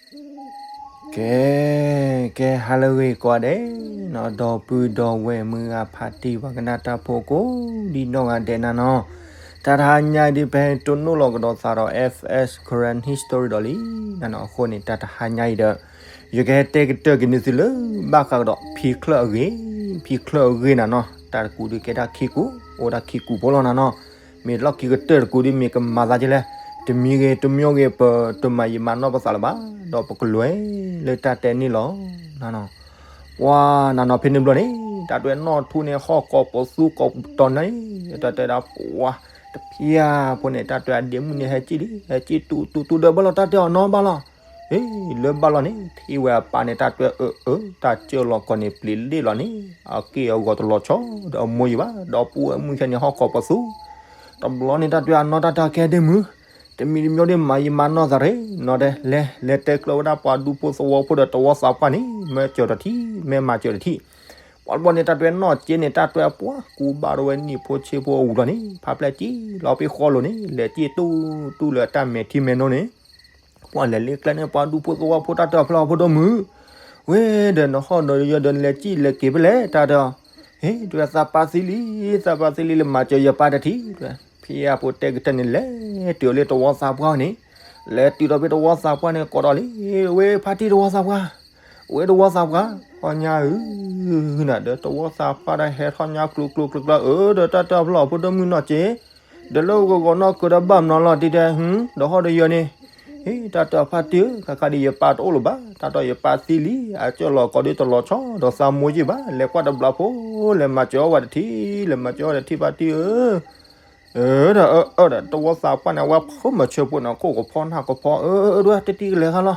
ကဲ, ကဲဟါလၢအဂ့ၤကိးဂၤဒဲးနီၤ, ဒီပုၢ်ဒီဝဲၢ်မုၢ်ဂၤဖါတံၢ်ပှၤကနၣ်တၢ်ဖိကိးဒံနီၢ်ဂၤဒဲးနၤနီၤ, တၢ်တဟါညါအံၤဒ် ပဟဲတိၢ်နီၣ်လီၤကဒီးသးဒီး F S Karen History ဒီးလံနၤနီၤ, အဃိန့ၣ် တၢ်တဟါညါအံၤဒီး ယကဟဲတဲကတၢၢ်က့ၤန့ၢ်သုလၢ ဘၣ်ဃးကဒီး ဖံချၢၣ်အဂ့ၢ်, ဖံချၢၣ်အဂ့ၢ်နၤနီၤ, တၢ်တကူးဒုးကဲတၢ်ခံကူး, အိၣ်ဒၣ်ခံကူးဖိလီၤနၤနီၤ, မ့ၢ်လီၢ်ခံကတၢၢ်တကူးဒုး မ့ၢ်ကမၤသးဒ်လဲၣ်, တမံၤဂ့ၤ တမံၤဂ့ၤ ပတမၤယံာ်မၤနီၢ်ပသးလၢၤဘၣ်, ဒီးပကလဲၤလၢတၢ်တဲန့ၣ်လီၤနၤနီၤ. ပှၤနၤနီၤ ဖဲန့ၣ်ဘျီန့ၣ် တၢ်တွဲနီၣ်ထူန့ၣ် ဟီၣ်ကိးပသူကိးတီၤန့ၣ်, တၢ်တဲဒၣ်ပှၤ တဖၣ်ဖိန့ၣ် တၢ်တွဲအဒ့မုၣ်န့ၣ် ဟဲက့ၢ်လံ, ဟဲက့ၢ်တူတူတူဒီး ဘၣ်လီၤ တၢ်တဲအီၤနီၤ ဘၣ်လီၤ, ဟ့ၣ် လၢဘၣ်လီၤန့ၣ် ထံၣ်ဝဲအပၢ်န့ၣ် တၢ်တွဲအၢအၢ, တၢ်စၢၢ်လီၤကီးန့ၣ် ပျံၤလ့ၣ်လီၤန့ၣ်, အက့ၢ်အဂီၤတလီၤဆီဒီးအမိၢ်ယံၤဘၣ်, ဒီပုၢ်ဝဲၢ်မုၣ်ခဲန့ၣ် ဟီၣ်ကိးပသူ, တဘျီန့ၣ် တၢ်တွဲအနီၢ်တၢ်တဲ ကဲဒ့မုၣ်, တမံၤတမံၤဒီး မၤယံာ်မၤနီၢ်သးရ့နီၤ, တဲ လဲၤ လဲၤတဲကျၢၤဝဲဒၣ်ပှၤဒူဖိသဝီဖိဒီးတဝီသးပှၢ်န့ၣ် မၢစၢၤတထံၣ် မၢမၤစၢၤတထံၣ်, ပှၤတဘျီန့ၣ် တၢ်တွဲနီၣ်စ့န့ၣ် တၢ်တွဲပှၤကူးဘၣ်ဒီးဝဲနံၣ်ဖိဆ့ဖိအဝံၤလီၤန့ၣ် ဖးဖျဲၣ်ကံၣ်လီၤဖဲဃီလိၤန့ၣ် လဲၤက့ၢ်တူတူလၢအတၢ်မဲာ်ထံမဲာ်နိန့ၣ်, ပှၤလဲၤလ့ကျဲန့ၣ် ပှၤဒူဖိသဝီဖိ တၢ်တဲအီၤဖဲလဲၣ် ဖိဒိၣ်မုၣ်, ဝဲဒီးနဟီၣ်ဒီးယၢၤဒီး နလဲၤက့ၢ်လဲၤက့ၤဖဲလဲၣ် တၢ်တဲအီၤ, ဟ့ၣ် တဲဝဲ သးပၢ်သံလံ သးပၢ်သံလံ လဲၤမၤစၢၤယပၢ်တထံၣ်, ဖဲအဖိတဲကတၢၢ်န့ၣ် လဲၤတုၤအီၤလၢတဝီသးပှၢ်န့ၣ်, လဲၤတုၤဒီးဖဲတဝီသးပှၢ်န့ၣ် ကိးဒီးလံ, ဝဲဖါတံၢ်တဝီသးပှၢ်, ဝဲတဝီသးပှၢ်, ဟီၣ်ညါဧၢ နၤဒီးတဝီသးပှၢ်ဒီးဟဲထီၣ်ညါကျိၤကျိၤကျၢၤကျၢၤ အၢ ဒီးတၢ်တဲအီၤဖဲလဲၣ် ဖိဒိၣ်မုၣ်နီၢ်စ့ ဒီးလၢဂီၤဂီၤနီၢ်ကၢၤဒီးဘၣ်မနီၤလီၤ တံၤတဲ ဒီးဟီၣ်ဒီးယၢၤန့ၣ်, ဟ့ၣ် တၢ်တဲအီၤဖါတံၢ်ဧၢ ခါခါဒ်ယပၢ်တအိၣ်လၢၤဘၣ်, တၢ်တဲအီၤယပၢ်သံလံ အစၢၢ်လီၤကီးဒ်တလီၤဆီဒီးသးမိၢ်ယံၤဘၣ်, လဲၤကွၢ်တဘျီဖိ လဲၤမၤစၢၤအီၣ်ဝဲတထံၣ် လဲၤမၤစၢၤအီၣ်တထံၣ်ဖါတံၢ်ဧၢ အၢ ဒီးအၢ အၢ ဒီးတဝီသးပှၢ်န့ၣ် အဝဲဖုမၤဆၢဖိန့ၣ် ခိၣ်ကဖီနၢ်ကဖီ အၢ အၢ ဒွဲတံၢ်တံၢ်ကလဲၤခါလီၤ,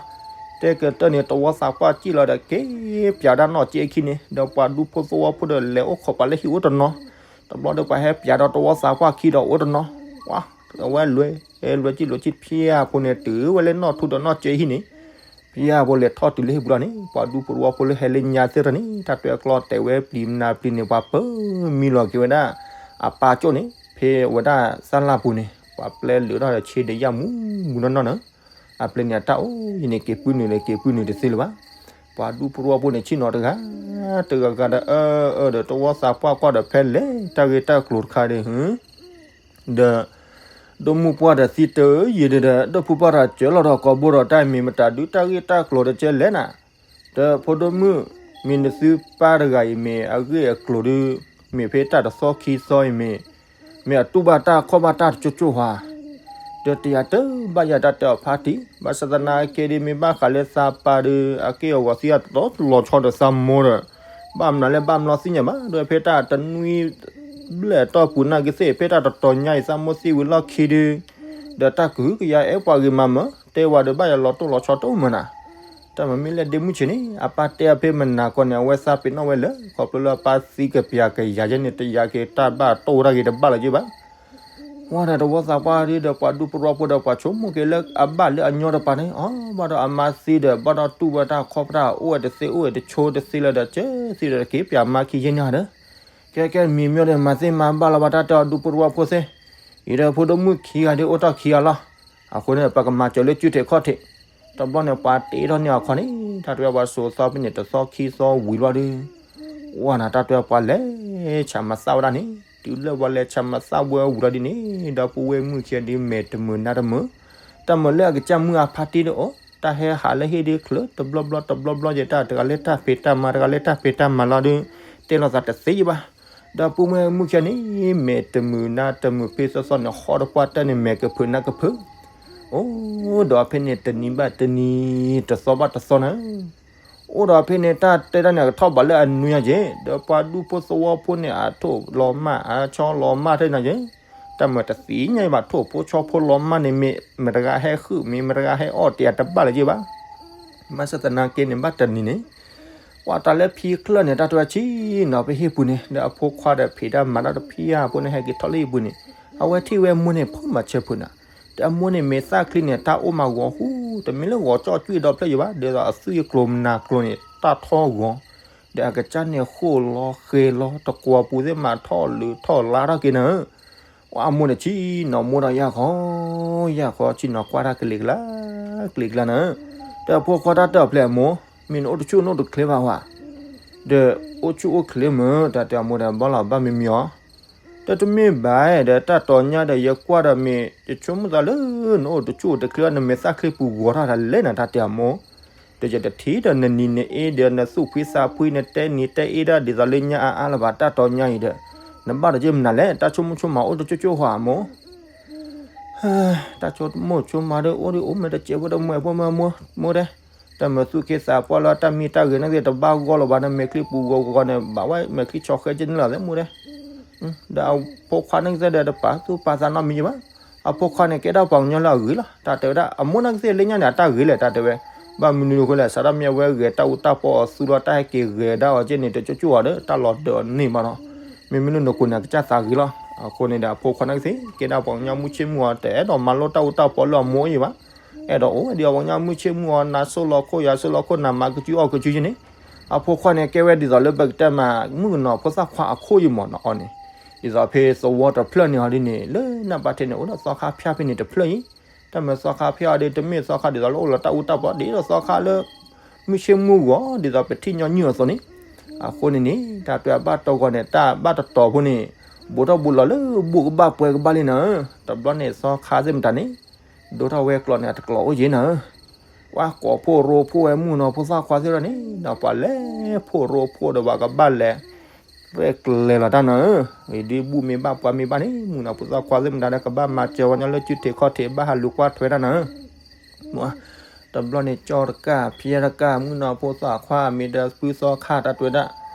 တဲကတၢၢ်န့ၣ် တဝီသးပှၢ်ကံၣ်လီၤဒီးက့ၤပၠးဒၣ်နီၢ်စ့အခံန့ၣ် ဒီးပှၤဒူဖိသဝီဖိဒီးလဲၤအိၣ်ခိးပှၤလၢဟံၣ်အိၣ်တနီၤ, တဘျီဒီးပှၤဟဲပၠးဒီးတဝီသးပှၢ်ခံဒီးအိၣ်တနီၤ, ပှၤ အဝဲလွဲ လွဲကံၣ်လွဲကံၣ်ဖဲအဖိန့ၣ် တုၤဝဲလၢနီၢ်ထူဒီးနီၢ်စ့ဟံၣ်န့ၣ်, ဖဲအဖိလဲၤထီၣ်တုၤလၢဟံၣ်ပူၤလီၤန့ၣ် ပှၤဒူဖိသဝီဖိလၢဟဲလၢညါသ့ၣ်တဖၣ်န့ၣ် တၢ်တွဲကျီတဲာ်ဝဲပျံၤမနုၤပျံၤန့ၣ် ပှၤပၢမံလီၤက့ၤဝဲဒၣ် အပၢ်ကၠိၣ်န့ၣ် ဖဲဝဲဒၣ်စၢလၢ်ပူၤန့ၣ် ပှၤပျဲလုာ်ထီၣ်ဒီးဆ့ဒီးယၣ်မူမူနီၢ်နီၢ်န့ၣ်, အပျဲန့ၣ်အတၢ်အိၣ်ယန့ၣ် က့ၤပုၢ်နုာ်ဒီးက့ၤပုၢ်နုာ်တသ့လၢၤဘၣ်, ပှၤဒူဖိသဝီဖိန့ၣ် ဆ့ၣ်နီၤတဂၤ တဂၤဂၤဒီး အၢ အၢ ဒီးတဝီသးပှၢ်ကွၢ်ဒီးဖဲလဲၣ် တၢ်ဂ့ၢ်တၢ်ကျိၤတခါဒီး ဒီး ဒိၣ်မုၣ်ပှၢ်ဒီးသံတၢ်ယံာ်ဒီး ဒိၣ်ဖုပှၢ်ဒီးစၢၤလီၤဒီးကိာ်ဘိဒီး တၢ်မ့ၢ်မတၤဒုးတၢ်ဂ့ၢ်တၢ်ကျိၤတကဲလဲၣ်နၤ, ဒီးဖိဒိၣ်မုၣ် မ့ၢ်နသုပၢ်တဂၤအံၤမ့ၢ်အဂ့ၢ်အကျိၤဒုး မ့ၢ်ဖဲတၢ်တသီခံသီအံၤမ့ၢ် မ့ၢ်အတူၢ်ဘၣ်တၢ်ခီၣ်ဘၣ်တၢ်တကၠိၣ်ကၠိၣ်ဧါ, ဒီးတယၤတဘၣ်ယၤတၢ်တဲအီၤဖါတံၢ် ဘၣ်ဆၣ်သနာ်က့ဒ်မ့ၢ်ဘၣ်ဃးလၢသးပၢ်ဒီး အက့ၢ်အဂီၤသံအတလီၤဆီဒီးသးမိၢ်ဒီး ဘၣ်မနုၤလၢဘၣ်မနုၤသ့ၣ်ညါဘၣ် ဒီးဖဲတၢ်တနွံ ဘျဲၣ်တီၢ်ပူၤနာ်က့သ့ၣ် ဖဲတၢ်တတီၤညါအံၤ သးမိၢ်သံဝံၤလီၢ်ခံဒုး ဒီးတၢ်ကဟုကယာ်အဲၣ်ပှၤဂ့ၤမးမၢ် တဲဝဲဒီးဘၣ်ယၤလီၤတိၢ်လီၤဆီတအိၣ်မၢ်နၤ, တၢ်မၤမ့ၢ်လၢဒ့မုၣ်ဆ့ၣ်န့ၣ် အပၢ်တဲအီၤဖဲမနၤကီးန့ၣ် အဝဲသးပ့ၤနီၣ်ဝဲလၢ ခီဖျိလၢအပၢ်သံကပျးကယၤယဲန့ၣ် တယၤက့ၤတၢ်ဘၣ်တိၢ်တၢ်ဂ့ၤတဘၣ်လၢၤက့ဘၣ် ဝဲဒီးတဝီသးပှၢ်ဒ်ဒီးပှၤဒူဖိသဝီဖိဒီးပှၤဆိကမိၣ်က့ၤလၢအဘၣ်လၢအညီတပၤန့ၣ် အီဘၣ်ဒီးအမါသံဒီး ဘၣ်ဒီးတူၢ်ဝဲတၢ်ခီၣ်ဖျၢၣ်အိၣ်ဝဲတသ့အိၣ်ဝဲတဆိတသ့လၢၤဒီး ကဲသံဒီးတက့ၤပၠးမါခံယဲၢ်န့ၣ်ဒီး ကဲကဲမံၤမ့ၢ်ဒီးမၤသ့မၤဘၣ်လီၤဘၣ်တၢ်တဲအီၤဒူဖိသဝီဖိသ့ၣ် အံၤဒီးဖိဒိၣ်မုၣ်ခံဂၤဒ်အိၣ်တ့ၢ်ခံဂၤလီၤ အဃိန့ၣ် ပကမၤစၢၤလၢစုထဲးခီၣ်ထဲး တဘျီန့ၣ် ပှၤတ့ထီၣ်န့ၢ်အခီန့ၣ် တၢ်တဲပှၤစိာ်သီဖဲန့ၣ် တသီခံသီဝံၤလီၤဒီး ဝဲနၤတၢ်တဲပှၤလဲၤဆၣ်မၤသၣ်ဝဲဒၣ်န့ၣ် တုၤလၢပှၤလဲၤဆၣ်မၤသၣ်ဝဲဝံၤလီၤဒ်န့ၣ် ဒီပုၢ်ဝဲၢ်မုၣ်ခံဂၤဒ်မဲာ်တမုာ်နါတမုာ် တၢ်မုာ်လၢအကစၢ်မုၣ်အဖါတံၢ်ဒီးအိၣ် တၢ်ဟဲဟးလၢဟ့ၣ်ဒ်ချၢတဘျီဘျီတဘျီဘျီယဲ တၢ်တဂၤလၢတၢ်ဖံးတၢ်မၤ တဂၤလၢတၢ်ဖံးတၢ်မၤလီၤဒီး တဲလိာ်သးတသ့ယဘၣ် ဒီပုၢ်ဝဲၢ်မုၣ်ခံဂၤန့ၣ် မဲာ်တမုာ်နါတမုာ်ဖဲသီသီန့ၣ် ဟီၣ်တပှၢ်တၢၢ်န့ၣ် မဲာ်ကဖုးနါကဖုး အိၣ်ဒီးဖဲန့ၣ်တနံၤဘၣ်တနံၤ တသီဘၣ်တသီန့ၣ် အိၣ်ဒီးဖဲန့ၣ် တၢ်တဲတၢ်န့ၣ် အကထီၣ်ဘးလၢအနွံညါက့ၤ ဒီးပှၤဒူဖိသဝီဖိန့ၣ် အထိၣ်လီၤမၢ် အဆီလီၤမၢ်ထဲန့ၣ်က့ၤ တၢ်မုာ်တသ့ညါဘၣ် ထိၣ်ဖိဆီဖိလီၤမၢ်န့ၣ် မ့ၢ်မတဂၤဟဲဃုာ် မ့ၢ်မတဂၤဟဲအီၣ်တ့ၢ်အတဘၣ်လၢၤက့ၤဘၣ် ဘၣ်ဆၣ်သနာ်က့န့ၣ် ဘၣ်တနံၤန့ၣ် ပှၤတၢ်လၢဖံချၢၣ်န့ၣ် တၢ်တဝဲဆံးနီၤဖဲဟံၣ်ပူၤန့ၣ် ဒီးအဖိခွါဒီးဖံးတၢ်မၤတၢ်တဖံးအဖိန့ၣ် ဟဲက့ၤထီၣ်လၢဟံၣ်ပူၤန့ၣ် အဝဲထံၣ်ဝဲအမိၢ်န့ၣ် ဖုမၤဆၢဖုးနၤ ဒီးအမိၢ်န့ၣ်မ့ၢ်သၣ်ချံန့ၣ် တၢ်အိၣ်မးဂီၤဟူ တမ့ၢ်လၢဂီၤကၠီၣ်ကွံာ်ဒီဖျၢၣ်ယံၤဘၣ် ဒ်သိးအသွံၣ်အကျိၤမနၤကျိၤန့ၣ် တၢ်ထီၣ်ဂီၤ ဒီးအကစၢ်န့ၣ်ဃိၣ်လီၤဃဲၤလီၤ တကွီၤပူၤသ့ၣ်မးထီၣ်လုးထီၣ်လါထီၣ်က့ၤနၤ အမိၢ်န့ၣ်ဆံးနီၤမိၢ်ဒီးယၢ်ခီ ယၢ်ခီဆံးနီၤကွၢ်တၢ်ကလံၤကျါ ကလံၤကျါနၤ ဒီးအဖိခွါတၢ်တဲအီၤဖျဲးအမိၢ်, မ့ၢ်နအိၣ်တဆူၣ်နအိၣ်တချ့ဘၣ်ဝဲ, ဒီးအိၣ်ဆူၣ်အိၣ်ချ့မ့ၢ် တၢ်တဲအမိၢ်ဒီး ဘၣ်လီၤဘၣ်မံမံအီၤ, ဒီးတမ့ၢ်ဘၣ်ဒီး တၢ်တီၤညါဒီး ယကွၢ်ဒီးမ့ၢ် ယဆိကမိၣ်သးလၢ နအိၣ်တဆူၣ်အိၣ်တချ့ နမဲာ်သၣ်ချ့ပူၤဂီၤထီၣ်တၢ်လဲၣ်နၤ တၢ်တဲအမိၢ်, ဒီးယတထံၣ်ဒီးနနံၤနအ့ဒီး နသူၣ်ဖှံသးဖှံ နတဲနံၤတဲအ့ဒၣ်ဒ်သိးလၢညါအါအါလၢၤဘၣ် တၢ်တီၤညါအံၤဒီး, နဘၣ်ဒီးက့မနုၤလဲၣ် တၢ်ဆိကမိၣ်ဆိကမးအိၣ်တကၠိၣ်ကၠိၣ်ဃီအမိၢ် တၢ်ဆိကမိၣ်ဆိကမးဒီး အိၣ်ဒ်အိၣ်မ့ၢ်တစဲးဖိဒီး မ့ၢ်ဖိမ့ၢ်မိၢ်ဒဲး, တၢ်မၤသူၣ်က့သးပှၢ်လၢတၢ်မံတၢ်ဂဲၤန့ၣ်သ့ၣ် တဘၣ်ဂီၢ်လၢၤဘၣ် နမဲာ်ချံပူၤဂီၤဂီၤန့ၣ် ဘၣ်ဝဲမဲာ်ချံဆီဃဲကန့ၣ်လီၤသ့ၣ်မိၢ်ဒဲး, ဒီးအဖိခွါန့ၣ်သ့ၣ်ဒီး တပာ်သူၣ်ပာ်သးနီတမံၤဘၣ်, အဖိခွါန့ၣ် ကဲဒၣ်ပှၤကညီလၢအဂ့ၤလီၤ တၢ်တဲဝဲဒၣ် အမိၢ်န့ၣ်ကသ့ၣ်လၢညါန့ၣ် အတၢ်ဂ့ၤလဲၣ် တၢ်တဲဝဲ, ဘၣ်မနုၤအဃိလဲၣ် စးထီၣ်မ့ၢ်အဝဲဂဲၤတၢ်အူတၢ်ပီအီၤသူလီၤ တၢ်ဟဲက့ၤဂဲၤဒၣ်အီၤက့န့ၣ် တကၠိၣ်ကၠိၣ်အီၤဒီး တၢ်လီၤဒၢးအီၤန့ၢ်ဘၣ်ဒီး, မ့မ့ၢ်လၢနကိးန့ၣ် အကစၢ်သးဂ့ၤလီၤ, အဃိန့ၣ်ဒီး အဖိခွါန့ၣ်ကသ့ၣ် ကဲဒၣ်ပှၤကညီမုၢ်ဆ့ၣ်မုၢ်ဂီၤ တအဲၣ်ဒိးမၤလိတၢ်အူတၢ်ပီလၢအမိၢ်အံၤဘၣ်, အဲၣ်ဒိးအိၣ်ဝဲဒံးပှၤကညီမုၢ်ဆ့ၣ်မုၢ်ဂီၤ နၤဆိလီၤခိၣ်ယၤဆိလီၤခိၣ် နၤမၤကစုအီၣ်ကစုယဲန့ၣ်, အဖိခွါန့ၣ် ကဲဝဲဒ်သိးလၢပကတဲမး မုၣ်ကနီၤဖိသၣ်ခွါအခိၣ်ယံမးနီၤအီၤန့ၣ်, ဒ်သိးဖဲသဝီတဖျၢၣ်န့ၣ်အီၤဒ်န့ၣ် လၢနၢ်ပၢၢ်ထဲန့ၣ် အိၣ်ဒီးသီခါဖၠါဖဲန့ၣ်တဖျၢၣ်အံၤ, တၢ်မၤသီခါဖၠါအီၤဒီး တမ့ၢ်သီခါဒ်သိးလၢအိၣ်လီၤတၢ်အူတၢ်ပီ ဒ်သိးသီခါလၢ မုၢ်ဆ့ၣ်မုၢ်ဂီၤ ဒ်သိးပထံၣ်ညီနုၢ်အသိးန့ၣ်, အဃိန့ၣ်န့ၣ် တၢ်တဲအဘၣ်တီဂီၤန့ၣ် တၢ်ဘၣ်တတီၤဖိန့ၣ်, ဘူးထီၣ်ဘူးလီၤလၢဘူးကဘၣ်ပှဲၤကဘၣ်လံနၤဧၢ, တဘျီန့ၣ်သီခါသ့ၣ်မတၤန့ၣ် ဒိၣ်ထီၣ်ဝဲကျီးန့ၣ် အတကျိးအိၣ်ယဲနၤဧၢ, ကွၢ်ကိးဖှိၣ်ရိဖှိၣ်ဝဲမုၣ်ကနီၤဖိသၣ်ခွါသ့ၣ်ဒီးန့ၣ် ဒီးပှၤလဲၤဖှိၣ်ရိဖှိၣ်ဒီးပှၤကဘၣ်လဲၤ ရဲၣ်ကျဲၤလီၤတၢ်နၤဧၢ, ဒ်ဘူးမ့ၢ်ဘၣ်ပှၤမ့ၢ်ဘၣ်န့ၣ် မုၣ်ကနီၤဖိသၣ်ခွါသ့ၣ်မတၤဒီး ကဘၣ်မၤစၢၤဝဲညီလၢစုထံးခီၣ်ထံး ဘၣ်ဟးလူၤကွၢ်ထွဲတၢ်နၤဧၢ တဘျီန့ၣ် ကၠီတကၢ်ဖျဲတကၢ် မုၣ်ကနီၤဖိသၣ်ခွါ မ့ၢ်ဒီးဖုသီခါ တၢ်တဲဝဲဒၣ်,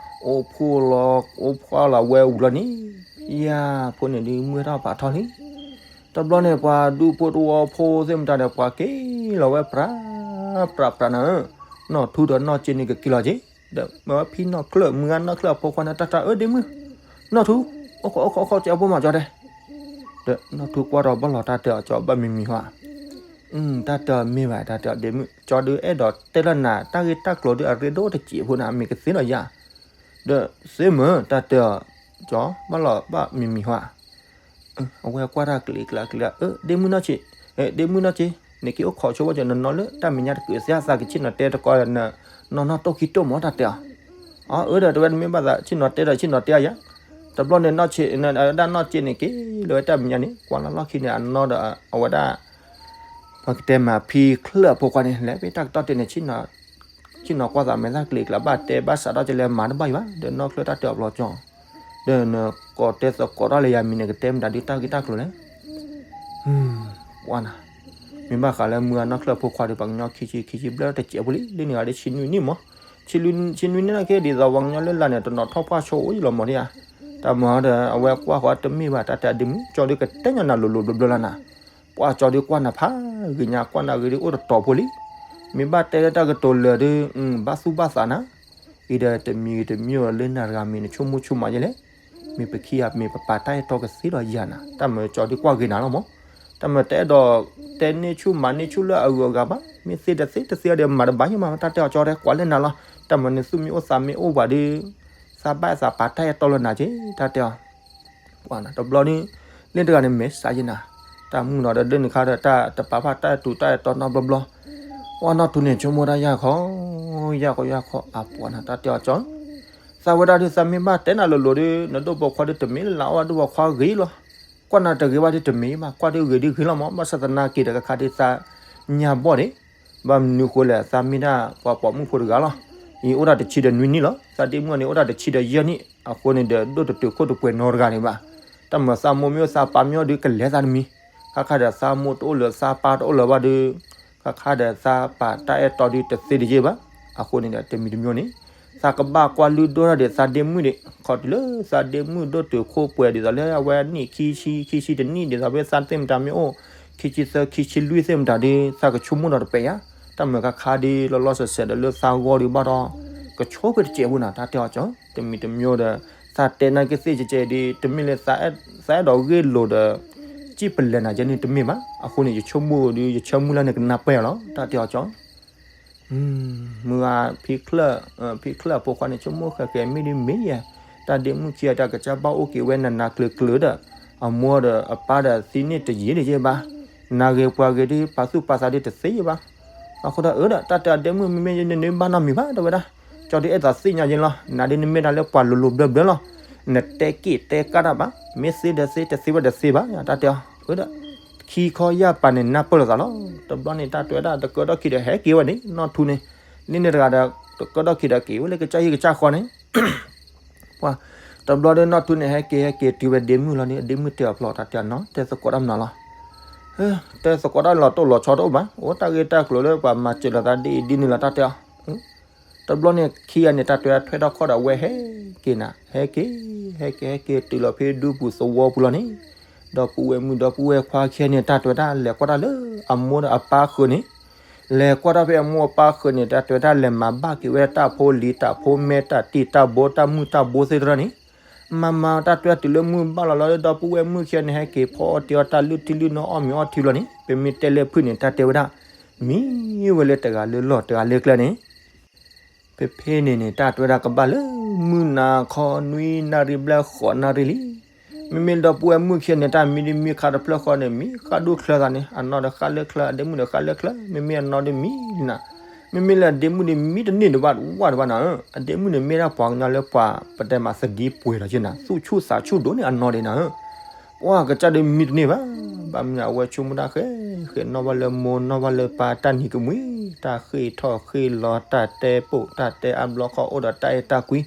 အိၣ်ဖှိၣ်လီၤ အိၣ်ဖှိၣ်လီၤဝဲဝံၤလီၤန့ၣ်, ယၤဖိန့ၣ်ဒုးမုၢ်ထီၣ်ဖးထီလံ, တဘျီန့ၣ် ပှၤဒူဖိတဝီဖိသ့ၣ်မတၤဒီး ပှၤက့ၤလီၤဝဲပြး ပြးပြးနၤဧၢ, နီၢ်ထူဒီးနီၢ်စ့န့ၣ်ကက့ၤလီၤက့ၤ, ဒီးမ့ၢ်ဝဲဖံနီၢ်ချၢၣ် မုၢ်ဂၤနီၢ်ချၢၣ်အဖိခွါန့ၣ် တၢ်တဲအီၤ အၢ ဒ့မုၣ်, နီၢ်ထူ, အိၣ်ခိးအိၣ်ခိးအိၣ်ခိး ကဲအဖိမၤကၠီတဲ ဒီးနီၢ်ထူကွၢ်ဒီးဘၣ်လီၤတၢ်တဲအီၤကၠီ ဘၣ်မံမံဟါ, တၢ်တဲအီၤမ့ၢ်ဘၣ် တၢ်တဲအီၤဒ့မုၣ် ကၠီဒုးအဲၣ်ဒိးတဲလၢနၤ တၢ်ဂ့ၢ်တၢ်ကျိၤဒုးအရ့ဒိၣ်တစဲးဖိနၤ မ့ၢ်ကသ့လီၤယၤ, ဒီးသ့မ့ၢ် တၢ်တဲအီၤကၠီ ဘၣ်လီၤဘၣ်မံမံဟါ အဝဲကွၢ်တၢ်ကျ့ၤကျါကျ့ၤလၢ အၢ ဒ့မုၣ်နီၢ်ဆံး, ဒ့မုၣ်နီၢ်ဆံး, နက့ၤအိၣ်ခိးဆိဝဲကၠီနနီၢ်လၢတၢ်မဲာ်ညါတကုးသ့ သးကဆ့ၣ်နီၤတဲတကီဒီး နီၢ်နီၢ်တိၢ်ခံတိၢ်မး တၢ်တဲအီၤ, အၢ ဒီးတဝဲတမ့ၢ်ဘၣ်သးဆ့ၣ်နီၤတဲဒီးဆ့ၣ်နီၤတဲယၤ, တဘျီန့ၣ်နီၢ်ဆံး ဒၣ်နီၢ်စ့န့ၣ်က့ၤလၢဝဲတၢ်မဲာ်ညါန့ၣ် ကွၢ်လီၤလီၢ်ခံန့ၣ် အနီၢ်ဒီးအဝဲဒၣ် ပကတဲမးဖံချၢၣ်အဖိခွါန့ၣ် လဲၤဖဲတၢ်ကတီၢ်တဲန့ၣ် ဆ့ၣ်နီၤကွၢ်သးမဲာ်သၣ်ကျ့ၤကျါ ဘၣ်တဲဘၣ်စးထီၣ်ကလဲၤမၤတဘၣ်အံၤဘၣ် ဒီးနီၢ်ချၢၣ်တၢ်တဲအီၤဘျီကၠီ, ဒီးနကိးတဲသကိးထီၣ်လၢယၤမံၤန့ၣ် ကတဲမတၤဒုးတၢ်ဂ့ၢ်တၢ်ကျိၤလဲၣ်, ပှၤနၤ, မ့ၢ်ဘၣ်ဃးလၢမုၢ်ဂၤနီၢ်ချၢၣ်အဖိခွါဒီး ပှၤကညီခံဆံခံဆံဘျဲၣ်တစဲးဖိလံ လၢန့ၣ်ဂၤဒီးဆံနွံနံၣ်မး, ဆံနွံနံၣ်န့ၣ်က့ၤဒ်သိးပှၤကညီလၢလာ်န့ၣ် တနီၤထီၣ်ပှၢ်ဆိအိၣ်ယံလီၤမးဒ်ဧါ, တၢ်မၤဒီး အဝဲကွၢ်ဃီတမ့ၢ်ဘၣ် တၢ်တဲအီၤဒ့မုၣ် ကၠီဒုးကတဲညါနၤလိၤလိၤဘျီဘျီလၢနၤ ပှၤကၠီဒုးကွၢ်နၤဖးဂ့ၤညါ ကွၢ်နၤဂ့ၤဒုးအိၣ်တတီၤဖိလံ, မ့ၢ်ဘၣ်တဲလၢတၢ်ကတိၤလၢာ်ဒုး ဘၣ်သူၣ်ဘၣ်သးနၤ, အံၤဒီးတမံၤတမံၤလၢနၤတဂၤမံၤနဆိကမိၣ်ဆိကမးယဲလဲၣ်, မ့ၢ်ပခံဂၤမ့ၢ်ပပာ်တၢ်အဲၣ်တီကသ့ဒီးယၤနၤ တၢ်မၤကၠီဒုးကွၢ်ဂ့ၤနၤလီၤမး, တၢ်မၤတအဲၣ်ဒိး တဲန့ၢ်ဆူၣ်မၤန့ၢ်ဆူၣ်လၢအဂုၤအဂၤဘၣ် မ့ၢ်သ့တသ့တသ့ဒီးမၤတဘၣ်ယမး တၢ်တဲအီၤကၠီတဲကွၢ်လၢနၤလီၤ, တၢ်မၤနသူၣ်မ့ၢ်အိၣ်သးမ့ၢ်အိၣ်ပှၤဒုး သးဘၣ်သးပာ်တၢ်အဲၣ်တီလၢနၤက့ၤ တၢ်တဲအီၤ ကွၢ်နၤ တဘျီဒုး လၢတဂၤန့ၣ် မဲာ်ဆှးယဲနၤ, တၢ်မုၣ်နီၤဒီးဒ်န့ၣ်ခါဒီး တၢ်တပာ်ဘၣ်တၢ်အဲၣ်တူၤတၢ်အဲၣ်တီနီတဘျီဘျီ, ပှၤနီၢ်ထူန့ၣ် ဆိကမိၣ်တၢ်ယၢ်ခီ, ယၢ်ခီယၢ်ခီ အပှၤနၤ တၢ်တဲအီၤကၠီ, သးဝဲဒၣ်ဒုး သးမ့ၢ်ဘၣ်တဲနၤလိၤလိၤဒုး နဒိၣ်ပိာ်ခွါဒုးတမ့ၢ်လၢလၢအီၣ်ဘၣ်ဒိၣ်ပိာ်ခွါဂ့ၤလီၤ, ကွၢ်နၤတဂ့ၤဘၣ်ဒုးတမ့ၢ်ဘၣ် ကွၢ်ဒုးဂ့ၤဒုးဂ့ၤလီၤမး ဘၣ်ဆၣ်သနာ်က့ဒီး ကခါဒုးသးညါဘီၣ်ဒံး ဘၣ်မနုၤဃိလဲၣ် သးမ့ၢ်ဒၣ်ပှၤပိာ်မုၣ်ဖိတဂၤလီၤ. အံၤအိၣ်ဒၣ်တဆံဒီးနွံနံၣ်လီၤ. သးဒ့မုၣ်န့ၣ် အိၣ်ဒၣ်တဆံဒီးယဲၢ်နံၣ်အဃိန့ၣ်ဒီး ဒိၣ်တတုာ်ခိၣ်တပှဲၤနီတဂၤန့ၣ်ဘၣ်. တၢ်မၤသးမိၢ်မ့ၢ်အိၣ်သးပၢ်မ့ၢ်အိၣ်ဒုး ကလဲၤသးတမံၤ, ခါခါဒီးသးမိၢ်တအိၣ်လၢၤ သးပၢ်တအိၣ်လၢၤဘၣ်ဒီး ခါခါဒီးသးပာ်တၢ်အဲၣ်တီဒုးတသ့တယဲၢ်ဘၣ်. အဃိန့ၣ်ဒီး တမံၤတမံၤန့ၣ် သးကဘၣ်ကွၢ်လုၢ်ဒိၣ်ထီၣ်ဒံးသးဒ့မုၣ်ဒံး, ခီတုၤလၢသးဒ့မုၣ်ဒိၣ်တုာ်ခိၣ်ပှဲၤဒ်သိးလၢအဝဲနံၣ်ခံဆံ ခံဆံတနံၣ်ဒ်သိးဖဲသးသ့ၣ်မတၤမ့ၢ်အိၣ် ခံဆံသၢ ခံဆံလွံၢ်သ့ၣ်မတၤဒီး သးကဆိကမိၣ်ဒီးတပှဲၤယၤ, တၢ်မၤခါခါဒုးလီၤလီၤဆဲးဆဲးဒီးလၢသးဂီၢ်ဒုးဘၣ်ဒီး ကဆိဖဲတစဲးဖိနၤ တၢ်တဲအီၤကၠီ, တမံၤတမံၤဒီး သးတဲနာ်က့သ့ၣ်ကဲကဲဒုး တမ့ၢ်လၢသးအဲၣ်ဒိးဂ့ၢ်လိာ်ဒီး စံၣ်ပလဲၤနၤကဲန့ၣ်တမ့ၢ်ဘၣ်. အဃိန့ၣ် ယဆိကမိၣ်ဒုး ယဆၢမုၢ်လၢ်န့ၣ်ကနၢ်ပၢၢ်ယၤလီၤ တၢ်တဲအီၤကၠီ. မုၢ်ဂၤ ဖံချၢၣ် ဖံချၢၣ်အဖိခွါန့ၣ် ဆိကမိၣ်ဃဲၤဃဲၤ မ့ၢ်ဒ်မ့ၢ်ယဲ, တၢ်ဒ့မုၣ်ခံဂၤတၢ်ကစၢ်ဘၣ်အိၣ်က့ၤဝဲနးနးကျၢၤကျၢၤဒီး အမိၢ်ဒီးအပၢ်ဒီးသံန့ၢ်တယံာ်တယဲၢ်ဘၣ်. နၤဂ့ၤပှၤဂ့ၤဒုး ပာ်သူၣ်ပာ်သးဒုးတသ့ယဲၢ်ဘၣ်. အဃိဒီးအၢဒီး တၢ်တဲအဒဲမုၣ် မ့မ့ၢ်ယဲန့ၣ် နဘၣ်နီတမံၤဘၣ် တဲဝဲဒၣ်, ကၠီဒုးအဲၣ်သးသ့ၣ်ညါယဲလီၤ, နၤဒုးနမ့ၢ်ဒၣ်လၢပှၤလိၤလိၤဘျၢဘျၢလီၤ, နတဲက့ၤတဲကၣ်တၢ်ဘၣ်, မ့ၢ်သ့ဒီးသ့ တသ့ဘၣ်တသ့ဘၣ် တၢ်တဲအီၤ, အၢဒီး ခံခီယၢ်ပၤန့ၣ် နၢ်ပၢၢ်လိာ်သးလီၤ, တဘျီန့ၣ် တၢ်တဲဝဲဒၣ် တကၢထီၣ်ခံဒီးဟဲက့ၤဝဲန့ၣ် နီၢ်ထူန့ၣ်, လၢန့ၣ်တဂၤဒီး တကၢထီၣ်ခံဒီးက့ၤဝဲလၢကစၢ်ဟံၣ်ကစၢ်ဃီန့ၣ် ပှၤ တဘျီဒီးနီၢ်ထူန့ၣ် ဟဲက့ၤဟဲက့ၤတုၤဝဲဒ့မုၣ်လီၤန့ၣ် အဒ့မုၣ်တဲအီၤဖျီ တၢ်တဲအီၤနီၤ တဲသကိးတၢ်မနုၤလီၤ, တဲသကိးတၢ်လီၤတိၢ်လီၤဆီတအိၣ်ဘၣ်, အိၣ်တၢ်ဂ့ၢ်တၢ်ကျိၤလၢပှၤမၤစၢၤလိာ်သးဒ်အံၤဒ်နုၤလီၤ တၢ်တဲအီၤ, တဘျီန့ၣ်ခံဂၤန့ၣ် တၢ်တဲထွဲထီၣ်ခီၣ်ဒီးအဝဲဟဲက့ၤနၤ ဟဲက့ၤ ဟဲက့ၤဟဲက့ၤတုၤလီၤဖဲဒူပူၤသဝီပူၤလီၤန့ၣ်, ဒီပုၢ်ဝဲၢ်မုၣ်ဒီပုၢ်ဝဲၢ်ခွါခံဂၤန့ၣ် တၢ်တဲဝဲဒၣ်လဲၤကွၢ်တၢ်လၢအမိၢ်ဒီးအပၢ်ဃၢၤန့ၣ် လဲၤကွၢ်တၢ်ဖဲအမိၢ်အပၢ်ဃၢၤန့ၣ် တၢ်တဲဝဲဒၣ်လဲၤမၤဘၣ်က့ၤဝဲတၢ်ဖိလံၤ တၢ်ဖိမဲတၢ်တံၢ်တၢ်ဘိတၢ်မုၢ်တၢ်ဘိသ့ၣ်တဖၣ်န့ၣ်, မၤမၤတၢ်တဲတုၤလၢမုၢ်ဘၣ်လီၤလီၤဒီပုၢ်ဝဲၢ်မုၣ်ခံဂၤန့ၣ် ဟဲက့ၤဖီအီၣ်တ့ၢ်အီၣ်တၢ်လုၢ်ထံလုၢ်နီၢ်အီၣ်မ့ၤအီထံလီၤန့ၣ် ပမ့ၢ်တဲလဲၣ်ဖုၣ်န့ၣ် တၢ်တဲဝဲဒၣ် မံဝဲလၢတဂၤလၢလီၢ်တဂၤလၢကျဲန့ၣ် ဖဲဖဲန့ၣ်န့ၣ် တၢ်တဲဝဲဒၣ်ကဘၣ်လၢမုၢ်နၤခီနွံနၣ်ရံၣ်ဘျဲၣ်ဃိးနၣ်ရံၣ်လံ, မ့မ့ၢ်ဒီပုၢ်ဝဲၢ်မုၣ်ခံဂၤန့ၣ် တၢ်မံဒ်မံခါတဖျၢၣ်ဃီန့ၣ် မံဃၣ်ဒိၣ်ချၢသးန့ၣ် အနီၢ်ဒီးဃၣ်လၢချၢ အဒ့မုၣ်ဒီးဃၣ်လၢချၢ မ့မ့ၢ်အနီၢ်ဒ်မံလံနၤ, မ့မ့ၢ်လၢအဒ့မုၣ်ဒ်မံတန့ၢ်ဒံးဘၣ်ဝဲဒံးဘၣ်နၤဧၢ, အဒ့မုၣ်န့ၣ်မ့ၢ်ဒၣ်ပှၤကညီလၢပှၤပတဲမးသဒံပှဲၤလီၤက့နၤ သူၣ်ဆူၣ်သးဆူၣ်ဒိၣ်န့ၢ်အနီၢ်ဒံးနၤဧၢ ပှၤကစၢ်ဒုးမံတန့ၢ်ဘၣ်, ဘၣ်မနုၤအဝဲဆိကမိၣ်တၢ်ဃဲ ဃဲနီၣ်ဘၣ်လၢမိၢ်နီၣ်ဘၣ်လၢပၢ် တၢ်နံၤကမှံ တၢ်ဃ့ၢ်ထီၣ်ဃ့ၢ်လီၤ တၢ်တဲပိာ် တၢ်တဲအါဘျီခီအိၣ်ဒီးတၢ်အဲၣ်တၢ်ကွံ,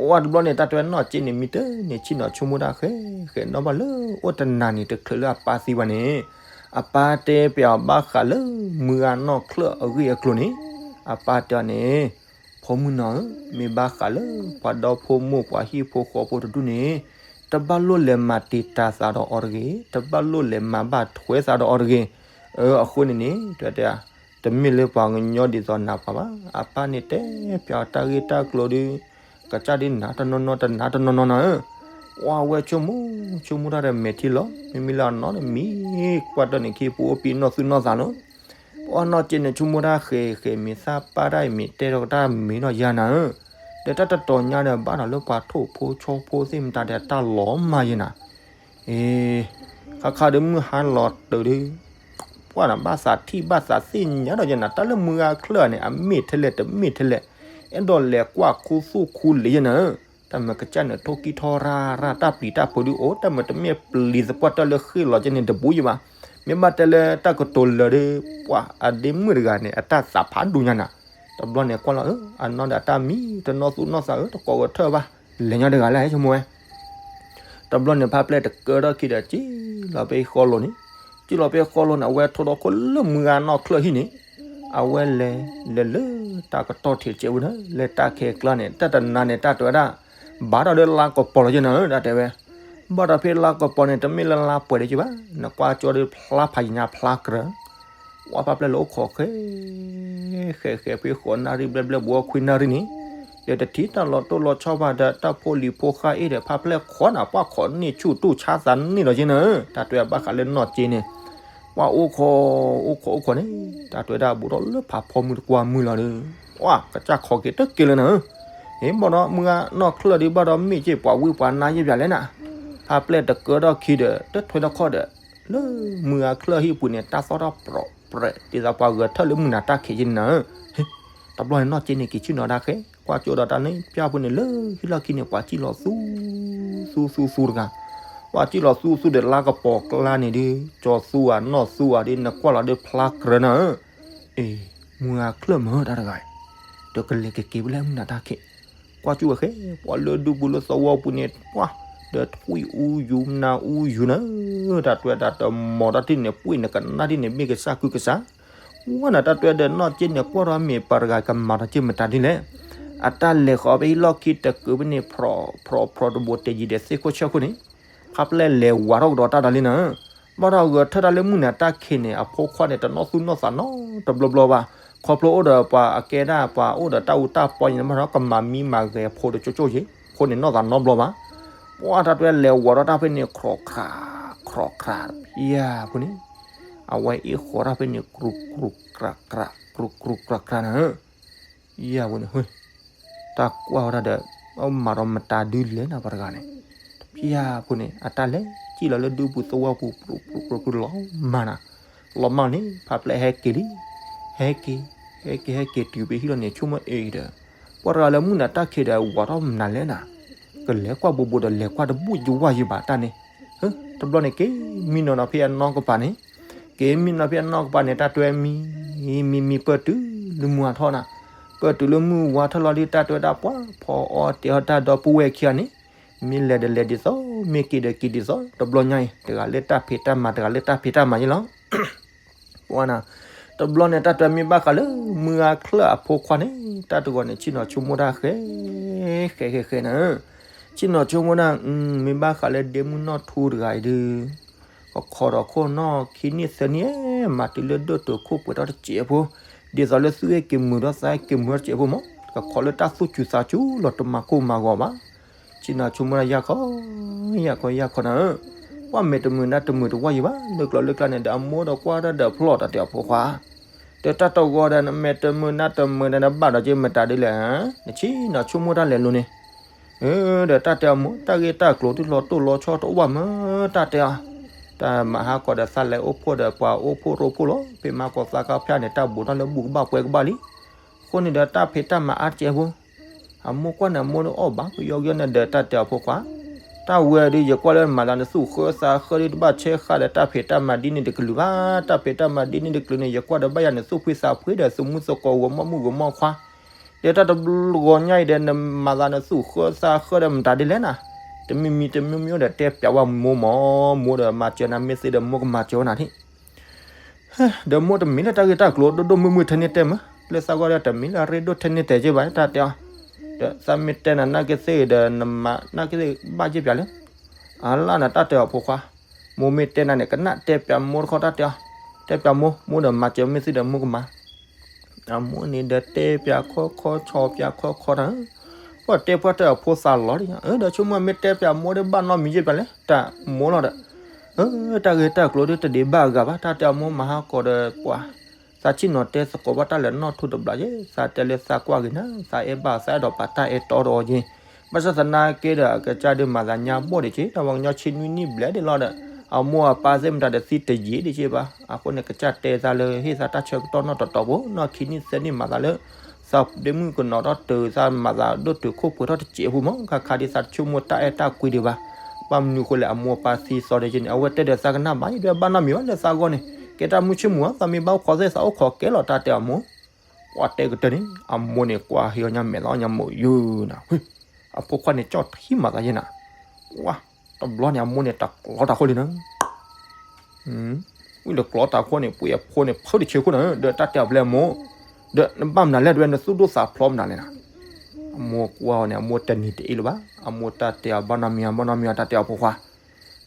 ဝဲတဘျီန့ၣ် တၢ်တဲနီၢ်က့န့ၣ် မံတန့ၢ်ဆ့ၣ်နီၤဆိကမိၣ်တၢ်ဃဲ ဃဲနီၣ်ဘၣ်လၢ အိၣ်တနၤန့ၣ် တချုးလၢအပၢ်သံဘၣ်န့ၣ်, အပၢ်တဲပျးအီၤဘၣ်ဃးလၢ မုၢ်ဂၤနီၢ်ချၢၣ်အဂ့ၢ်အကျိၤန့ၣ်, အပၢ်တဲအီၤန့ၣ် ဖိမုၣ်နီၢ်ဧၢ, မ့ၢ်ဘၣ်ဃးလၢပှၤဒီဖိမိၢ်ပှၤဟံၣ်ဖိဃီဖိတဒူၣ်န့ၣ်, တဘၣ်လိၣ်လဲၤမၤတံာ်တာ်သးဒီးအီၤတဂ့ၤ, တဘၣ်လိၣ်လဲၤမၤဘၣ်ထွဲသးဒီးအီၤတဂ့ၤ. အဃိန့ၣ်န့ၣ် တဲတဲ, တမ့ၢ်လၢပှၤကညီဒ်သိးနၤပှၤဘၣ်. အပၢ်န့ၣ်တဲပျးအီၤတၢ်ဂ့ၢ်တၢ်ကျိၤဒီး ကစၢ်ဒုးနၤတနီၤနီၤ တနၤတနီၤနီၤနၤဧၢ. ပှၤဝဲဆိကမိၣ်ဆိကမိၣ်တၢ်ဒီး မဲာ်ထံလီၤ, မ့မ့ၢ်လၢအနီၢ်န့ၣ် မံကွၢ်တၢ်န့ၣ် ခ့ပူၤအိၣ်ပံနီၢ်သူၣ်နီၢ်သးလီၤ. ပှၤနီၢ်က့န့ၣ် ဆိကမိၣ်တၢ်ဃဲဃဲ မ့ၢ်သးပၢ်တၢ်အံၤ မ့ၢ်တဲထီၣ်တၢ်မ့ၢ်နီၢ်ယၤနၤဧၢ, ဒီးတၢ်တတီၤညါဒီး ဘၣ်ဒီးလၢပှၤထိၣ်ဖိဆီဖိသ့ၣ်မတၤဒီး တၢ်လီၤမၢ်ယဲနၤ. အ့, ခါခါဒီးမုၢ်ဟါလီၤတုၤဒီး ပှၤနဘၣ်သးထံၣ်ဘၣ်သးသ့ၣ်ညါဒီးယဲနၤ, တၢ်လၢမုၢ်ဂၤချၢၣ်န့ၣ် အမ့ၢ်ထဲလဲၣ်တမ့ၢ်ထဲလဲၣ်, အဲၣ်ဒိးလဲၤကွၢ်ခူသူၣ်ခူလံာ်ယဲနၤဧၢ. တၢ်မ့ၢ်ကစၢ်န့ၣ် ထိၣ်ကံၢ်ထီၣ်ရၢ်ရၢ် တၢ်ပျံၤတၢ်ဖုးဒုးအိၣ်, တၢ်မ့ၢ်တမ့ၢ်ပျံၤသပှၢ်တၢၢ်လၢဃ့ၢ်လီၤကဲန့ၣ် တဘူးယံၤဘၣ်. မ့ၢ်ဘၣ်တဲလၢတၢ်ကတိၤလၢာ်ဒီး ပှၤအဒ့မုၣ်တဂၤန့ၣ် အတၢ်သးဖးဒိၣ်ညါနၤ. တဘျီန့ၣ်ကွၢ်လီၤဧၢ, အနီၢ်ဒီးအတၢ်မံ တနီၢ်သူၣ်နီၢ်သးဧၢ, တကိးဂဲၤထၢၣ်ဘၣ်, လဲၤညီတဂၤလၢဟဲဆိကမိၣ်ဝဲ တဘျီန့ၣ် ဖါပျဲၢ်တကၢထီၣ်ခံဒီး စံၣ်လီၤဖဲဃီလိၤန့ၣ်, စံၣ်လီၤဖဲဃီလိၤန့ၣ် အဝဲထိၣ်ဒီခိၣ်လၢမုၢ်ဂၤနီၢ်ချၢၣ်ဟံၣ်န့ၣ်, အဝဲလဲၤ လဲၤလၢတၢ်ကတီၢ်ထံးတကဲးဝဲန့ၣ် လၢတၢ်ခဲကျါန့ၣ် တၢ်တနၤန့ၣ် တၢ်တဲဝဲဒၣ် ဘၣ်ဒီးလၢလါကပီၤလီၤယဲနၤဧၢ, တၢ်တဲဝဲ ဘၣ်ဒီးဖဲလါကပီၤန့ၣ် တမ့ၢ်လၢလါပှဲၤဒံးက့ဘၣ်, နကွၢ်ကၠီဒီးဖျါဖးယံၤညါဖျါကြၢး ဝဲဖါပျဲၢ်လၢအိၣ်ခိးဃဲ ဃဲဃဲဖဲဃိးနၣ်ရံၣ်ဘျဲၣ်ဘျဲၣ် ဘူးခွံနၣ်ရံၣ်န့ၣ်, ဒီးတထံၣ်တၢ်လီၤတိၢ်လီၤဆီဘၣ်ဒီး တၢ်ဖိလံၤဖိဃါအ့ၣ်ဒီး ဖါပျဲၢ်ခိးနၤ ပှၤခိးန့ၢ်ဆူၣ်တူၢ်ဆါသးန့ၢ်လီၤကဲနၤဧၢ, တၢ်တဲဘၣ်ဃးလၢနီၢ်က့န့ၣ်, ပှၤအိၣ်ခိး အိၣ်ခိးအိၣ်ခိးန့ၣ်, တၢ်တဲဒၣ်ဘူးထီၣ်လၢဖးဖီမုၢ်တကွၢ်မုၢ်လီၤဒီး, ပှၤကစၢ်ခိးက့ၤတက့ၢ်လၢနၤဧၢ, ဟ့ၣ်ဘၣ်ဒီးမုၢ်ဂၤနီၢ်ချၢၣ်ဒီး ဘၣ်ဒီးမ့ၢ်က့ၤပှၤဝံပှၤနါယဲၢ်ပၠးလဲၣ်နၤ, ဖါပျဲၢ်တကၢထီၣ်ခံဒီး တထွဲထီၣ်ခီၣ်ဒီး လၢမုၢ်ဂၤချၢၣ်ဟံၣ်ပူၤန့ၣ် တၢ်သီၣ်ထီၣ်ပြီးပြဲး ဒ်သိးပှၤဂဲၤထၢၣ်လၢမုၢ်နၤတၢ်ခံးယဲနၤဧၢ, တဘျီန့ၣ်နီၢ်က့န့ၣ် က့ၤဆ့ၣ်နီၤတၢ်ဃဲ ကွၢ်ကၠိဒီးတၢ်န့ၣ် ပၠၢ်ဖိန့ၣ် လၢဟံၣ်လီၢ်ခံန့ၣ် ပှၤစံၣ်လီၤသူ သူသူသူတဂၤ, ပှၤစံၣ်လီၤသူသူဒီးလါကပီၤကျါန့ၣ်ဒီး ကၠီသူဧါနီၢ်သူဧါဒီး နကွၢ်လီၤဒီးဖျါကြၢးနၤဧၢ, အ့ မုၢ်ဂၤချၢၣ်မၢတၢ်တဂၤ, ဒီးကလဲၤကက့ၤဝဲလၢမုၢ်နၤတၢ်ခံး ကွၢ်ကၠိဝဲဃဲ ပှၤလၢဒူပူၤလၢသဝီပူၤန့ၣ် ပှၤ ဒီးထွံၣ်အူယူၤနၤအူယူၤနၤ, တၢ်တွဲတၢ်တမီၤတၢ်ထံၣ်န့ၣ် ပှ့ၢ်န့ၣ်ကနၣ်ထံၣ်န့ၣ် မ့ၢ်ကစၢ်ကုကစၢ်, ဝဲနၤတၢ်တွဲဒီးနီၢ်က့န့ၣ် ကွၢ်ထီၣ်မ့ၢ်ပှၤတဂၤကမၤထီၣ်က့ၢ်မတၤဒ်လဲၣ်, အတၢ်လဲၤဃီၤဖဲဟံၣ်လီၢ်ခံတကုးဖဲန့ၣ် ဖြီးဖြီးဖြီးတဘိးတဲာ်ယံၤဒီးသ့ၣ်ခိၣ်ဆၢခိၣ်န့ၣ် ဖါပျဲၢ်လဲၤဝးထီၣ်ကဒီးတၢ်ဒီးလံနၤ, ဘၣ်ဒီးဂဲၤထၢၣ်တၢ်လၢမုၢ်နၤတၢ်ခံးန့ၣ် အဖိခွါန့ၣ် တနီၢ်သူၣ်နီၢ်သးနီတဘျီဘျီဘၣ်, ခီဖျိအိၣ်ဒီးပှၤအကဲဒၣ်ပှၤအိၣ်ဒီးတၢ်အူတၢ်ပီန့ၣ် မ့ၢ်ဒီးကမၤမံမၤဂဲၤဖိဒီးကၠိကၠိက့ၤ, ဖိန့ၣ်နီၢ်သးနီတဘျီဘၣ်, ပှၤတၢ်တွဲလဲၤဝးထီၣ်တၢ်ဖဲန့ၣ် ခြောက်ခြား, ခြောက်ခြား, ဖျါဖိန့ၣ်, အဝဲအ့ၣ်ဃီၤတၢ်ဖဲန့ၣ် ကြူးကြူးကြးကြး, ကြူးကြူးကြးကြးနၤဧၢ ယၤဝဲန့ၣ် တၢ်ကွၢ်ဝဲဒၣ်ဒီး အမၤဒီးမတၤဒုလဲၣ်နၤပှၤတဂၤန့ၣ်, ဖျါဖိန့ၣ် အတၢ်လဲၤစံၣ်လီၤလၢဒူပူၤသဝီပူၤ ပြူပြူပြူပြူလီၤမၢ်နၤ, လီၤမၢ်န့ၣ် ဖါပျဲၢ်ဟဲက့ၤလံ, ဟဲက့ၤ, ဟဲက့ၤ ဟဲက့ၤတုၤဖဲဟံၣ်လီၤန့ၣ် ဆိကမိၣ်အ့ဒီး, ပှၤတဂၤလၢမုၢ်နၤတၢ်ခံးဒီး ဝၤထီၣ်မနုၤလဲၣ်နၤ, ကလဲၤကွၢ်ဘိးဘိးဒီး လဲၤကွၢ်တဘူၣ်ယဝၢ်ယဘၣ်တၢ်န့ၣ်, တဘျီန့ၣ်က့ၤမံနီၤနီၤဖဲအနီၢ်ကပၤန့ၣ်, က့ၤမံနီၤဖဲအနီၢ်ကပၤန့ၣ် တၢ်တဲဝဲမံ, မံမံပၢၢ်တုၤလၢမုၢ်ဝါထီၣ်နၤ, ပၢၢ်တုၤလၢမုၢ်ဝါထီၣ်လီၤဒီး တၢ်တဲဝဲဒၣ်ပှၤ ဖီအီၣ်တဲအီၣ်တၢ်ဒီပုၢ်ဝဲၢ်ခံဂၤန့ၣ်, မ့ၢ်လဲၤဒီးလဲၤဒ်သိး, မ့ၢ်က့ၤဒီးက့ၤဒ်သိး, တဘျီညါအံၤ တဂၤလၢတၢ်ဖံးတၢ်မၤ တဂၤလၢတၢ်ဖံးတၢ်မၤယဲလီၤ. ပှၤနၤ, တဘျီန့ၣ် တၢ်တဲမ့ၢ်ဘၣ်ဃးလၢ မုၢ်အါချၢအဖိခွါန့ၣ် တၢ်တဂီၤန့ၣ် ဆ့ၣ်နီၤဆိကမိၣ်တၢ်ဃဲ, ဃဲဃဲဃဲနၤ, ဆ့ၣ်နီၤဆိကမိၣ်တၢ်, မ့ၢ်ဘၣ်ဃးလၢဒ့မုၢ်နီၢ်ထူတဂၤအံၤဒုး, ကခိးဒီးခိၣ်နီၢ်ခံနံၣ်သၢနံၣ်, မၤတုၤလၢဒိၣ်တုာ်ခိၣ်ပှဲၤထီၣ်တစဲးဖိ, ဒ်သိးလၢသူၣ်ဟ့ၣ်က့ၤမုာ်ဒီးသးဟ့ၣ်က့ၤမုာ်ထီၣ်တစဲးဖိမး, ကခိးလၢတၢ်သူၣ်စူၤသးစူၤလီၤ တမၤကိၢ်မၤဂီၤဘၣ်. ဆ့ၣ်နီၤဆိကမိၣ်တၢ် ယၢ်ခီ, ယၢ်ခီ ယၢ်ခီနၤဧၢ, ပှၤမဲာ်တမုာ်နါတမုာ်တဝၢ်ယံၤဘၣ်, လၢကျိၤလၢကျါန့ၣ်ဒီး အမိၢ်ဒီးကွၢ်တၢ်ဒီးဖျီၣ် တၢ်တဲအီၤဖိခွါ, ဒီးတၢ်တဂီၤဒီး နမဲာ်တမုာ်နါတမုာ်ဒီး နဘၣ်ဒီးက့ၤမတၤဒ်လဲၣ်, နဆ့ၣ်နီၤဆိကမိၣ်တၢ်လဲၤလိၤန့ၣ်, ဒီးတၢ်တဲအီၤမိၢ် တၢ်ဂ့ၢ်တၢ်ကျိၤ တုၤလီၤတိၢ်လီၤဆီတအိၣ်ဘၣ်မး, တၢ်တဲအီၤ, တၢ်မၤဟါကီးဒီး သးလဲၤအိၣ်ဖှိၣ်ဒီးပှၤအိၣ်ဖှိၣ်ရိဖှိၣ်လီၤ, ဖဲမၤကီးသးကဖၠၣ်န့ၣ် တၢ်ဘူးထီၣ်လၢဘူၣ်ကဘၣ်ပှဲၤကဘၣ်လံ, အဃိန့ၣ်ဒီး တၢ်ဖံးတၢ်မၤအါတစဲးဖိ အမိၢ်ကွၢ်န့ၣ် အမိၢ်န့ၣ်အီၣ်ဘၣ်ကယီကယီန့ၣ်ဒီး တၢ်တဲအီၤဖိခွါ, တၢ်ဝဲဒုး ယကွၢ်လၢမၤသးနသူၣ်ဃၢသးဃၢဒုး တဘၣ်ဆဲးဃာ်ဒီးတၢ်ဖံးတၢ်မၤဒ်န့ၣ်တကလုာ်ဘၣ်, တၢ်ဖံးတၢ်မၤဒ်န့ၣ်တကလုာ်န့ၣ် ယကွၢ်ဒီးဘၣ်ယၤနသူၣ်ဖှံသးဖှ့ဒီး သမူသကိးဂီၤမီၢ်မုၣ်ဂီၤမီၢ်ခွါ, ဒီးတၢ်တဘျီဂီၤညါအံၤဒီး နမၤသးနသူၣ်ဃၢသးဃၢဒီးမတၤဒ်လဲၣ်နၤ, တမံၤမံၤတမံၤမံၤဒီး တဲပျးဝဲမိၢ်မး, မိၢ်ဒီးမၤစၢၤနၤ မ့ၢ်သ့ဒီးမိၢ်ကမၤစၢၤဝဲနၤထံၣ် ဒီးမိၢ်တမ့ၢ်လၢတၢ်ဂ့ၢ်တၢ်ကျိၤဒိၣ်ဒိၣ်မုၢ်မုၢ်ထဲန့ၣ်တဲမး, လၢသးဂီၢ်ဒီးတမ့ၢ်လၢအရ့ဒိၣ်ထဲန့ၣ်တဲက့ဘၣ် တၢ်တဲအီၤ, ဒီးသးမ့ၢ်တဲနၤနာ်က့သ့ၣ်ဒီး နမၤနာ်က့သ့ၣ်ဘၣ်က့ပျးလၢ, အလၢနတၢ်တဲအီၤဖိခွါ, မိၢ်မ့ၢ်တဲနၤန့ၣ် ကနၣ်တဲပျးမိၢ်တခီတၢ်တဲအီၤ, တဲပျးမိၢ်, မိၢ်ဒီးမၤစၢၤမ့ၢ်သ့ဒီးမိၢ်ကမၤ အမိၢ်န့ၣ်ဒီးတဲပျးခီခီဆီပျးခီခီတၢ်, ပှၤတဲပှၤတဲအဖိသးလီၤဒီး, ဒီးဆိကမိၣ်မ့ၢ်တဲပျးမိၢ်ဒီးဘၣ်နီတမံၤယဲၢ်ပျးလဲၣ် တၢ်မိၢ်လီၤဒီး, တၢ်ဂ့ၢ်တၢ်ကျိၤဒုးတဒံးဘၣ်အဂၤဘၣ် တၢ်တဲအမိၢ်မၤဟါကီးဒီးပှၤ, သးဆ့ၣ်နီၤတဲသကိးဘၣ်တၢ်လဲၤနီၢ်ထူတဘျီယဲၢ် သးတဲလၢသးကွၢ်ဂ့ၤနၤ သးအဲၣ်ဘၣ်သးအဲၣ်ဒိးပာ်တၢ်အဲၣ်တီဒီးအီၤက့ၤ, ဘၣ်ဆၣ်သနာ်က့ဒီး အကစၢ်ဒုးမၤသးညါဘီၣ်ဒံးက့ တၢ်ဝဲကညီဆံနွံနံၣ်ဘျဲၣ်ဒံးလီၤဒီး, အမိၢ်အပၢ်သ့ၣ်မတၤဒီးသံတယံာ်ဒံးက့ဘၣ် အဃိန့ၣ် ကစၢ်တဲသးလၢဟ့ၣ်သးတၢ်ဆၢကတီၢ်နီၢ်တတီၤဖိ နီၢ်ခံနံၣ်သၢနံၣ်မၤသးလၢ သးဒ့မုၣ်ကနီၤထီၣ်တုၤသးမၤသးဒိၣ်တုာ်ခိၣ်ပှဲၤထီၣ်တစဲးဖိမး ခါခါဒ်သးတဆိကမိၣ်တၢ်အဲၣ်တၢ်ကွံဒံးဘၣ်, ဘၣ်မနုၤအဃိလဲၣ် အမိၢ်အပၢ်သံသီဒ်က့န့ၣ် အဝဲတဲဒီးသးကနၣ်ဘၣ် ယဒွဲၣ်ဘၣ်နီတမံၤဘၣ်လၢသးဂီၢ်န့ၣ် ကဲတၢ်မုၢ်ဆ့ၣ်မုၢ်ဧါ သးမ့ၢ်ဘၣ်အိၣ်ခိးသ့ၣ်သးအိၣ်ခိးကဲလီၤ တၢ်တဲအမိၢ်, ပှၤတဲကတၢၢ်န့ၣ် အမိၢ်န့ၣ်ကွၢ်ဟ့ၣ်အီၣ်ညါမဲာ်သီညါမိၢ်ယုာ်နၤ, အဖိခွါန့ၣ်ကၠီၣ်ထံမၤသးယဲၢ်နၤ, ဝါ, တဘျီန့ၣ် အမိၢ်န့ၣ်တကျီတၢ်ခိၣ်လံနၤ ဝံၤဒီးကျီတၢ်ခိၣ်န့ၣ် ပှ့ၤအဖိန့ၣ် ဖုတဆ့ခိၣ်နၤ ဒီးတၢ်တဲအီၤဖဲလဲၣ်မိၢ်, ဒီးနဘၣ်မနုၤလဲၣ် တဝဲနသူၣ်ဒိၣ်သးဖျိးမနုၤလဲၣ်နၤ, အမိၢ်ကွၢ်အီၤန့ၣ် အမိၢ်တနံၤတအ့ၣ်လၢၤဘၣ်, အမိၢ်တၢ်တဲအီၤဘၣ်နီတမံၤ ဘၣ်နီတမံၤ တၢ်တဲအီၤဖိခွါ,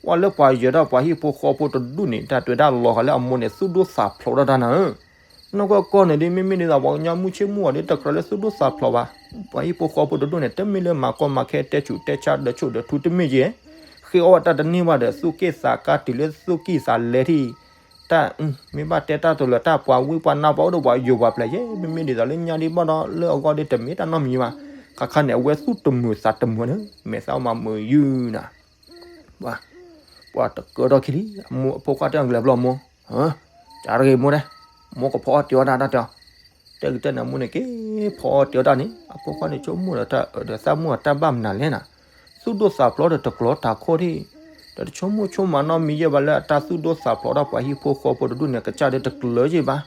ပှၤလၢပှၤယၢၤထီၣ်ပှၤဟံၣ်ဖိဃီဖိတဒူၣ်န့ၣ် တၢ်တဲဝဲဒၣ်လီၤဂာ်လၢအမိၢ်န့ၣ် သူၣ်ဒိၣ်သးဖျိးဒၣ်တၢ်နၤဧၢ နီၢ်ကီၢ်ကီၢ်န့ၣ်ဒ်မ့မ့ၢ်ဒ်သိးပှၤကညီမုၢ်ဆ့ၣ်မုၢ်ဂီၤဒီးတကြၢးလၢသူၣ်ဒိၣ်သးဖျိးဘၣ်, ပှၤဟံၣ်ဖိဃီဖိတဒူၣ်န့ၣ် တမ့ၢ်လၢမၤကီမၤခဲတဲဆူးတဲဆါဒီးဆိၣ်ဒီးထူတမ့ၢ်က့, ဃ့အီၣ်ဝဲတၢ်တန့ၢ်ဘၣ်ဒီး သူၣ်က့ၣ်သးကါတုၤလၢသူၣ်ကံၢ်သးလဲထံၣ်, တၢ်, မ့ၢ်ဘၣ်တဲတၢ်တိၤလၢတၢ်ပှၤဝံပှၤနါပှၤအိၣ်ဒီးပှၤယိၤပှၤပျဲၢ်ယဲၢ် မ့မ့ၢ်ဒ်သိးလၢညါဒ်ဘၣ်ဒီးလၢအဂီၢ်ဒီးတမ့ၢ်တၢ်နီတမံၤဘၣ်, ခါခါန့ၣ် အဝဲသူၣ်တမုာ်သးတမုာ်န့ၣ် မဲာ်သၣ်မၤမုာ်ယုာ်နၤ ပှၤ, ပှၤတကၢထီၣ်ခံလံ, အမိၢ်အဖိခွါတဲအီၤကလဲၤဘျီမိၢ်, ကၢတဂ့ၤမိၢ်တဲ, မိၢ်ကဖီအီၣ်တ့ၤအီၣ်တၢ်တၢ်တဲအီၤ, တဲကတဲန့ၣ်အမိၢ်န့ၣ်က့ၤဖီအီၣ်တ့ၤအီၣ်တၢ်န့ၣ် အဖိခွါန့ၣ်ဆိကမိၣ်ဒီးတၢ်အၢဒီးသးမိၢ်အတၢ်ဘၣ်မနုၤလဲၣ်နၤ, သူၣ်ဒိၣ်သးဖျိးဒီးတကျီတၢ်ခိၣ်ဒံး, ဒီးတဆိကမိၣ်ဆိကမးနီတမံၤယဲၢ်ဘၣ်လၢအတၢ်သူၣ်ဒိၣ်သးဖျိးဒီးပှၤဟံၣ်ဖိဃီဖိတဒူၣ်န့ၣ် ကစၢ်ဒီးတကျၢၤက့ၤဘၣ်,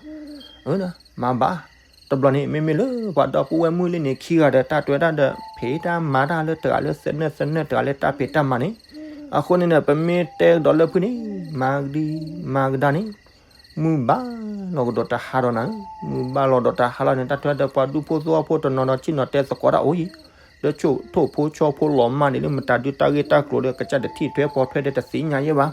မၤဘၣ် တဘျီန့ၣ် မ့မ့ၢ်လၢပှၤဒီပုၢ်ဝဲၢ်မုၣ်လံန့ၣ် ခံဂၤဒီးတၢ်တွဲတၢ်ဒီး ဖံးတၢ်မၤတၢ်လၢတဂၤလၢသနၢၣ်သနၢၣ် တဂၤလၢတၢ်ဖံးတၢ်မၤန့ၣ်, အဃိန့ၣ်ဒီး ပမ့ၢ်တဲကဒီးလၢဖုန့ၣ် မၤကဒံမၤကဒါန့ၣ်, မုၢ်ဘၣ်လီၤကဒီးတဟါဒီးနၤ, မုၢ်ဘၣ်လီၤဒီးတဟါလီၤန့ၣ် တၢ်တွဲဒီးပှၤဒူဖိသဝီဖိတနီၤနီၤ ဆ့ၣ်နီၤတဲသကိးတၢ်အိၣ်အံၤ, လၢထိၣ်ဖိဆီဖိလီၤမၢ်န့ၣ် လၢမတၤဒုးတၢ်ဂ့ၢ်တၢ်ကျိၤဒီး ကစၢ်တထံၣ်ထွဲဖီထွဲဒီးတသ့ၣ်ညါယဲၢ်ဘၣ်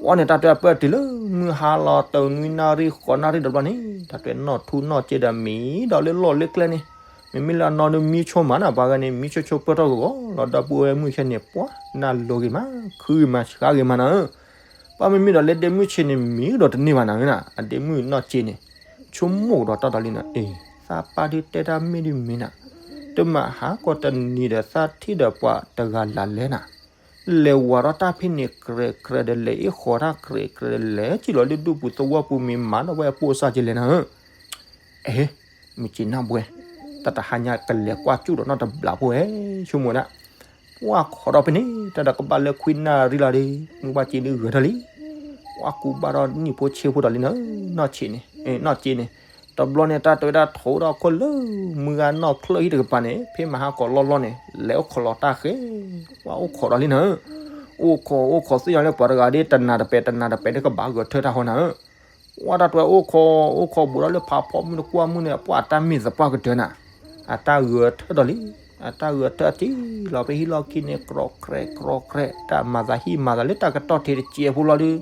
အီၤန့ၣ် တၢ်တွဲအပၢၢ်တုၤလၢ မုၢ်ဟါလီၤ တနွံနၣ်ရံၣ် ဃိးနၣ်ရံၣ်တဘျီန့ၣ် တၢ်တွဲနီၢ်ထူနီၢ်စ့ဒီးမံၤဒီးလၢလီၢ်လၢကျဲန့ၣ်, မ့မ့ၢ်လၢအနီၢ်ဒုးမံဆိမးနၤ ပှၤဂၤန့ၣ် မံဆိဆိပၢၢ်ထီၣ်ဂီၤဂီၤလီၤ ဒီပုၢ်ဝဲၢ်မုၣ်ခဲန့ၣ် ပှၤနၢ်လိၤဂ့ၤမး ခုဂ့ၤမး ဆှါဂ့ၤမးနၤဧၢ, ပှၤမ့မ့ၢ်ဒီးလၢဒ့မုၣ်ဆ့န့ၣ် မံၤကဒီးတန့ၢ်ဘၣ်နၤဧၢနၤ အဒ့မုၣ်နီၢ်စ့န့ၣ်, ဆိကမိၣ်ကဒီးတၢ်ဒီးလံနၤ အ့ သးပၢ်ဒုးတဲတၢ်မ့ၢ်ဒုးမ့ၢ်နၤ, တမၤဟးကီးတနံၤဒီးသးထံၣ်ဒီးပှၤတဂၤလၢ်လဲၣ်နၤ လဲၤဝၤထီၣ်တၢ်ဖဲန့ၣ်ကြဲးကြဲးဒီး လဲၤအ့ၣ်ဃီၤတၢ်ကြဲးကြဲးဒီး လဲၤစံၣ်လီၤလၢဒူပူၤသဝီပူၤမ့ၢ်မၤဒီးဝဲအပိၢ်အစၢ်ကလဲၣ်နၤဧၢ, အဟ့, မုၢ်စ့နၢ်ဘှဲ, တၢ်တဟါညါကလဲၤကွၢ်ကၠူၣ်ဒီးနီၢ်တဘျီဖိဧဲ, ဆိကမိၣ်ဒၣ်, ပှၢ်ခိးဒီးဖဲန့ၣ် တၢ်ဒီးကဘၣ်လၢခွံနၣ်ရံၣ်လီၤဒီး မုၢ်ဘၣ်စ့ဒုးဂဲၤထီၣ်လံ, ပှၢ်ကူဘၣ်ဒီးနံၣ်ဖိဆ့ဖိဒီးလံနၤ, နီၢ်စ့န့ၣ်, နီၢ်စ့န့ၣ်, တဘျီန့ၣ် တၢ်တဲဝဲဒၣ်ထိးဒီးခိၣ်လၢ မုၢ်ဂၤနီၢ်ချၢၣ်ဟံၣ်တကပၤန့ၣ် ဖဲမဟါကီးလီၢ်လီၢ်န့ၣ် လဲၤအိၣ်ခိးလီၤတၢ်ဃဲ, ပှၢ်အိၣ်ခိးဒီးလံနၤ, အိၣ်ခိးအိၣ်ခိးသ့ၣ်ညါလၢပှၤတဂၤဒ်တနၤတပဲာ်တနၤတပဲာ်ဒ်ကဘၣ်ဂဲၤထၢၣ်တၢ်ဃီနၤ ပှၢ်တၢ်တဲဝဲအိၣ်ခိး အိၣ်ခိးဘူးဒီးလၢဖးဖီမုၢ်တကွၢ်မုၢ်န့ၣ် ပှၢ်တၢ်မ့ၢ်သပှၢ်ကတၢၢ်နၤ, အတၢ်ဂဲၤထၢၣ်ဒီးလံ, အတၢ်ဂဲၤထၢၣ်အတံၢ်လီၤဖဲဟံၣ်လီၢ်ခံန့ၣ် ကြီကြဲးကြီကြဲး တၢ်မၤသးဟံၣ်မၤသးလၢတၢ်ကတီၢ်ထံးတစဲးဖိလီၤဒီး,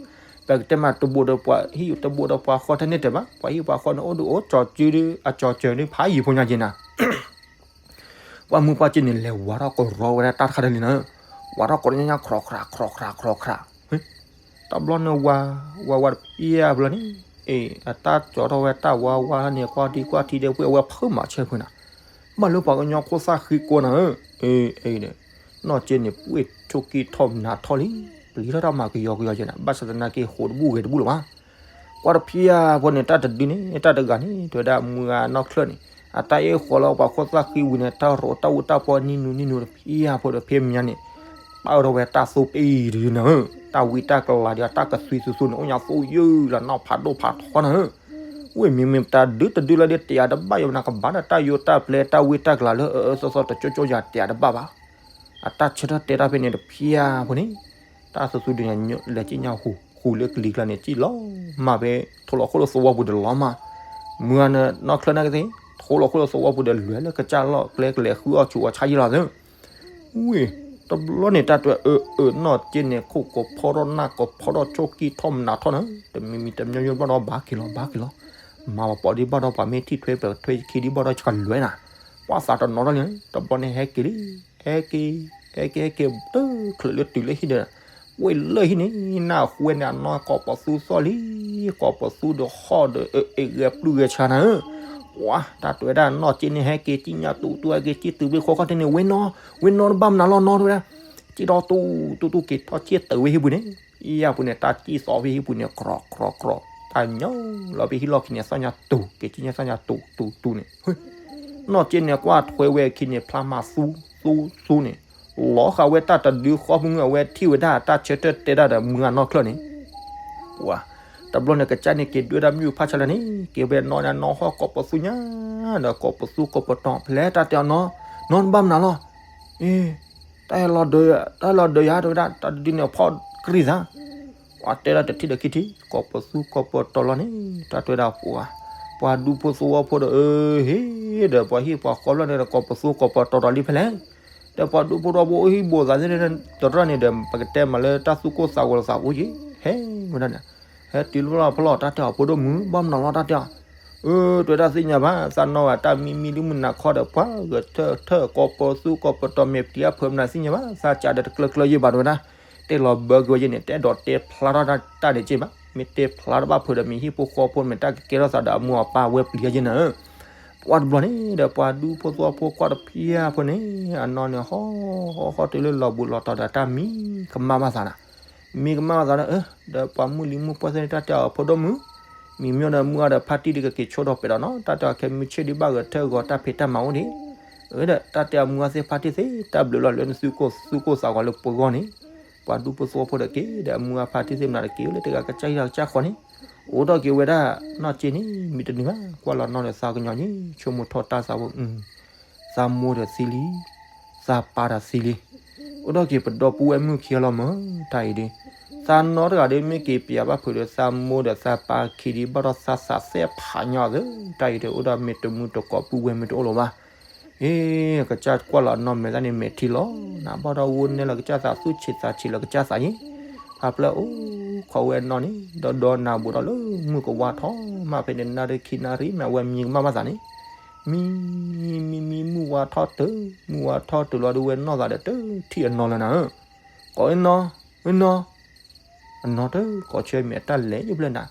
ပကတဲမးတဘိဒီးပှၤဟံၣ်တဘိဒီးပှၤဃီထဲန့ၣ်တဲဘၣ် ပှၤဟံၣ်ပှၤဃီန့ၣ်အိၣ်ဒုးအိၣ်ကၠီၤစုဒုး အကၠီၤစၢၤဒုးဖးယံၤဖိညါက့နၤ ပှၢ်မုၢ်ပှၢ်စ့န့ၣ် လဲၤဝးထီၣ်ကရီဝဲဒၣ်တၢ်တခါတလံနၤ, ဝးထီၣ်ကရီညါ ကြီကြဲးကြီကြဲးကြီကြဲး, တဘျီန့ၣ်ဝး, ဝးဝးတဖျၢၣ်ဖိလီၤန့ၣ်, အ့ အတၢ်ကၠီထီၣ်ဝဲတၢ်ဝးဝးန့ၣ် ကွၢ်ထံကွၢ်ထံဒီးပှ့ၤအဝဲဖုးမၤဆၢဖုးနၤ, ဘၣ်လၢပှၤကညီခိၣ်သၣ်ဃံကိးနၤဧၢ, အ့ အ့ နီၢ်စ့န့ၣ် ပှ့ၤထိၣ်ကံၢ်ထီၣ်မနၤထီၣ်လံ, ပျံၤထီၣ်တၢ်မၤကယီကယီက့နၤ ဘၣ်ဆၣ်သနာ်က့ဃိးတဘူၣ်ဂဲၤတဘူၣ်လၢၤဘၣ် ကွၢ်တဖျၢၣ်ဖိန့ၣ် တၢ်တဒုန့ၣ် တၢ်တဂၤန့ၣ် တဲဝဲဒၣ်မုၢ်ဂၤနီၢ်ချၢၣ်န့ၣ် အတၢ်အ့ၣ်ဃီလၢပှၤခိၣ်သၣ်ဃံဝံၤန့ၣ် တၢ်ရိးတၢ်အူတၢ်ပီနံၤနူနံၤနူတဖျၢၣ်ဖိဒီးဖဲမညါန့ၣ် ပာ်အၢထီၣ်ဝဲတၢ်သိပ့ၢ်တဒုနၤဧၢ, တၢ်ဝံတၢ်ကလၤဒီးတၢ်ကသွံသူသူန့ၣ် အိၣ်ညါသိယုၢ်လီၤနီၢ်ဖးဒိၣ်ဖးထီနၤဧၢ, ဝ့ၢ်မ့မ့ၢ်တၢ်ဒုတဒုလၢဒ်တယၤတဘၣ်ယၤနၤကဘၣ်ဒီးတၢ်ယိတၢ်ပျဲတၢ်ဝံတၢ်ကလၤလၢအအၢသီသီတကၠိကၠိယၤတယၤတဘၣ်ဘၣ် အတၢ်ဆၢထၢၣ်တဲတၢ်ဖဲန့ၣ်တဖျၢၣ်ဖိန့ၣ်, တၢ်သူသူဒုးန့ၣ် လဲၤကံၣ်ညါဟူး, ဟူးလၢကလံၤကျါန့ၣ် ကံၣ်လီၤမၢ်ဖဲ ထိးလီၤခိၣ်လၢသဝီပူၤဒီးလီၤမၢ်, မုၢ်ဂၤနီၢ်ချၢၣ်နာ်က့သ့ၣ် ထိးလီၤခိၣ်လၢသဝီပူၤဒီးလဲၤလၢကစၢ်လီၢ်ကျဲကလဲၤဃုအီၣ်ဆူးအီၣ်ဆါယံာ်လီၤသၢ ဝ့ၢ်, တဘျီန့ၣ် တၢ်တဲအၢအၢနီၢ်စ့န့ၣ် ခိၣ်ကဖီထီၣ်နၢ်ကဖီထီၣ် ဆိၣ်ကံၢ်ထီၣ်မနၤထီၣ်နၤ, တမံၤမံၤတမံၤမံၤဘၣ်ဒီးဘၣ်က့ၤလီၤ ဘၣ်က့ၤလီၤ, မၤပှၤပိာ်ဒံးဘၣ်ဒီးပှၤမ့ၢ်ထံၣ်ထွဲပှၤထွဲခံဒံးဘၣ်ဒီးဆှၢလွဲနၤ, ပှၢ်သးတနီၤထီၣ်လံ, တဘျီန့ၣ်ဟဲက့ၤလံ, ဟဲက့ၤ, ဟဲက့ၤ ဟဲက့ၤ တချုးလၢတုၤလၢဟံၣ်ဒီး, ဝ့ၢ်လၢဟံၣ်န့ၣ် နၢ်ဟူဝဲန့ၣ် အနီၢ်ကိးပသူသီၣ်လံ, ကိးပသူဒီးဟီၣ်ဒီးအ့ၣ်ဂဲၤပျုၢ်ဂဲၤဆါနၤဧၢ, ပှၤ တၢ်တဲဝဲဒၣ်နီၢ်စ့န့ၣ် ဟဲက့ၤကံၣ်ညါတူတူ ဟဲက့ၤကံၣ်တုၤဘ့ၣ်ဃီခီၣ်ထံးန့ၣ် ဝဲနီၢ်, ဝဲနီၢ်တဘၣ်မနုၤလီၤနီၢ်တဲဝဲဒၣ်, ကံၣ်ထီၣ်တူတူတူ က့ၤထီၣ်က့ၤတုၤဝဲဟံၣ်ပူၤန့ၣ်, အံၤအပူၤန့ၣ် တၢ်ကံၣ်သီဖဲဟံၣ်ပူၤန့ၣ် ကြီကြီကြီ, တၢ်ညီလီၤဖဲဟံၣ်လီၢ်ခံန့ၣ် သီၣ်ညါတူၤ က့ၤကံၣ်ညါသီၣ်ညါတူၤတူၤတူၤန့ၣ် နီၢ်စ့န့ၣ် ကွၢ်ထွဲဝဲအခံန့ၣ် ဖျါမးသူသူသူန့ၣ်, လီၤဃာ်ဝဲတၢ်တဒုဃီဖိမုၢ် အဝဲထံၣ်ဝဲဒၣ်တၢ်ဆၢထၢၣ်တဲဒၣ်ဒီးမုၢ်ဂၤနီၢ်ချၢၣ်န့ၣ်, ပှၤ, တဘျီန့ၣ် ကစၢ်န့ၣ်က့ၤဒွဲၣ်ဒၣ်မုၢ်ဖးဆါလၢန့ၣ် က့ၤဝဲနီၢ်န့ၣ်နီၢ်ဟီၣ်ကိးပသူညါ, ဒီးကိးပသူကိးပတီၤ ဖဲလဲၣ်တၢ်တဲအီၤနီၢ်, နီၢ်တဘၣ်မနုၤလီၤ, အ့ တၢ်ဟဲလီၤဒၢးယၤတဲဝဲဒၣ် တၢ်တဒုန့ၣ်ဖီၣ်ကြံၢ်သး ပှၤတဲဒၣ်တထံၣ်ဒီးခံထံၣ် ကိးပသူကိးပတီၤလီၤန့ၣ် တၢ်တဲဝဲဒၣ်ပှၤ, ပှၤဒူဖိသဝီဖိဒီး အဟ့ၣ်ဒီးပှၤဟံၣ်ပှၤဃီလီၤန့ၣ်ဒီး ကိးပသူကိးပတီၤဒီးလံဖဲလဲၣ်, ဒီးပှၤဒူဖိသဝီဖိအိၣ်ဟံၣ်ဘိးသးသ့ၣ်တဖၣ်န့ၣ်ဒီး ပကတဲမးလၢတၢ်သူၣ်ကိၢ်သးဂီၤလီၤသးအိၣ်က့ၤ, ဟဲဝဲဒၣ်န့ၣ်, ဟဲတုၤလၢဖျီၣ်ဖျီၣ် တၢ်တဲအီၤ ဖိဒိၣ်မုၣ် ဘၣ်မနုၤလီၤ တၢ်တဲအီၤ အၢ တဲဝဲဒၣ်သ့ၣ်ညါဘၣ် သးနီၢ်ဂၤတၢ်မံမံလံမုၢ်နၤခီဒီး ပှၤဂဲၤထၢၣ်ထၢၣ် ကိးပသူကိးပတီၤ မ့ၢ်ပျံၤအဖၢမနၤသ့ၣ်ညါဘၣ် သးကးဒီးတကျၢၤကျၢၤယဲၢ်ဘၣ် တဲဝဲဒၣ်, တဲလီၤဘၢက့ၤဝဲယဲၢ်န့ၣ် တအဲၣ်ဒိးတဲဖျါထီၣ်တၢ်န့ၣ်က့ၢ်ဘၣ် မ့ၢ်တဲဖျါထီၣ်ဘၣ်ဖုးဒီး မ့ၢ်ဟံၣ်ဖိဃီဖိ မ့ၢ်တၢ်ကကဲထီၣ်သးဒီးအမိၢ်အပၢ်ဝဲပျံၤယဲၢ်န့ၣ်ဧၢ, ပှၤတဘျီန့ၣ်ဒီး ပှၤဒူဖိသဝီဖိကွၢ်တဖျၢၣ်ဖိန့ၣ် အနီၢ်န့ၣ် ဟီၣ်ဟီၣ်ဟီၣ်တုၤလၢလီၤဘူးလီၤတီၤဒီးတၢ်မံကမၣ်ဘၣ်သးနၤ မံကမၣ်ဘၣ်သးဒီး အၢ ဒီးပှၤမုၢ်လံၤမုၢ်ပှၢ်သ့ၣ်န့ၣ် တၢ်တဲအီၤ ဖိဒိၣ်မုၣ်, မံမ့ၢ်ဒီးမုၢ်အါဒီးဖါတံၢ်ဒ်ကက့ၤဆိဒီးပဲာ်ဒီးနီၤ တၢ်တဲအီၤ ခဲမုၢ်ဆ့ၣ်ဒ်ဘၣ်ဂဲၤထၢၣ်ဂီၤတၢ်ဖံးတၢ်မၤအိၣ်ဒံး, အၢ ဒီးတၢ်တဲအီၤ မုၢ်အါသ့ၣ်ဖါတံၢ်သ့ၣ် တၢ်ဘျုးလီၤလၢနသူၣ်ကိၢ်သူၣ်ကိၢ်သးဂီၤလၢပဂီၢ်န့ၣ်, ပှၤဒူဖိသဝီဖိဒီးက့ၤ ဒီးမုၢ်အါဖါတံၢ်သ့ၣ်မနၤဒီးက့ၤလၢတဂၤကစၢ်ဟံၣ်ဒီးကစၢ်ဃီန့ၣ်, အိၣ်ဒီးက့ၤဝဲဒၣ် နီၢ်စ့န့ၣ် မံတနုၤဘၣ် ကွၢ်လီၤနီၢ်ဒီးသးကညီၤန့ၣ် ဆိကမိၣ်ထီၣ်တၢ်သးဝဲ သးမိၢ်ဒီးသံလံ, သးပၢ်ဒီးသံလံ, အိၣ်ဒီးက့ၤပဒီပုၢ်ဝဲၢ်မုၣ်ခံဂၤလီၤမၢ်, တၢ်အံၤဒ်, သးနီၢ်တဂၤဒီး မ့ၢ်က့ၤပျံၤဘၣ်ဖုးဒီး သးမိၢ်ဒီးသးပၢ်ခံဒ်ဘၣ်ဒီးသးသးသ့ၣ်ဖးညီအသး, တၢ်အံၤဒ် အိၣ်ဒီးမ့ၢ်တမုၢ်တကိးပုၢ်ဝဲၢ်မ့ၢ်တအိၣ်လၢၤဘၣ်, အ့ ကစၢ်ကွၢ်လီၤအနီၢ်မဲာ်သၣ်န့ၣ် မဲာ်ထံလီၤ, နဘၣ်ဒီးဝဲနဲလီၤကစၢ်သး သူၣ်ဆံးသးဆံးလီၤကစၢ်သးယ့ၣ်, ဖးဖျၢၣ်အိၣ်ခိးဝဲအနီၢ်န့ၣ် ဒီဒီနၤဘူးဒီးလၢမုၢ်ကဝါထီၣ်မး ဖဲန့ၣ်နၣ်ရံၣ်ခံနၣ်ရံၣ်မး အဝဲမံကမၣ်ဘၣ်သးန့ၣ် မံ, မံမံမုၢ်ဝါထီၣ်တုၤ, မုၢ်ဝါထီၣ်တုၤလီၤဒီး ဝဲနီၢ်သးဒီးတထံၣ်အနီၢ်လၢၤနၤဧၢ, ကိးအနီၢ်, အနီၢ်, အနီၢ်တကိးဆၢမ့ၢ်အတၢ်လဲၤယဖျၢၣ်နၤ,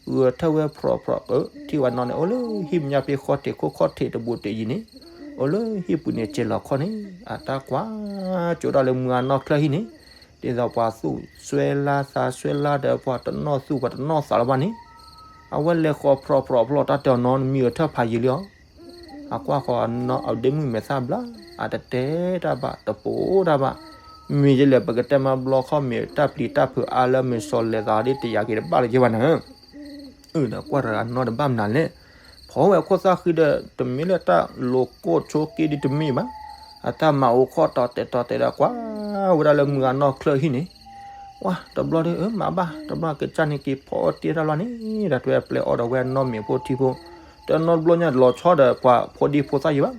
ဂဲၤထၢၣ်ဝဲဖြီဖြီ အၢ ထံၣ်ဝဲနီၢ်န့ၣ် အိၣ်လၢဟံၣ်မဲာ်ညါဖဲဃီထံးခိၣ်ခီၣ်ထံးတဘူးတယံၤန့ၣ်, အိၣ်လၢဟံၣ်ပူၤန့ၣ် စဲၤလီၤခီၣ်န့ၣ် အတၢ်ကွၢ်ကၠိဒၣ်လၢမုၢ်အါနီၢ်ချၢၣ်ဟံၣ်န့ၣ်, ဒ်သိးပှၤသူၣ်စွဲလၢသးစွဲလၢဒီး ပှၤတနီၣ်သူၣ်ပှၤတနီၣ်သးလၢၤဘၣ်န့ၣ်, အဝဲလဲၤဃီၤဖြီဖြီဖျီ တၢ်တဲအီၤနီတမံၤ အထၢၣ်ဖးယံာ်လံအီၤ. အကွၢ်ဃီၤအဒ့မုၣ်မဲာ်သၣ်ဘျါ, အတတဲတၢ်ဘၣ် တပိာ်တၢ်ဘၣ်. မ့ၢ်ယလဲၣ် ပကတဲမၤဘျီခီၣ် မ့ၢ်တၢ်ပျံၤတၢ်ဖုးအါလၢမ့ၢ်စီၤလဲၤသးဒ်တယာ်က့ၤတဘၣ်လၢၤက့ၤဘၣ်နၤဧၢ. အၢ ဒီးကွၢ်တဂၤနီတဘၣ်မနုၤလဲၣ်. ဖီဝဲအခိၣ်သၣ်ဃံဒီး တမ့ၢ်လၢတၢ်လိၤကိၢ်ဆိက့ဒ်တမ့ၢ်ဘၣ်. အတၢ်မၤအိၣ်ခိၣ်တီတဲာ်တီတဲာ်ဒီးကွၢ်ဝဲဒၣ်လၢမုၢ်ဂၤနီၢ်ချၢၣ်ဟံၣ်န့ၣ်, ဝါ တဘျီဒီး အၢ မၤဘၣ် တဘျီကစၢ်န့ၣ်က့ၤဖီအီၣ်တ့ၢ်တၢ်လီၤန့ၣ် ဒီးတဝဲပျဲအီၣ်ဒီးဝဲနီၢ်မ့ၤဖိထံဖိ, တနီတဘျီညါလီၤဆီဒီးပှၤဖိဒံဖိသၣ်ယံၤဘၣ်.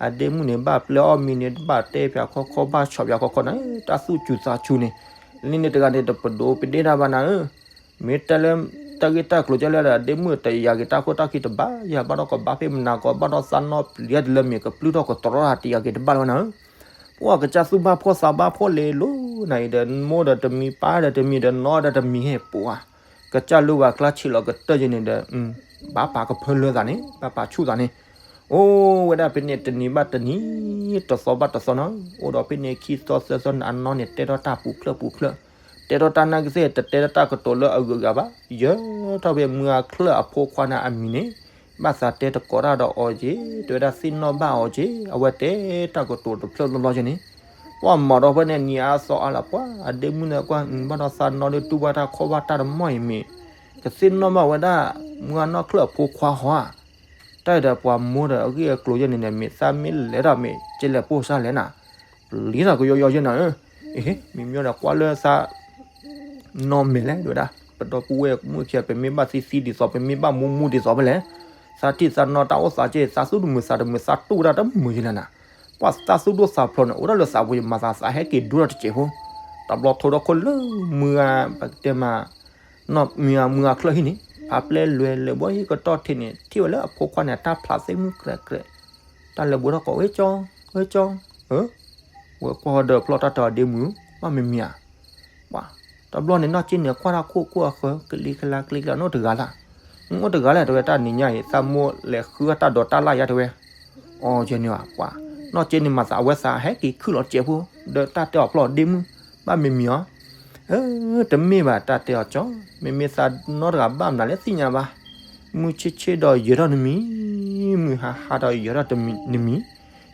အဒ့မုၣ်န့ၣ် ဘၣ်ပျဲအီၣ်မံၤန့ၣ် ဘၣ်တဲပၠးခီခီ ဘၣ်ဆီၣ်ပၠးခီခီန့ၣ် တၢ်သူၣ်စူၤသးစူၤန့ၣ်, လၢန့ၣ်တဂၤန့ၣ် တပဒိးပဒ့တၢ်ဘၣ်နၤဧၢ. မ့ၢ်တဲလၢ တၢ်ဂ့ၢ်တၢ်ကျိၤကဲလၢဒီး အဒ့မုၣ်တယာ်က့ၤတၢ်ခိၣ်တၢ်ခံတဘၣ်ယၤ ဘၣ်ဒီးကဘၣ်ဖ့ၣ်မနၤကီး ဘၣ်ဒီးသးနီၣ်ပျံၤတလၢမ့ၢ်ကပျုၢ်ထီၣ်ကတြီတၢ်တယာ်က့ၤတဘၣ်လၢၤဘၣ်နၤဧၢ. ပှၤကစၢ်သူၣ်ဘၣ်ဖှီၣ်သးဘၣ်ဖှီၣ်လဲၤလိၤနၤအံၤဒီး မိၢ်ဒီးတမံၤ ပၢ်ဒီးတမံၤဒီး နီၢ်ဒီးတမံၤဟဲပှၤ ကစၢ်လၢဝၤကျါဆံးလီၤကတၢၢ်ယဲန့ၣ်ဒီး ဘၣ်ပာ်ကဖၢလၢသးန့ၣ် ဘၣ်ပာ်ဆူၣ်သးန့ၣ်, အိၣ်ဝဲဒၣ်ဖဲန့ၣ်တနံၤဘၣ်တနံၤ တသီဘၣ်တသီနီၤ, အိၣ်ဒီးဖဲန့ၣ်ခံသီသၢသီန့ၣ် အနီၢ်န့ၣ် တဲထီၣ်တၢ်ပူၤဖျၢၣ်ပူၤဖျၢၣ်, တဲထီၣ်တၢ်နာ်ကသ့ၣ် တတဲထီၣ်တၢ်ကတိၤလၢအဂုၤအဂၤဘၣ်, ယၢၤထီၣ်ဖဲမုၢ်ဂၤချၢၣ်အဖိခွါန့ၣ်အမံၤန့ၣ်, ဘၣ်သးတဲတကိးတၢ်ဒီးအီၤက့ၤ, တဲဝဲဒၣ်သ့ၣ်နီၣ်ဘၣ်အီၤက့ၤ, အဝဲတဲတၢ်ကတိၤတဖျၢၣ်လီၤလီၤယဲန့ၣ် ပှၤမၤဒီးဖဲန့ၣ် နံၤအါသီအါလၢၤ ပှၤအဒ့မုၣ်န့ၣ်ကွၢ် ဘၣ်ဒီးသးနီၣ်ဒုးတူၢ်ဘၣ်တၢ်ခီၣ်ဘၣ်တၢ်တမီၢ်အံၤမ့ၢ် ကသ့ၣ်နီၣ်ဘၣ်ဝဲဒၣ် မုၢ်ဂၤနီၢ်ချၢၣ်အဖိခွါဟီဧါ. တၢ်အံၤဒီးပှၤမိၢ်ဒီးအဂ့ၢ်အကျိၤယဲန့ၣ်န့ၣ် မ့ၢ်သးမ့ၢ်လဲၤဒီးမ့ၢ်ကလဲၤပိၢ်စၢ်လဲၣ်နၤ, ပျံၤသးကယီယီယဲနၤဧၢ, အ့ မ့ၢ်မ့ၢ်ဒီးကွၢ်လၢသး နီၢ်မဲာ်လဲၣ် တဲဝဲဒၣ်, ပဒီပုၢ်ဝဲၢ်မုၣ်ခံဂၤ ပမ့ၢ်ဘၣ်သံသံဒ်သိး ပမ့ၢ်ဘၣ်မူမူဒ်သိးဖဲလဲၣ်, သးထံၣ်သးနီၢ်တၢ်အိၣ်သးက့ သးသူၣ်တမုာ်သးတမုာ် သးတူၢ်ဝဲဒၣ်တမုာ်ယဲလဲၣ်နၤ, ပှၤသးသူၣ်ဒိၣ်သးဖျိးန့ၣ် အိၣ်ဒၣ်လၢသးပူၤယမၤသး သးဟဲက့ၤဒိၣ်ထီၣ်တစဲးဖိ, တဘျီထိဒီခိၣ်လၢမုၢ်ဂၤ ပကတဲမး မုၢ်ဂၤ မုၢ်ဂၤချၢၣ်ဟံၣ်န့ၣ် ဖးပျဲလွဲၤလၢာ်ဘီဟံၣ်ကတီၢ်ထံးန့ၣ် ထံၣ်ဝဲလၢအဖိခွါန့ၣ် အတၢ်ဖျးသ့ၣ်မုၢ်ကြဲးကြဲး, တၢ်လဲၤဘှံးထီၣ်ကိး ဝဲကၠီ ဝဲကၠီ, ဝဲကွၢ်ဒီးဖျီၣ်တၢ်တဲအီၤဒ့မုၣ် ဘၣ်မ့မ့ၢ်ဧါ, ပှၤ တဘျီန့ၣ် နီၢ်က့န့ၣ် ကွၢ်တၢ်ခိၣ်ခိၣ်အဃၢၤ ကလံၤကလါကလံၤကလါ နအိၣ်တဂၤလၢ်, နအိၣ်တဂၤလၢ် တဲဝဲ တၢ်နံၤညါအံၤ သးမိၢ်လဲၤဃုတၢ်ဒိးတၢ်လၢ်ယါ တဲဝဲ, အိယဲန့ၣ်ဘၣ် ပှၤ နီၢ်က့န့ၣ်မၤသး အဝဲသးဟဲက့ၤခုၣ်လီၤတစဲးဖိ, ဒီးတၢ်တဲအီၤဖျီၣ်ဒ့မုၣ် ဘၣ်မ့မ့ၢ်ဧါ, တမ့ၢ်ဘၣ် တၢ်တဲအီၤကၠီ, မ့မ့ၢ်သးနီၢ်တဂၤဘၣ်မနုၤလဲၣ်သ့ၣ်ညါဘၣ်, မုၢ်ဆ့ၣ်ဆ့ၣ်ဒီးယဲၤထီၣ်နမံၤ, မုၢ်ဟါဟါဒီးယဲၤထီၣ်တမံၤနမံၤ,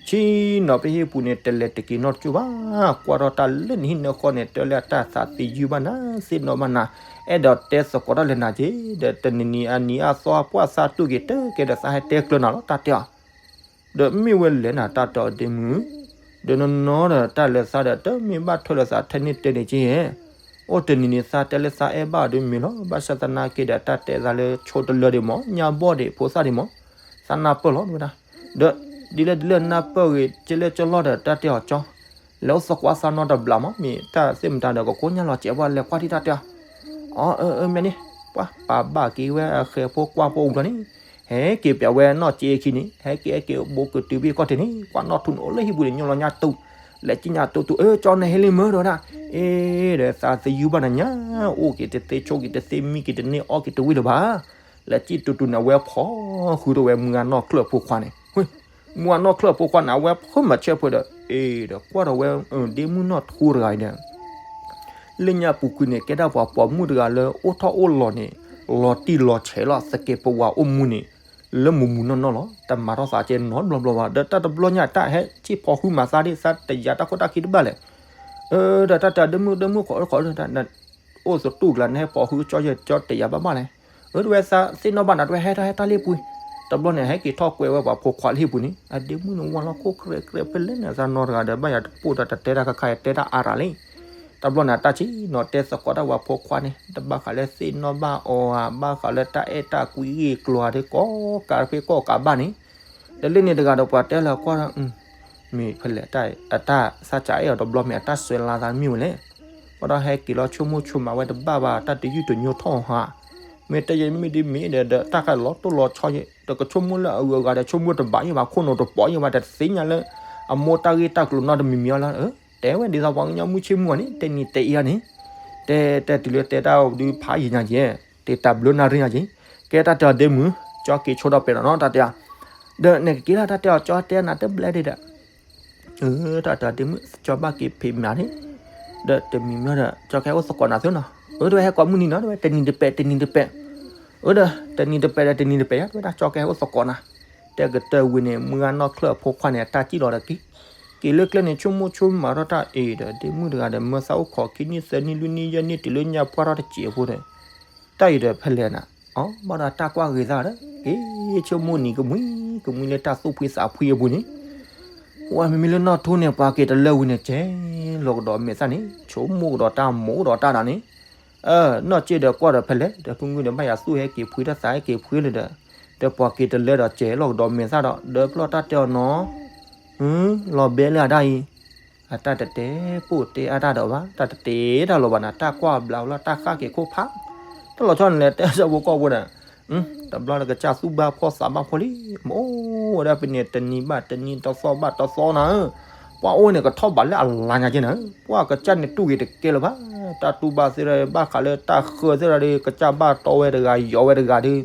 ဆ့ၣ်နီၤဖဲဟံၣ်ပူၤန့ၣ် တလဲၤတက့ၤနီတကၠိၢ်ဘၣ်, ကွၢ်ထီၣ်တၢ်လၢနဟံၣ်နဃီန့ၣ် တဲလၢတၢ်သးသယုၢ်ဘၣ်နၤ သ့ၣ်နီၣ်ဘၣ်နၤ, အဲၣ်ဒိးတဲသကိးတၢ်လၢနၤက့ၤ, ဒီးတနံၤနံၤအနံၤအသီပှၢ်သးတူၢ်က့ၤတကဲဒီး သးဟဲတဲကျၢၤနၤလီၤ တၢ်တဲအီၤ ဒီးမ့ၢ်ဝဲလဲၣ်နၤ တၢ်တဲအီၤဒ့မုၣ်, ဒီးနနီၢ်ဒီးတၢ်လၢသးဒီး တမ့ၢ်ဘၣ်ထွဲလၢသးထဲန့ၣ်တဲန့ၣ်က့ၤ, အိၣ်တနံၤန့ၣ် သးတဲလၢသးအဲၣ်ဘၣ်အီၤဒ်မ့ၢ်လီၤ, ဘၣ်ဆၣ်သနာ်က့ဒီး တၢ်တဲသးလၢဆိတလၢဒံးမး ညါဘီၣ်ဒံး ဖိသၣ်ဒံးမး, သးနၢ်ပၢၢ်လီၤ တဲဝဲဒၣ်, ဒီးဒ်လဲၣ်ဒ်လဲၣ်နၢ်ပၢၢ်ဂ့ၤ ကလၢကလီၢ်ဒီး တၢ်တဲအီၤကၠီ, လဲၤအိၣ်သကိးသးနီတဘျီမး မ့ၢ်တၢ်သ့ၣ်မတၤဒီး ကကိညၢ်လီၤစဲး ပှၤလဲၤကွၢ်ထံၣ်တၢ်တဲအီၤ အၢ အၢ မ့ၢ်န့ၣ်, ပှၤပာ်ဘၣ်က့ၤဝဲအဃဲၤဖိကွၢ်ဖိအူကျီၤန့ၣ်, ဟဲက့ၤပၠးဝဲနီၢ်က့အခံန့ၣ် ဟဲက့ၤဟဲက့ၤဘိကတုၤဘ့ၣ်ကီၢ်ထံးန့ၣ် ပှၤနီၢ်ထူန့ၣ်အိၣ်လၢဟံၣ်ပူၤန့ၣ် ညီလီၤညါတူၢ်, လဲၤကံၣ်ညါတူၢ်တူၢ် အၢ ကၠီနဟဲလံမၢ တဲဝဲဒၣ်, အ့ ဒီးသးသယုၢ်ဘၣ်နၤညါ, အိၣ်က့ၤတသ့ဆိက့ၤတသ့မံက့ၤတန့ၢ်အီၣ်က့ၤတဝံၣ်လၢၤဘၣ်, လဲၤကံၣ်တူၢ်တူၢ်န့ၣ် အဝဲဖီၣ်ဃုာ်ဒီးဝဲမုၢ်ဂၤနီၢ်ချၢၣ်အဖိခွါန့ၣ် မုၢ်ဂၤနီၢ်ချၢၣ်အဖိခွါန့ၣ် အဝဲဖုမၤဆဲးဖိဒီး အ့ ဒီးကွၢ်ဒီးဝဲ ဒ့မုၣ်နီၢ်ထူတဂၤအံၤဒီး လၢညါပူၤကွံာ်န့ၣ် ကဲဒၣ်ပှၤပိာ်မုၣ်တဂၤလၢအိၣ်ထီၣ်အိၣ်လီၤန့ၣ် လီၤတံၢ်လီၤဆဲးလီၤ သကဲးပဝးအိၣ်မူန့ၣ် လၢမုာ်မုာ်နီၢ်နီၢ်လီၤ. တမၤထီၣ်သးကဲနီတဘျီဘျီဘၣ် ဒီးတၢ်တဘျီညါတၢ်ဟဲက့ၤဖီၣ်ဃုာ်မၤသးဒ်သးတယာ်တၢ်ခိၣ်တၢ်ခံတဘၣ်လဲၣ်. အၢ ဒီးတၢ်တဲဒ့မုၣ် ဒ့မုၣ် ခိးအၢ ခိးအၢ အိၣ်သတူၢ်ကျါန့ၣ် ဟဲဖီၣ်ဃုာ်ကၠီယဲၢ်ကၠီတယာ်ဘၣ်ဘၣ်လဲၣ်. အၢ တဝဲသးသ့ၣ်နီၣ်ဘၣ်နၤ တဝဲဟဲထီၣ်ဟဲထီၣ်လၢဟံၣ်ပူၤ, တဘျီန့ၣ် ဟဲက့ၤထီၣ်ကွဲးဝဲပှၤဖိခွါလၢဟံၣ်ပူၤန့ၣ် အဒ့မုၣ်န့ၣ် ဝါလီၤခိၣ်ကြဲးကြဲးဖဲလဲၣ်န့ၣ် သးနီတဂၤဒီး ဘၣ်ယၤတပိၢ်ဒီးတတဲတၢ်ခါခါ ယတဲတၢ်အါရၤလံ. တဘျီန့ၣ် တၢ်ဆံးနီၤတဲသကိးတၢ်ဝဲဖိခွါန့ၣ် တဘၣ်ဃးလၢသ့ၣ်နီၣ်ဘၣ်အီၤဧါ ဘၣ်ဃးလၢတၢ်အဲၣ်တၢ်ကွံဂ့ၢ်ကျိၤဧါ ဒ်ကိးကးဖဲကိးကးဘၣ်န့ၣ် တလၢန့ၣ်တဂၤဒီးပှၤတဲလၢကွၢ် မ့ၢ်ဖဲလဲၣ် အတၢ်သးစၢ်အဲၣ်အီၤတဘျီ မ့ၢ်အတၢ်စွဲလါသးမ့ၢ်ဝဲလဲၣ်. ဘၣ်ဒီးဟဲက့ၤလီၤဆိကမိၣ်ဆိကမးဝဲတဘၣ်ဘၣ် တၢ်တယုၢ်တညိထီၣ်ဟါ, မ့ၢ်တယဲၢ်မ့ၢ်ဒ်မ့ၢ်ဒီး တၢ်ခါလီၤတိၢ်လီၤဆီယဲၢ် တကဆိကမိၣ်လၢအဂုၤအဂၤဒီး ဆိကမိၣ်တဘၣ်ယဲၢ်ဘၣ် ခိၣ်နူာ်တပိာ်ယဲၢ်ဘၣ် တသ့ၣ်ညါလၢ အမိၢ်တၢ်ဂ့ၢ်တၢ်ကျိၤနီတမံၤမံၤအီၤလၢ တဲဝဲဒ်သိးပှၤကညီမုၢ်ဆ့ၣ်မုၢ်ဂီၤန့ၣ် တဲနံၤတဲအံၤန့ၣ် တဲတဲတုၤလၢတဲတၢ်ဒုးဖးယံာ်ညါက့ၤ တ့တၢ်ဘျုးနၢ်ရံၣ်ညါက့ၤ ကဲတၢ်တဲအီၤဒ့မုၣ် ကၠီက့ၤဆိဒီးပဲာ်ဒီးနီၤ တၢ်တဲအီၤ ဒီးနကက့ၤလၢတၢ်တဲအီၤ ကၠီတဲနၤတဘျဲဒ့ဒီး တၢ်တဲအီၤဒ့မုၣ် ကၠီဘၣ်က့ၤဖံးမၤန့ၣ် ဒီးတမံၤမံၤဒီး ကၠီကဟဲအိၣ်သကိးနၤသုနီၤ အၢ တဝဲဟဲကိးမုၢ်နံၤနီၤ တဝဲတနံၤတပဲာ် တနံၤတပဲာ် အၢဒီး တနံၤတပဲာ်ဒီးတနံၤတပဲာ်ယါ တဲဝဲဒၣ် ကၠီကဲအိၣ်သကိးနၤ, တဲကတၢၢ်ဝံၤန့ၣ် မုၢ်ဂၤနီၢ်ချၢၣ်အဖိခွါန့ၣ် အတၢ်စံၣ်လီၤဒီးက့ၤ, က့ၤလၢကျဲန့ၣ် ဆိကမိၣ်ဆိကမးထီၣ်တၢ်အံၤဒီး ဒ့မုၣ်တဂၤဒီး မၢသးအိၣ်ခိးခံနံၣ်သၢနံၣ်လွံၢ်နံၣ်ယဲၢ်နံၣ် တုၤလၢညါပှၢ်ထီၣ်တစဲးဖိဒီး တၢ်အံၤဒီးဖဲလဲၣ်နၤ, အီ ဘၣ်ဒီးတၢ်ကွၢ်ဂ့ၤသးဒီး က့ၤဆိကမိၣ်နံၤကမှံကမှံလၢ တၢ်သူၣ်ဖှံသးဖှံအပူၤန့ၣ် ဝဲမ့မ့ၢ်လၢနီၢ်ထူန့ၣ် ပှၤက့ၤတလၢဝံၤန့ၣ် ကဲလီၤကဒီးမဲာ်သၣ်န့ၣ် ဆိကမိၣ်ကဒီးတၢ်မိၣ်ကဒီးတၢ်နၤန့ၣ်, အၢ နီၢ်က့ဒီးကွၢ်ဒီးဖဲလဲၣ် ဒီးဖုမုၣ်ဒီး ဘၣ်ယၤသူၣ်ဟဲက့ၤဖှံတၢ်သးဟဲက့ၤဖှံလၢဒီး ဒီးပှၤက့ၤတလၢဒီးကဲလီၤကဒီးမဲာ်သၣ်ဒီး ဒီးပလီၢ်တၢ်တဲအီၤနီၤ လီၤဘဲလၢအတၢ်အံၤ, အတၢ်တတဲပိၢ်တဲအါတၢ်ဒီးဘၣ် တၢ်တတဲတၢ်လီၤဘၣ်နၤ တၢ်ကွၢ်ဘျးလီၤ တၢ်ဃၣ်က့ၤခိၣ်ဖး, တၢ်လီၤဆီန့ၣ်လဲၣ် တဲဆၢဖိကီၢ်ဖိဒီး တဘျီလၢကစၢ်သူၣ်ဘၣ်ဖှီၣ်သးဘၣ်ဖှီၣ်လံ, မ့ၢ်အိၣ်ဝဲဒၣ်ဖဲန့ၣ်တနံၤဘၣ်တနံၤတသီဘၣ်တသီနၤဧၢ, ပှၤအိၣ်န့ၣ်ကထီၣ်ဘးလၢအလါညါက့နၤဧၢ, ပှၤကစၢ်န့ၣ်တူၢ်ဂ့ၤတကဲလၢၤဘၣ်, တၢ်တူၢ်ဘၣ်သ့ၣ်ဒီး ဘၣ်ဃးလၢတၢ်ဃၢသ့ၣ်ဒီး ကစၢ်ဘၣ်တီဝဲတဂၤယီၤဝဲတဂၤဒီး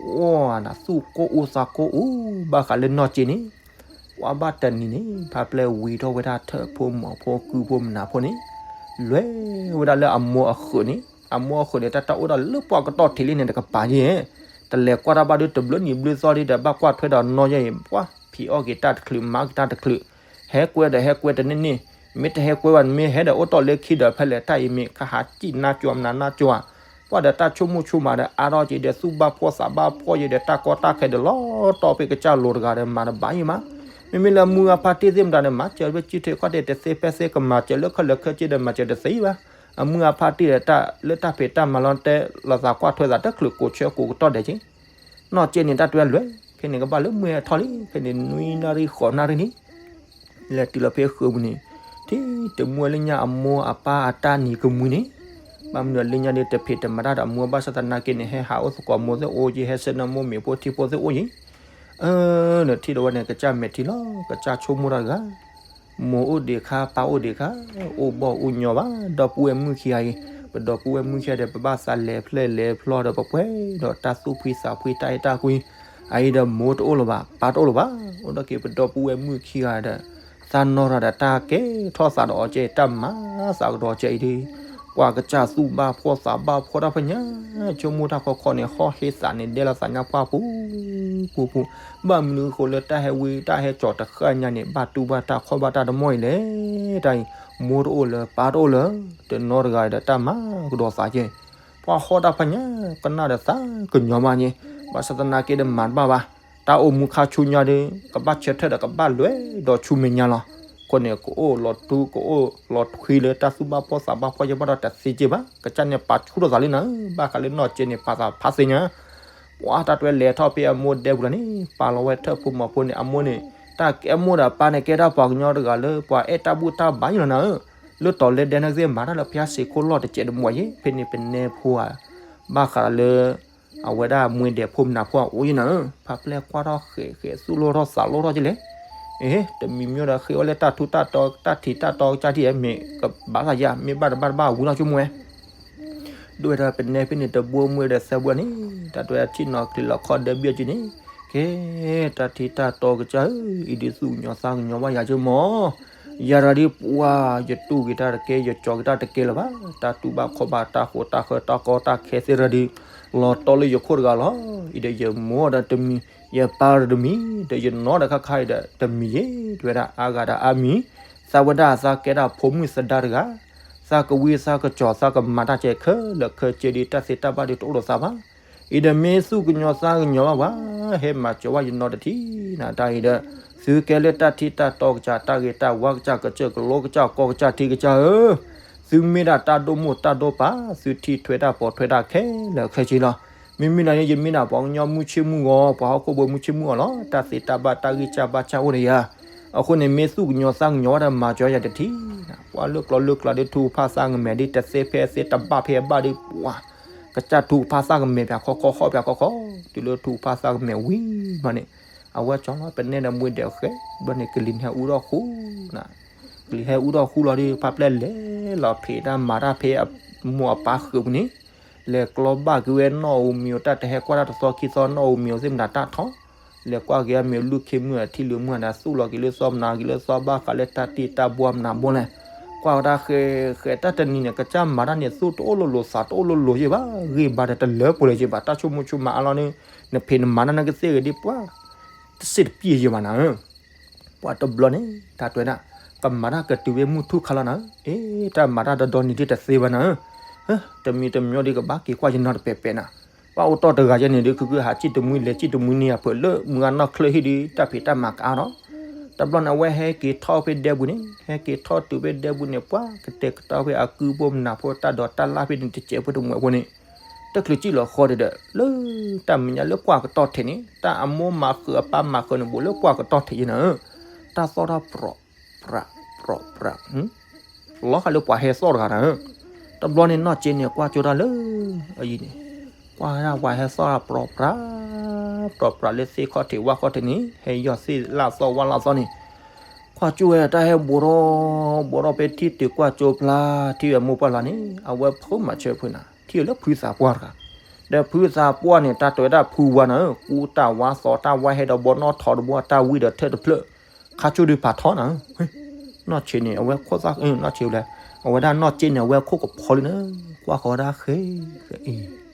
အိၣ်နၤသူၣ်ကိၢ်အူသးကိၢ်အူ, ဘၣ်ဃးလၢနီၢ်က့န့ၣ် ပှၤဘၣ်တနံၤန့ၣ် ဖါပျဲၢ်ဝံၤထီၣ်ဝဲဒၣ်ထၢၣ်ဖိမီၤဖိကုၢ်ဖိမနၤဖိန့ၣ် လဲၤဝဲဒၣ်လၢအမိၢ်အဃၢၤန့ၣ်, အမိၢ်အဃၢၤန့ၣ် တၢ်တၢ်အိၣ်ဒၣ်လၢပှၤကတီၢ်ထံးလံန့ၣ် တကပၤယဲၢ်, တလဲၤကွၢ်တၢ်ဘၣ်ဒုးတဘျုးနံၤဘျုးသီဒ်ဒီး ဘၣ်ကွၢ်ထွဲဒီးနီၢ်ယဲၢ်အံၤ ပှၤဖံးအီၣ်က့ၤတၢ်တချုး မၤက့ၤတၢ်တချုး, ဟဲကွဲဒီးဟဲကွဲတန့ၢ်န့ၢ်, မ့ၢ်တဟဲကွဲဘၣ် မ့ၢ်ဟဲဒီးအိၣ်တီၢ်လၢခံဒီး ဖဲလဲၣ်တၢ်အံၤမ့ၢ်ကဟးစံၣ်နါကၠွၤမနၤနါကၠွၤ ပှၤဒီးတၢ်ဆိကမိၣ်ဆိကမးဒီး အါထီၣ်က့ၤဒီးသူၣ်ဘၣ်ဖှီၣ်သးဘၣ်ဖှီၣ်ယဲဒီး တၢ်ကီတၢ်ခဲဒီးလီၤတီၢ်ဖဲကစၢ်လိၤတဂၤဒီး မၤတဘၣ်ယံၤမး, မ့မ့ၢ်လၢမုၢ်အဖါတံၢ်သ့ၣ်မတၤဒီး မၤစၢၤဖဲကံၣ်ထံးခီၣ်ထံးတသ့ဖဲသ့ ကမၤစၢၤလၢခီၣ်လၢခၢက့ဒီး မၤစၢၤတသ့ဘၣ်, အမုၢ်အဖါတံၢ်ဒီးတၢ်လၢတၢ်ဖံးတၢ်မၤလီၤတဲာ်လီၤသးကွၢ်ထွဲသးတချုးကိးဆၢကိးကတီၢ်ဒဲးက့ နီၢ်က့န့ၣ် တၢ်တဲလွဲၢ် ဖဲန့ၣ်ကဘၣ်လၢမုၢ်ဟဲထီၣ်လံ ဖဲန့ၣ်နွံနၣ်ရံၣ်ဃိးနၣ်ရံၣ်န့ၣ် လဲၤတုၤလီၤဖဲဃၢၤပူၤန့ၣ် ထံၣ်တမူဝဲလၢညါအမိၢ်အပၢ်အတၢ်နံၤကမှံန့ၣ်, ဘၣ်မနုၤလၢညါဒီးတဖံးတမၤတၢ်ဒီးအမိၢ် ဘၣ်ဆၣ်သနာ်က့န့ၣ် ဟဲဟးအိၣ်သကိးမိၢ်သ့ၣ်အိၣ်က့ ဟဲဆှၢနၢမူမိၢ်ဖိထံဖိသ့ၣ်အိၣ်က့, အၢ နထံၣ်ဒီးဝဲန့ၣ် ကစၢ်မဲာ်ထံလီၤ ကစၢ်ဆိကမိၣ်တၢ်တဂၤ မိၢ်အိၣ်ဒံးခါ ပၢ်အိၣ်ဒံးခါ, အိၣ်ဘီၣ်အိၣ်ညီဘၣ် ဒီပုၢ်ဝဲၢ်မုၣ်ခံဂၤအံၤ, ပဒီပုၢ်ဝဲၢ်မုၣ်ခံဂၤဒီး ပဘၣ်သးလဲၤဖျဲၣ်လဲၤဖျီဒီး ပပှဲၤဒီးတၢ်သူၣ်ဖှံသးဖှံတၢ်အဲၣ်တၢ်ကွံ, အအံၤဒီးမိၢ်တအိၣ်လၢၤဘၣ် ပၢ်တအိၣ်လၢၤဘၣ်, အိၣ်ဒီးက့ၤပဒီပုၢ်ဝဲၢ်မုၣ်ခံဂၤဒီး သးနီၢ်ထီၣ်ဒီးတၢ်ကဲထီၣ်သးဒီးအီၤကဲ တၢ်မၤသးကဒီးကဲအံၤဒီး ပှၤကစၢ်သူၣ်ဘၣ်ဖှီၣ်သးဘၣ်ဖှီၣ်တၢ်ဖဲညါ ဆိကမိၣ်တၢ်ခီခီန့ၣ် ဟီၣ်ဟ့သးန့ၣ် ဒဲလီၤသးညါပှၢ်ပူၤပူၤပူၤ, ဘၣ်မနုၤအဃိလၢတၢ်ဟဲဝံတၢ်ဟဲကၠီၤတဃၣ်ညါန့ၣ် ဘၣ်တူၢ်ဘၣ်တၢ်ခီၣ်ဘၣ်တၢ်တမီၢ်အံၤလဲၣ်, တၢ်အံၤ မိၢ်တအိၣ်လၢၤ ပၢ်တအိၣ်လၢၤ, တနီၤတဂၤဒီးတၢ်မၤကဒီးသးကဲ, ပှၤဟီၣ်တၢ်ဖဲညါ ကနၣ်ဒီးသးကညီၤမးန့ၣ်, ဘၣ်ဆၣ်သနာ်က့ဒီးမၤတဘၣ်ဘၣ်, တၢ်အိၣ်မူခါဆူညါဒီး ကဘၣ်ဆၢထၢၣ်ဒီးကဘၣ်လွဲၢ်ဒီးဆူမဲာ်ညါလီၤ. အဃိန့ၣ် ကအိၣ်လီၤထူ ကအိၣ်လီၤထွံလၢတၢ်သူၣ်ဘၣ်ဖှီၣ်သးဘၣ်ဖှီၣ်ယဲဘၣ်ဒီးတသ့က့ဘၣ်, ကစၢ်န့ၣ်ပာ်ဆူၣ်ထီၣ်သးလံနၤ, ဘၣ်ဃးလၢနီၢ်ကဲန့ၣ် ပာ်သးဖးသ့ၣ်ညါ ပှၤတၢ်တွဲလဲၤထီၣ်ဖဲအမိၢ်ဒဲပူၤလီၤန့ၣ် ပာ်လီၤဝဲထၢၣ်ဖိမီၤဖိန့ၣ် အမိၢ်န့ၣ် တၢ်ကဲမိၢ်ဒီးပၢ်န့ၣ် ကဲဒၣ်ပှၤကညီတဂၤလၢ ပှၤအဲၣ်တၢ်ဘူၣ်တၢ်ဘါယံၤလီၤနၤဧၢ, လၢတီၤလၢဒဲန့ၣ်ကသ့ၣ်မၤတၢ်လၢဖၠါစ့ၢ်ခိၣ်လီၢ်တစဲးတမှဲၤယဲ ဖဲန့ၣ်ပနဲဖိဧါ, ဘၣ်ဃးလၢ အဝဲဒၣ်မွဲဒဲးဖိမနၤဖိအအိၣ်ယံၤနၤဧၢ, ဖါပျဲၢ်ကွၢ်ထီၣ်ဃဲးဃဲးသူၣ်လိၣ်ထီၣ်သးလိၣ်ထီၣ်ကလဲၣ်, အ့ တမံၤမံၤဒီးဃ့အီၣ်လၢတၢ်ထူတၢ်တီတၢ်ထံးတၢ်တီကစၢ်ထံၣ်ဧါ မ့ၢ်ကဘၣ်သးယါ မ့ၢ်ဘၣ်တဘၣ်တဘၣ်ဝံၤလီၤဆိကမိၣ်ဝဲ ဒိၣ်ဝဲဒၣ်ပနဲဖဲန့ၣ်တဘိမုၢ်ဒီးသၢဘိန့ၣ်, တၢ်တွဲအထံၣ်နီၤချံးလီၤခီၣ်ဒဲဘ့ၣ်အစုန့ၣ်, ကဲ တၢ်ထံၣ်တၢ်တီကစၢ်ဧၢ, အံၤဒုးသူၣ်ကညီၤသးကညီၤဘၣ်ယၤက့မီၢ်, ယၤတဂၤဒ်ပှၤ ယတူၢ်က့ၤတၢ်တကဲ ယကၠီၤက့ၤတၢ်တကဲလၢၤဘၣ်, တၢ်တူၢ်ဘၣ်ခီၣ်ဘၣ်တၢ်ဃိးတၢ်ဃၢတၢ်ကီတၢ်ခဲသ့ၣ်တဖၣ်ဒီး လီၤတီလၢယခိၣ်တဂၤလီၤ, အံၤဒီးယမိၢ်ဒီးတမံၤ, ယပၢ်ဒီးတမံၤ, ဒီးယနီၢ်ဒီးခါခါအံၤဒီးတမံၤယဲ, တဝဲဒၣ်အါဂၤဒီးအါမံၤ, သးဝဲဒၣ်သးကဲဒၣ်ဖိမုၣ်သဒါတဂၤ သးကဝံသးကကၠီၤ သးကမၤတၢ်ကဲခဲလၢာ်ခဲဆ့ဒီး တၢ်သ့တၢ်ဘၣ်ဒီးတအိၣ်ဒီးသးဘၣ်. အံၤဒီးမ့ၢ်သူၣ်ကညီၤသးကညီၤဘၣ်ပှၤ, ဟဲမၤစၢၤဝဲယနီတထံၣ်နၤတၢ်အံၤဒီး, သုကဲလၢတၢ်ထံၣ်တၢ်တီကစၢ် တၢ်ဂ့ၤတၢ်ဝါကစၢ် ကစၢၢ်ကလိကစၢ် ကီကစၢ်ထံကစၢ်ဧၢ, သုမ့ၢ်ဒၣ်တၢ်ဒိၣ်မိၢ်တၢ်ဒိၣ်ပၢ် သုထံၣ်ထွဲတၢ်ပိာ်ထွဲတၢ်ခဲလၢာ်ခဲဆ့လီၤ. မ့မ့ၢ်လီၤန့ၣ် ယမ့ၢ်ဒၣ်ပှၤကညီမုၢ်ဆ့ၣ်မုၢ်ဂီၤ ပှၤဟီၣ်ခိၣ်ဖိမုၢ်ဆ့ၣ်မုၢ်ဂီၤလီၤ. တၢ်သ့တၢ်ဘၣ်တၢ်ဂံၢ်စၢ်ဘါစၢ်အိၣ်ဒီးယၤ, အဃိန့ၣ် မ့ၢ်သူၣ်ကညီၤသးကညီၤဝဲဒီးမၤစၢၤယၤတထံၣ်နၤ, ပှၤလၢကျီလၢကျါဒီးထူကဖၣ်သးကမဲာ်ဒီး တသ့ဖဲသ့တဘၣ်ဖဲအဘၣ်ဒီး ပှၤ ကစၢ်ထူကဖၣ်သးကမဲာ်ပၠးခီခီခီပၠးခီခီ, တုၤလၢထူကဖၣ်သးကမဲာ်ဝံၤဘျီန့ၣ်, အဝဲကၠီလီၤ ပနဲဒီးမွဲဒဲးဃဲဘျီန့ၣ် ကလံၤန့ၣ်ဟဲအူထီၣ်ဃူနၤ, ကလံၤဟဲအူထီၣ်ဃူလီၤဒီး ဖါပျဲၢ်လဲၤလီၤဖံးတၢ်မၤတၢ်ဖဲအမိၢ်အပၢ်ဃုာ်ပူၤန့ၣ်, လဲၤကျီဘၣ်က့ၤဝဲနီၢ်ဧိၤမံၤဧိၤ တၢ်တဟဲကွၢ်တၢ်တသီခံသီ နီၢ်ဧိၤမံၤဧိၤသ့ၣ်မတၤတၢ်ထီၣ်, လဲၤကွၢ်က့ၤအမ့ၢ်လုၢ်ခ့မုၢ်အထံလုၢ်မုၢ်အနၤ သူၣ်လီၤက့ၤလၢသီမနၤက့ၤလၢသီ ဘၣ်ဃးလၢတၢ်တ့ၢ်တၢ်ဘှီမနၤဘှီလဲၣ်, ပ ကွၢ်ဝဲဒၣ်ဃဲဃဲတၢ်တနံၤန့ၣ် ကစၢ်မၤတၢ်န့ၣ် သူၣ်တအိၣ်လိၤလိၤ သးတအိၣ်လိၤလိၤယဲၢ်ဘၣ်, ဂ့ၢ်ဘါဒီးတလၢပှဲၤလၢၤယဲၢ်ဘၣ်, တၢ်ဆိကမိၣ်ဆိကမးအါလီၤန့ၣ် နဖံးနမၤတၢ်န့ၣ်ကသ့ၣ်ဂ့ၤဒ်ပှၤ တစ့ၣ်တပျ့ၢ်ယဲၢ်ဘၣ်နၤဧၢ. ပှၤတဘျီန့ၣ် တၢ်တဲဝဲဒၣ် ကမၤတၢ်ကတုၤဝဲမုၢ်ထူၣ်ခါလီၤနၤဧၢ, အ့ တၢ်မၤတၢ်ဒီဒီနံၤဒ်တသ့ဘၣ်နၤဧၢ, တမံၤတမံၤဒီးကဘၣ်က့ၤကွၢ်ယနီတပဲာ်ပဲာ်နၤ, ဘၣ်အိၣ်တီၢ်တဂၤယဲန့ၣ်ဒီး ခုခုဟးစံၣ်တမှံလဲၤစံၣ်တမှံန့ၣ် အဖၢလၢမုၢ်ဂၤနီၢ်ချၢဟံၣ်ဒီး တၢ်ဖံးတၢ်မၤကအါဒီး တဘျီန့ၣ် အဝဲဟဲက့ၤထီၣ်ဖဲဒဲပူၤန့ၣ်, ဟဲက့ၤထီၣ်တုၤဖဲဒဲပူၤန့ၣ် ပှၤကတဲာ်ကတီၤဖဲအကုဖိမနၤဖိ တၢ်ဒိးတၢ်လၢ်ဖဲန့ၣ် တစဲးဖိတမှဲးဖိန့ၣ်, တချုးစံၣ်လီၤဃီဒီး လၢတၢ်မဲာ်ညါလၢကွၢ်ကတီၢ်ထဲးန့ၣ် တၢ်အမိၢ်မၤဃုာ်အပၢ်မၤဃုာ်န့ၣ် ဘူးလၢကွၢ်ကတီၢ်ထဲးယဲနၤဧၢ, တၢ်သီၣ်ထီၣ်ပြီးပြး ပြီးပြး လီၤဃာ်လၢပှၤဟဲသီၣ်တဂၤနၤဧၢ, တဘျီန့ၣ်နီၢ်က့န့ၣ် ကွၢ်ကၠိတၢ်လၢ အယံၤန့ၣ်, ကွၢ်ဝဲဒၣ်ပှၤဟဲသီၣ်ပြီးပြး ပြီးပြးလၢသ့ၣ်ခီၣ်ထံးဝၣ်ခီၣ်ထံးန့ၣ် ဟဲယီၢ်သ့ၣ်လၢ်သီၣ်ဝၣ်လၢ်သီၣ်န့ၣ်, ကွၢ်ကၠိဝဲတၢ်ဟဲဘူးထီၣ် ဘူးထီၣ်ဖဲထံၣ်တုၤကွၢ်ကၠိဖျါ ထံၣ်ဝဲမိၢ်ပှၢ်လီၤန့ၣ် အဝဲဖုးမၤဆၢဖုးနၤ ထံၣ်ဝဲလၢဖုသးပှၢ်တဂၤ, ဒီးဖုသးပှၢ်န့ၣ် တၢ်တဲဝဲဒၣ်ဖုဝါနၤဧၢ, ကူတၢ်ဝါသီတၢ်ဝါဟဲဒီးဘီနီၣ်ထိးတဘိ အတၢ်ဝံၣ်ဒီးထၢၣ်တဖျၢၣ်, ခါကၠိဒုးဖးထီနၤဧၢ, နီၢ်ဆံးန့ၣ် အဝဲခိၣ်သၣ် နီၢ်ဆံးလဲၣ်, အဝဲဒၣ်နီၢ်က့န့ၣ် အဝဲခိၣ်ကဖီလံနၤ, ကွၢ်ဃီၤဝဲဒၣ်ဃဲဃဲအံၤ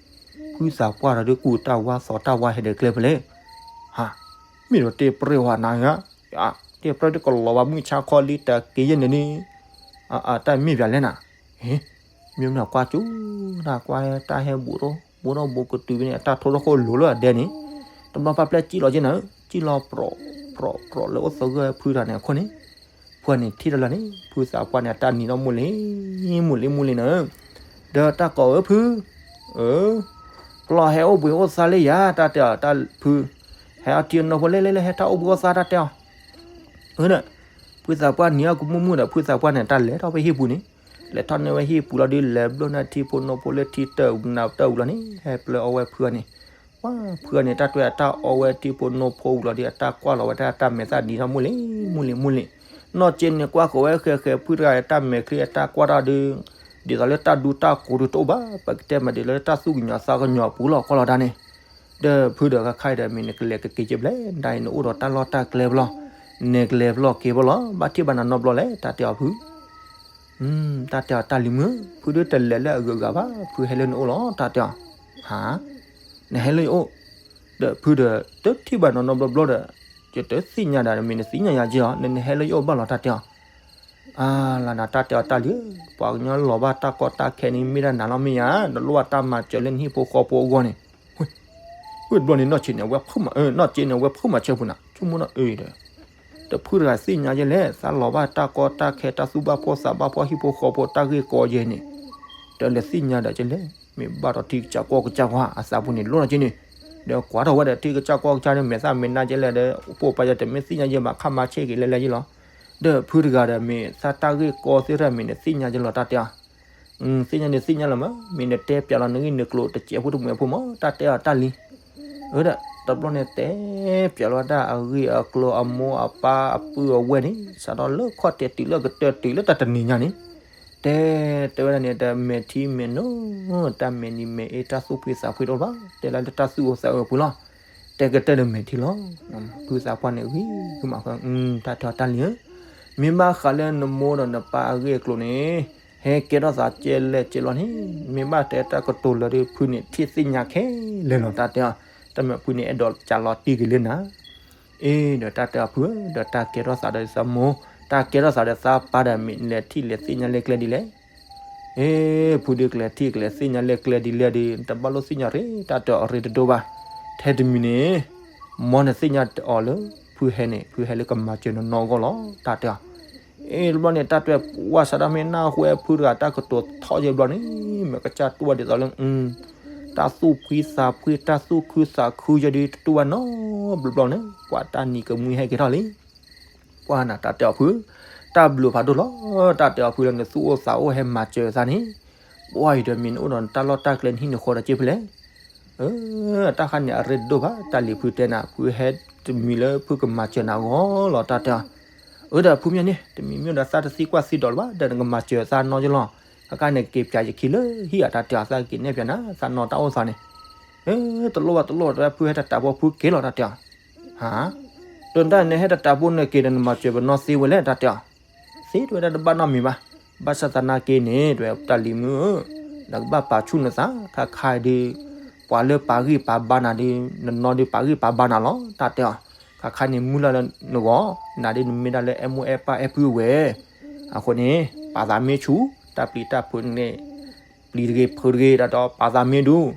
ဖုသးပှၢ်ဒီးဒုးကူတၢ်ဝါသီတၢ်ဝါဟဲဒီးကျဲဖဲလဲၣ်, ဟါ, မ့ၢ်ဒီးတ့ၢ်ပြဲၢ်ဝဲနၤဧၢ, တ့ၢ်ပြဲၢ်ဒုးကလီၤဘၣ်မုၢ်ဆါခီလံတက့ၢ်ယဲန့ၣ်န့ၣ်, အတၢ်မ့ၢ်ပၠးလဲၣ်နၤ, မ့ၢ်မနုၤကွၢ်ကၠိ, တၢ်ကွၢ်တၢ်ဟဲဘူးထီၣ် ဘူးထီၣ်ဘူးကတုၤဖဲန့ၣ် အတၢ်ထိထီၣ်ဃိလိၤလၢအဒဲန့ၣ်, တဘျီဖးပျဲၢ်စံၣ်လီၤက့နၤဧၢ, စံၣ်လီၤပြီးပြီးပြီးလၢအိၣ်သဂၢၢ်ဖုတဂၤန့ၣ်အခိၣ်န့ၣ်, ဖုန့ၣ်ထံၣ်တၢ်လၢန့ၣ် ဖုသးပှၢ်န့ၣ် အတၢ်နံၤထီၣ်မူလံ မူလံမူလံနၤဧၢ, ဒီးတၢ်ကိးအၢဖု, အၢ, ပျီဟဲအိၣ်ဘှံးအိၣ်သါလၢယၤ တၢ်တဲအီၤတၢ်ဖု, ဟဲအီထံအနိဖိလဲၣ်လဲၣ်လဲၣ် ဟဲထီၣ်အိၣ်ဘှံးအိၣ်သါတၢ်တဲအီၤ, အၢဒီး, ဖုသးပှၢ်နံၤအီၣ်ကမူၣ်မူၣ်ဒီး ဖုသးပှၢ်န့ၣ် တၢ်လဲၤထီၣ်ဖဲဟံၣ်ပူၤန့ၣ်, လဲၤထီၣ်န့ၢ်ဝဲဟံၣ်ပူၤလီၤဒီး လဲၤဘျိၣ်န့ၢ်ထံဖိနိဖိလၢထံတၢ်နးတၢ်ဝံၤလီၤန့ၣ် ဟဲပျၢၤအီဝဲဖုအီၤန့ၣ်, ပှၤဖုအီၤန့ၣ် တၢ်တဲအီၤတၢ်အီဝဲထံဖိနိဖိဝံၤလီၤဒီး အတၢ်ကွၢ်လီၤဝဲဒၣ်တၢ်မဲာ်သၣ်နံၤထီၣ်မူလံ မူလံမူလံ, နီၢ်က့န့ၣ်ကွၢ်ဃီၤဝဲဃဲဃဲဖုတဂၤအတၢ်မဲာ်ချံအတၢ်ကွၢ်တၢ်ဒီး, ဒ်သိးလၢတၢ်ဒူတၢ်ကိးဒုးတအိၣ်ဘၣ် ပကတဲမးဒ်သိးလၢတၢ်သူၣ်ကညီၤသးကညီၤအပူၤလီၤ ကွၢ်လီၤတၢ်န့ၣ်, ဒီးဖုဒီးခါခါအံၤဒီး မ့ၢ်နကလဲၤကက့ၤက့ၤဖဲလဲၣ် နဒၣ်အံၤနအိၣ်ဒီးတၢ်လီၢ်တၢ်ကျဲဖဲလီၤ, နကလဲၤဖဲလီၤက့ၤဖဲလီၤ ဘၣ်ထံၣ်ဘၣ်နၤနီတဘျီလဲၣ် တၢ်တဲအီၤဖု တၢ်တဲအီၤတၢ်လံၤမုၣ်, ဖုဒုးတလဲၤလၢအဂုၤအဂၤဘၣ် ဖုဟဲလၢနအိၣ်လီၤ တၢ်တဲအီၤ, ဟါ, နဟဲလၢယအိၣ်, ဒီးဖုဒီး တထံၣ်ဘၣ်နီတဘျီဘျီဒီး, ယတသ့ၣ်ညါဒီး မ့ၢ်နသ့ၣ်ညါယၤက့ၤအီၤ နနဟဲလၢယအိၣ်ဘၣ်လီၤ တၢ်တဲအီၤ, အါလၢနၤ တၢ်တဲအီၤတၢ်လံၤဧၢ, ပှၤကညီလီၤဘၣ်တၢ်ကီတၢ်ခဲန့ၣ် မ့ၢ်ဒၣ်နၤလီၤမ့ၢ်ယၤ, နလိၣ်ဘၣ်တၢ်မၤစၢၤလၢနဟံၣ်ဖိဃီဖိအဂီၢ်န့ၣ်, ဝဲတဘျီန့ၣ် နီၢ်က့န့ၣ် အဝဲဖုးမၤ, နီၢ်က့န့ၣ် အဝဲဖုးမၤဆၢဖုးနၤ ဆိကမိၣ်နီၤအၢဒီး တဖုတဂၤသ့ၣ်ညါယဲလဲၣ် သးလီၤဘၣ်တၢ်ကီတၢ်ခဲ တၢ်သူၣ်ဘၣ်ဖှီၣ်သးဘၣ်ဖှီၣ် ဟံၣ်ဖိဃီဖိတၢ်ဂ့ၢ်ကီယဲန့ၣ်, တလဲၤသ့ၣ်ညါဒီးကလဲၣ်, မ့ၢ်ဘၣ်ဒီးထံကစၢ်ကီၢ်ကစၢ်ကွၢ် အသးပူၤန့ၣ် လိၣ်ထီၣ်က့န့ၣ်, ဒီးကွၢ်ထီၣ်ဝဲဒီးထံကစၢ်ကီၢ်ကစၢ်န့ၣ် မဲာ်သၣ်မဲာ်နါကလဲၣ်ဒီး ပိာ်ပာ်ယဲတမ့ၢ်သ့ၣ်ညါယဲဘၣ် ခါမၤဆ့ၣ်က့ၤလဲၤလဲၤယဲလီၤ, ဒီးဖုတဂၤဒီး မ့ၢ်သးတၢ်ဂ့ၢ်ကီသ့ၣ်တဖၣ်မ့ၢ်နသ့ၣ်ညါယဲလီၤ တၢ်တဲအီၤ သ့ၣ်ညါန့ၣ်သ့ၣ်ညါလီၤမး မ့ၢ်နတဲပျးလီၤနဂ့ၢ်နကျိၤတစဲးဖိတမှဲးဖိမး တၢ်တဲအီၤတၢ်လံၤ, အၢဒီး တဘျီန့ၣ်တဲပျးလီၤတၢ်အဂ့ၢ်အကျိၤအမိၢ်အပၢ်အပုၢ်အဝဲၢ်န့ၣ် စးထီၣ်လၢခီၣ်တဲာ်တုၤလၢကတၢၢ်တုၤလၢတၢ်တနံၤညါန့ၣ်, တဲတဲဝဲဒၣ်န့ၣ် တၢ်မဲာ်ထံမဲာ်နိ, တၢ်မဲာ်နံၤမဲာ်အ့ တၢ်သူၣ်ဖှံသးဖှံတအိၣ်ဘၣ် တဲလၢတၢ်သူၣ်အိၣ်သးအိၣ်အပူၤလီၤ, တဲကတၢၢ်ဒီးမဲာ်ထံလီၤ, ဖုသးပှၢ်န့ၣ်ဂ့ၤကမးဃီ တၢ်တဲအီၤတၢ်လံၤဧၢ မ့ၢ်ဘၣ်ဃးလၢနမိၢ်ဒီးနပၢ်အဂ့ၢ်အကျိၤန့ၣ်, ဟဲကဲထီၣ်သးကဲလဲၣ်ကဲလီၤန့ၣ်, မ့ၢ်ဘၣ်တဲတၢ်ကတိၤလၢာ်ဒီးဖုန့ၣ် ထံၣ်သ့ၣ်ညါခဲလၢာ်လီၤ တၢ်တဲအီၤ, တၢ်မဲာ်ဖုန့ၣ် အဲၣ်ဒိးကးလီၤတံၢ်က့ၤလၢနၤ, အ့ ဒီးတၢ်တဲအီၤဖုဧၢ, ဒီးတၢ်ကဲထီၣ်သးဒီးသးမိၢ်, တၢ်ကဲထီၣ်သးဒီးသးပၢ်ဒီး မ့ၢ်နလဲၤထံၣ်လဲၤသ့ၣ်ညါလၢကျဲဒ်လဲၣ် အ့ ဖုဒုးကလဲၤထံၣ်ကလဲၤသ့ၣ်ညါလၢကျဲဒ်လဲၣ်ဒီး နတဘၣ်လိၣ်သ့ၣ်ညါရ့ တၢ်တဲအီၤအရ့တဒိၣ်ဘၣ်, ထဲတမံၤန့ၣ်, မ်နသ့ၣ်ညါအီၤလၢ ဖုဟဲန့ၣ် ဖုဟဲလၢကမၤစၢၤနနီၢ်အဂီၢ်လီၤ တၢ်တဲအီၤ, အ့ တဘျီန့ၣ် တၢ်တဲဝဲစးဒၣ်မ့ၢ်နၢ်ဟူဝဲဖုတဂၤတၢ်ကတိၤထီၣ်ယဲဘျီန့ၣ် မ့ၢ်ကစၢ်တူၢ်ဘၣ်ဒ်သိးလၢ တၢ်သူၣ်ဖှံသးဖှံ တၢ်သူၣ်ခုသးခုယဲဒီး တတူၢ်ဘၣ်နီတဘျီဘျီန့ၣ် ပှၤတၢ်နံၤကမှံဟဲက့ၤထီၣ်လံ ပှၤနၤတၢ်တဲအီၤဖု, တၢ်ဘျုးဖးဒိၣ်လီၤ, တၢ်တဲအီၤဖုလၢနသူၣ်အိၣ်သးအိၣ်ဟဲမၤစၢၤသးန့ၣ်, ပှၤအံၤဒီးမ့ၢ်နအိၣ်ဒီးနတၢ်လီၢ်တၢ်ကျဲနဟံၣ်နဃီဒီးက့ဖဲလဲၣ်, အၢ, တၢ်ခါန့ၣ်အရ့ဒိၣ်ဘၣ် တၢ်လံၤဖုတဲနၤ ဖုဟဲတမံၤလၢဖုကမၤစၢၤနၤအဂီၢ်လီၤ တၢ်တဲအီၤ, အၢ ဒီးဖုမ့ၢ်န့ၣ် တမံၤမ့ၢ်ဒီးသးတသံကွၢ်သံဒိးလၢၤဘၣ် ဒီးနကမၤစၢၤသးနီၢ်ယလီၤ, ခဲကနံၣ်က့ၤပၠးယခံလၢဟံၣ်အတၢ်တဲအီၤ သးက့ၤနဲၣ်ပၠးနၤ သးနီၢ်တၢ်အိၣ်သးန့ၣ်, အၢ တလိၣ်ဘၣ်တလိၣ် တဝဲဖုဟဲတတးဖိဖုက့ၤလီၤ တၢ်တဲအီၤ, ဟါ, ဒီးတၢ်န့ၣ်ဟဲတတးဖိနက့ၤဒီးနမၤစၢၤပနီၢ်သ့ဝဲလဲၣ် တၢ်တဲအီၤ, သ့တဝဲဒၣ်တဘၣ်နီတမံၤဘၣ် ဘၣ်ဆၣ်သနာ်က့န့ၣ် တဲဝဲတၢ်လံၤမုၣ်ဧၢ, နကဘၣ်ပာ်ဆူၣ်နသး ခါခါဒုး ပှၤလၢပာ်ဂံၢ်ပာ်ဘါနၤဒုး နနီၢ်ဒုးပာ်ဂံၢ်ပာ်ဘါနၤလီၤ တၢ်တဲအီၤ, ခါခါန့ၣ်မုၢ်လၢ်လၢနဂီၢ် နၤဒုးနမ့ၢ်ဒၣ်လၢအဲၣ်မိၢ်အဲၣ်ပၢ်အဲၣ်ပုၢ်ဝဲၢ်, အဃိန့ၣ် ပာ်သးမ့ၢ်ဆူၣ် တၢ်ပျံၤတၢ်ဖုးန့ၣ် ပျံၤတဂ့ၤဖုးတဂ့ၤ တၢ်တဲအီၤ ပာ်သးမ့ၢ်ဒုး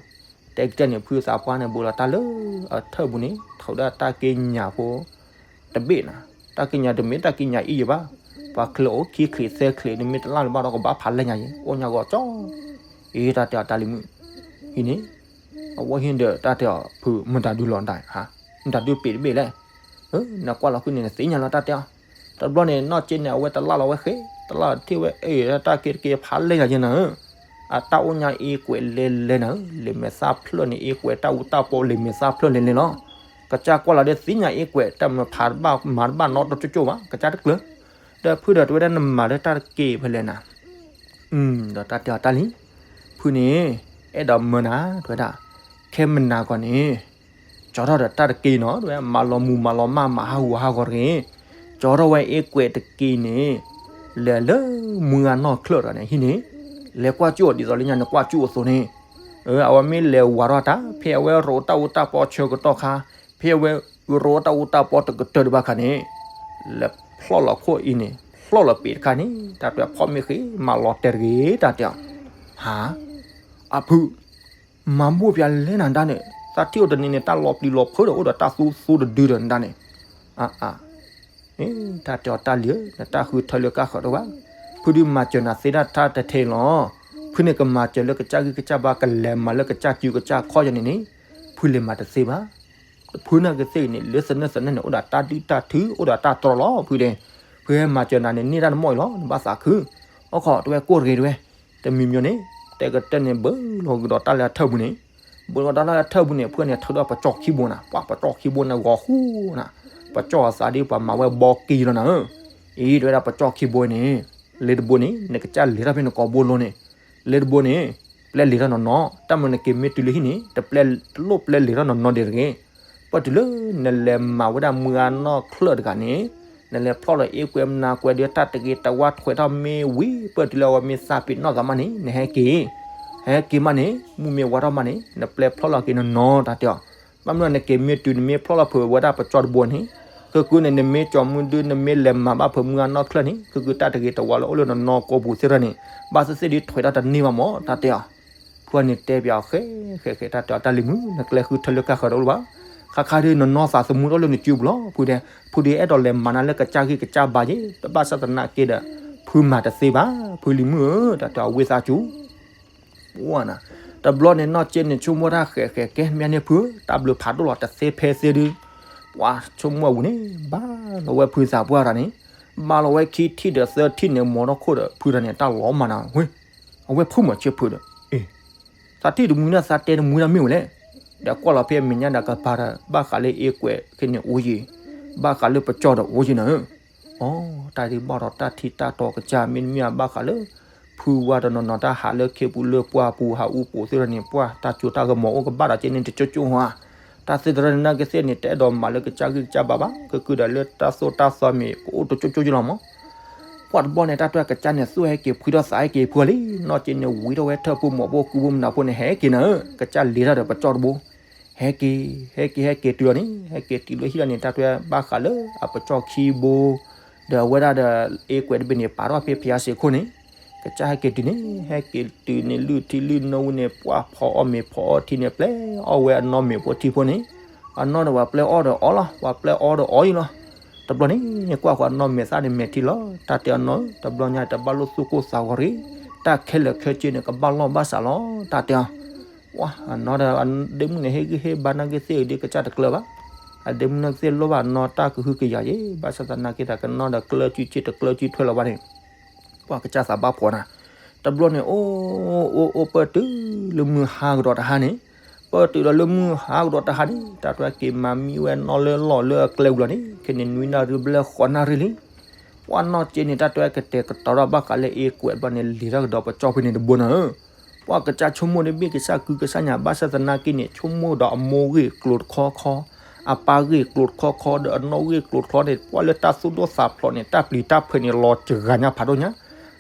တဲကတၢၢ်န့ၣ် ဖုသးပှၢ်န့ၣ် ဘူးလီၤတၢ်လၢအထၢၣ်ပူၤန့ၣ် ထုးဒၣ်တၢ်က့ညၣ်ဖိ တဘ့ၣ်နၤ, တၢ်က့ညၣ်တမ့ၢ်တၢ်က့ညၣ်အံၤယံၤဘၣ်, ပှၤချၢအိၣ်ခံချံသၢချံ နမ့ၢ်တလၢ်လၢၤဘၣ်ဒီးကဘၣ်ဖးလဲၢ်ညါယံၤ အိၣ်ညါဂီၤကၠီ, အ့ တၢ်တဲအီၤတၢ်လံၤမုၣ်, ဟံးန့ၣ်, အဝဲဟံးဒီးတၢ်တဲအီၤ ဖုမတၤဒုလီၤဒၣ်, မတၤဒုပ့ၤတဘ့ၣ်လဲၣ်, နကွၢ်လီၤဃုန့ၣ် နသ့ၣ်ညါလီၤတၢ်တဲအီၤ, တဘျီန့ၣ် နီၢ်က့န့ၣ် အဝဲတလၢ်လီၤဝဲဃ့, တလၢ်ထံၣ်ဝဲ အ့ တၢ်က့တက့ဖးလဲၢ်ညါယံၤနၤဧၢ အတၢ်အိၣ်ညါအ့ကွဲးလဲၤလဲၤနၤဧၢ, လံာ်မဲာ်သၣ်ဖျၢၣ်န့ၣ် အ့ကွဲးတၢ်အူတၢ်ပီ လံာ်မဲာ်သၣ်ဖျၢၣ်လဲၤလဲၤလီၤ, ကစၢ်ကွၢ်လီၤဒီးသ့ၣ်ညါအ့ကွဲး တၢ်မၤဖးတဘၣ်မၤတဘၣ်နီတကၠိၣ်ကၠိၣ်ဘၣ် ကစၢ်တကျၢၤ, ဒီးဖုဒီးတဲဝဲဒၣ်နမၤလၢတၢ်တက့ဖဲလဲၣ်နၤ ဒီးတၢ်တဲအီၤတၢ်လံၤ, ဖုန့ၣ် အဲၣ်ဒိးမၢနၤ တဲဝဲဒၣ်, ခဲမနၤကီးန့ၣ် ကၠီထီၣ်ဒီးတၢ်တက့နီၤ တဲဝဲ မၤလီၤမုၢ်မၤလီၤမၢ်မၤဟးဂူာ်ဟးဂီၤတဂ့ၤ, ကၠီထီၣ်ဝဲအ့ကွဲးတက့န့ၣ် လဲၤလၢမုၢ်ဂၤနီၢ်ချၢၣ်တဂၤန့ၣ်ဟံးန့ၣ်, လဲၤကွၢ်ကၠူၣ်အီၤဒ်သိးလၢညါနကွၢ်ကၠူၣ်အသိးန့ၣ်, အဝဲမ့ၢ်လဲၤဝးထီၣ်တၢ် ဖဲအဝဲရိးတၢ်အူတၢ်ပီဆၢကတီၢ်ခါ, ဖဲအဝဲရိးတၢ်အူတၢ်ပီတကတၢၢ်တဘၣ်ခါန့ၣ် လဲၤဖျီၣ်လီၤခိၣ်အံၤန့ၣ် ဖျီၣ်လီၤပ့ၤတခါန့ၣ် တၢ်တဲဖီၣ်မ့ၢ်ဃ့ မၤလီၤတဲာ်တဂ့ၤ တၢ်တဲအီၤ, ဟါ, အဖု, မၤဘိၣ်ပၠးလဲၣ်နၤဒၣ်န့ၣ် သးထံၣ်အိၣ်တနံၤန့ၣ် တၢ်လီၤပျံၤလီၤဖုးဒီးအိၣ်ဒီးတၢ်သူသူတဒုဒီးနဒၣ်န့ၣ်, အါအါ တၢ်တဲအီၤတၢ်လံၤဧၢ နတၢ်ဃုထၢလၢကၢ်ဃၢၤတအိၣ်ဘၣ်, ဖုဒုးမၤစၢၤနၤသ့ဒၣ်တၢ်တထဲလီၤ, ဖုန့ၣ်ကမၤစၢၤလၢကစၢ်ဂံၢ်ကစၢ်ဘါ ကလဲၤမၤလၢကစၢ်စုကစၢ်ခီၣ်ယၤန့ၣ်န့ၣ်, ဖုလဲၤမၤတသ့ဘၣ်, ဖုနာ်က့သ့ၣ်ဂ့ၤန့ၣ် လၢသနၢၣ်သနၢၣ်န့ၣ် အိၣ်ဒီးတၢ်ဒုၣ်တၢ်ထု အိၣ်ဒီးတၢ်တြီလီၤ ဖုဒဲး, ဖုဟဲမၤစၢၤနၤန့ၣ် န့ၢ်တၢ်နမီၢ်အံၤလီၤ နဘၣ်သးခု, အိၣ်ခိးတဝဲကိၢ်တဂ့ၤတဝဲ, တမံၤမံၤန့ၣ် တဲကတၢၢ်န့ၣ် ဘၢလီၤကဒီးတၢ်လၢအထၢၣ်ပူၤန့ၣ်, ဘၢလီၤတၢ်လၢအထၢၣ်ပူၤန့ၣ် ဖုန့ၣ်ထုးဒီးပကၠီၣ်ခံဘိနၤ ပှၤပကၠီၣ်ခံဘိန့ၣ်ဂီၤဃူနၤ, ပကၠီၣ်အသးဒ်ပှၤမၤဝဲဘီကံလီၤနၤဧၢ, အံၤတဝဲဒၣ်ပကၠီၣ်ခံဘိန့ၣ်, လ့တဘိန့ၣ် နကစၢ်လဲၤထီၣ်ဖဲနကိာ်ဘိလိၤန့ၣ်, လ့တဘိန့ၣ် ပျဲလဲၤထီၣ်နီၢ်နီၢ် တၢ်မနုၤနက့ၤမ့ၢ်တုၤလၢဟံၣ်န့ၣ် တပျဲလိၣ်ပျဲလဲၤထီၣ်နီၢ်နီၢ်ဒံးတဂ့ၤ, ပၢၢ်တုၤလၢ နလဲၤမၤဝဲဒၣ်မုၢ်ဂၤနီၢ်ချၢၣ်တဂၤန့ၣ်, နလဲၤဖျီၣ်လီၤအ့ကွဲမနၤကွဲဒီးတၢ်တဂ့ၤတဝါထွဲထီၣ်မ့ၢ်ဝံၤ ပၢၢ်တုၤလၢအဝဲမ့ၢ်သးပ့ၤနီၣ်သးမးန့ၣ် နဟဲက့ၤ, ဟဲက့ၤမးန့ၣ် မုၢ်မ့ၢ်ဝါထီၣ်မးန့ၣ် နပျဲဖျီၣ်လီၤက့ၤနီၢ်နီၢ် တၢ်တဲအီၤ, ဘၣ်မနုၤနက့ၤမ့ၢ်တုၤနမ့ၢ်ဖျီၣ်လီၤဖုးဝဲဒၣ်ပကၠီၣ်တဘိန့ၣ်, ဃုကုန့ၣ် နမ့ၢ်ကၠီၤမုၢ်ဒု နမ့ၢ်လဲၤမၤဘၣ်ဖုးမုၢ်ဂၤနီၢ်ချၢၣ်န့ၣ် ဃုကုတၢ်တဂ့ၤတဝါလၢအိၣ်လၢနနီၢ်ကိာ်ပူၤသ့ၣ်တဖၣ်န့ၣ် ဘၣ်သ့ၣ်သ့ၣ်ဒ်ထွဲထီၣ်တန့ၢ်ဘၣ်မး တၢ်တဲအီၤ ဖုန့ၣ်တဲပၠးအီၤ ဃဲဃဲဃဲ တၢ်တဲအီၤ တၢ်လံၤမုၣ် နကျဲဃုထၢလၢကၢ်ဃၢၤတအိၣ်လၢၤဘၣ်, ခါခါဒုးနနီၢ်သးသမူတအိၣ်လၢနစုပူၤလီၤ ဖုဒဲး, ဖုဒုးအဲၣ်ဒိးလဲၤမၤနၤလၢကစၢ်ဂံၢ်ကစၢ်ဘါယ့ၣ် တဘၣ်ဆၣ်သနာ်က့ဒီး ဖုမၤတသ့ဘၣ်, ဖုလံၤမုၣ်ဧၢ တၢ်တဲအီၤ ဝံသးစူၤ ပှၢ်နၤ, တဘျီန့ၣ်နီၢ်က့န့ၣ် ဆိကမိၣ်တၢ်ဃဲးဃဲးကဲ မ့ၢ်န့ၣ်ဖု တၢ်ဘျုးဖးဒိၣ်လီၤ တသ့ဖဲသ့ဒုး, ပှၢ်ဆိကမိၣ်အပူၤန့ၣ် ဘၣ်လီၤဝဲဖုသးပှၢ်တၢ်န့ၣ်, ဘၣ်လီၤဝဲခံထံၣ်ဒီးသၢထံၣ်န့ၣ် မိာ်ထီၣ်ခိၣ်ဒီး ဖုတၢ်န့ၣ် တၢ်လီၤမၢ်နၤဝဲ, အဝဲဖိမၤဆၢဖုဒီး အ့ သးထံၣ်တမှံဒၣ် သးတဲတမှံဒၣ်မ့ၢ်ဝဲလဲၣ်, ဒီးကွၢ်လီၤဖဲအမဲာ်ညါဒီးကပၤဒီး ဘၣ်ဃးလၢအ့ကွဲးခဲန့ၣ်အိၣ်ယံၤ, ဘၣ်ဃးလၢပကၠီၣ်ဒီးအိၣ်ယံၤနၤဧၢ အီ တၢ်ဒ်ဘၣ်ဒီးတၢ်ထံတၢ်တီကစၢ် မ့တမ့ၢ်ဘၣ်ဃးလၢ ဖုဝါတနီၤနီၤ တၢ်ဟးလၢခ့ပူၤလၢပှၢ်ပူၤ ဟးအူပိာ်သ့ၣ်တဖၣ်န့ၣ် ပှၢ်တၢ်စိတၢ်ကမီၤအိၣ်ကဘၣ်ဒီးက့န့ၣ် တကၠိကၠိဧါ, တၢ်သ့ၣ်တဖၣ်န့ၣ် နာ်က့သ့ၣ်န့ၣ် တအဲၣ်ဒိးမၤလၢကစၢ်ဂံၢ်ကစၢ်ဘါဘၣ် ကကုဒီးလၢတၢ်သိၣ်တၢ်သီမ့ၢ်ကအိၣ်တကၠိကၠိကလီၤမး ပှၢ်တဘျီန့ၣ် တၢ်တၢ်ကစၢ်န့ၣ် သူၣ်ဟဲက့ၤဖှံထီၣ်သးဟဲက့ၤဖှံလံ, နီၢ်က့န့ၣ် ဝံထီၣ်ဝဲထၢၣ်ဖိမီၤဖိကုဖိမနၤဖိန့ၣ် ဟဲက့ၤနၤဧၢ, ကစၢ်လဲၤတၢ်ဒီးပကၠီၣ်တဘိ ဟဲက့ၤ ဟဲက့ၤ ဟဲက့ၤတုၤလီၤန့ၣ် ဟဲက့ၤတုၤလၢဟံၣ်လီၤန့ၣ် တၢ်တၢ်ဘၣ်ဃးလၢအပကၠီၣ်ခံဘိ ဒီးအဝဲဒၣ်ဒီး အ့ကွဲးတဘ့ၣ်န့ၣ် ပာ်ထီၣ်ဖဲဖယါစ့ခိၣ်န့ၣ်, ကစၢ်ဟဲက့ၤတုၤန့ၣ် ဟဲက့ၤတုၤန့ၣ် လုၢ်ထံလုၢ်နိဝံၤန့ၣ် ပှၢ်ဖီအီၣ်မ့ၤဖီအီထံန့ၣ် ပျဲအီၣ်ဝဲအနီၢ်မ့ၤဖိထံဖိန့ၣ်, အနီၢ်ဒီးပှၤပျဲအီၣ်ဒီးအီလီၤ, ပှၤပျဲအီၣ်ဒီးအီအံၤလီၤ. တဘျီန့ၣ် ကွၢ်ဃီအနီၢ်မဲာ်သၣ်န့ၣ်မဲာ်ထံလီၤ, တၢ်တဲအီၤနီၢ်ဧၢ တဘျီညါတဘၣ်လိၣ်သူၣ်ကိၢ်သးဂီၤတဂ့ၤ, တၢ်ခဲလၢာ်ခဲဆ့န့ၣ် ကဘၣ်လီၢ်ဘၣ်စးလီၤ, တၢ်တဲအီၤ ပှၢ်အနီၢ်ဒီး အဒ့မုၣ်န့ၣ် ဟ့ၣ်ဂံၢ်ဟ့ၣ်ဘါနာ်က့သ့ၣ်အံၤဒ်ကစၢ်တကျၢၤဘၣ်, အဒ့မုၣ်နာ်က့သ့ၣ်လိၣ်ဘၣ်အနီၢ်တၢ်ကဟုကယာ်ယ့ၣ်, ဘၣ်ဆၣ်သနာ်က့ဒီးကနီၢ်ဒီးကျၢၤစုဆ့တကျၢၤစုထွဲလီၤဘၣ်န့ၣ်, ပှၢ်ကစၢ်သးဘၣ်ဖှီၣ်နၤ, တဘျီန့ၣ် အိၣ်အိၣ်အိၣ်ပၢၢ်တုၤလၢမုၢ်ဟါကဒီးတဟါန့ၣ်, ပၢၢ်တုၤဒီးလၢမုၢ်ဟါကဒီးတဟါန့ၣ် တၢ်တဝဲက့ၤမၤမံဝဲနီၢ်လၢလီၢ်လၢအကျဲပူၤလီၤန့ၣ် ခဲန့ၣ်နွံနၣ်ရံၣ်ဘျဲၣ်ဃိးနၣ်ရံၣ်လံ ပှၢ်နီၢ်က့န့ၣ် တၢ်တဝဲကတဲာ်ကတီၤထီၣ်ဘၣ်ဃးလၢအ့ကွဲးဘျီန့ၣ် လဲၤထီၣ်ကဒီးပကၠီၣ်ဖဲန့ၣ်တဘိနၤဧၢ, ပှၢ်ကစၢ်ဆိကမိၣ်တဘ့ၣ်ကစၢ်ကုကစၢ်ညါ ဘၣ်ဆၣ်သနာ်က့န့ၣ် ဆိကမိၣ်ဒီးအမိၢ်ဂ့ၢ်ကျိၤတခီခီ, အပၢ်ဂ့ၢ်ကျိၤတခီခီ ဒီးအနီၢ်ဂ့ၢ်ကျိၤတခီန့ၣ် ပှၢ်လၢတၢ်သူၣ်ဒိၣ်သးဖျိးန့ၣ် တၢ်ပျံၤတၢ်ဖုးန့ၣ် လီၤစှၤညါဖးဒိၣ်ညါ,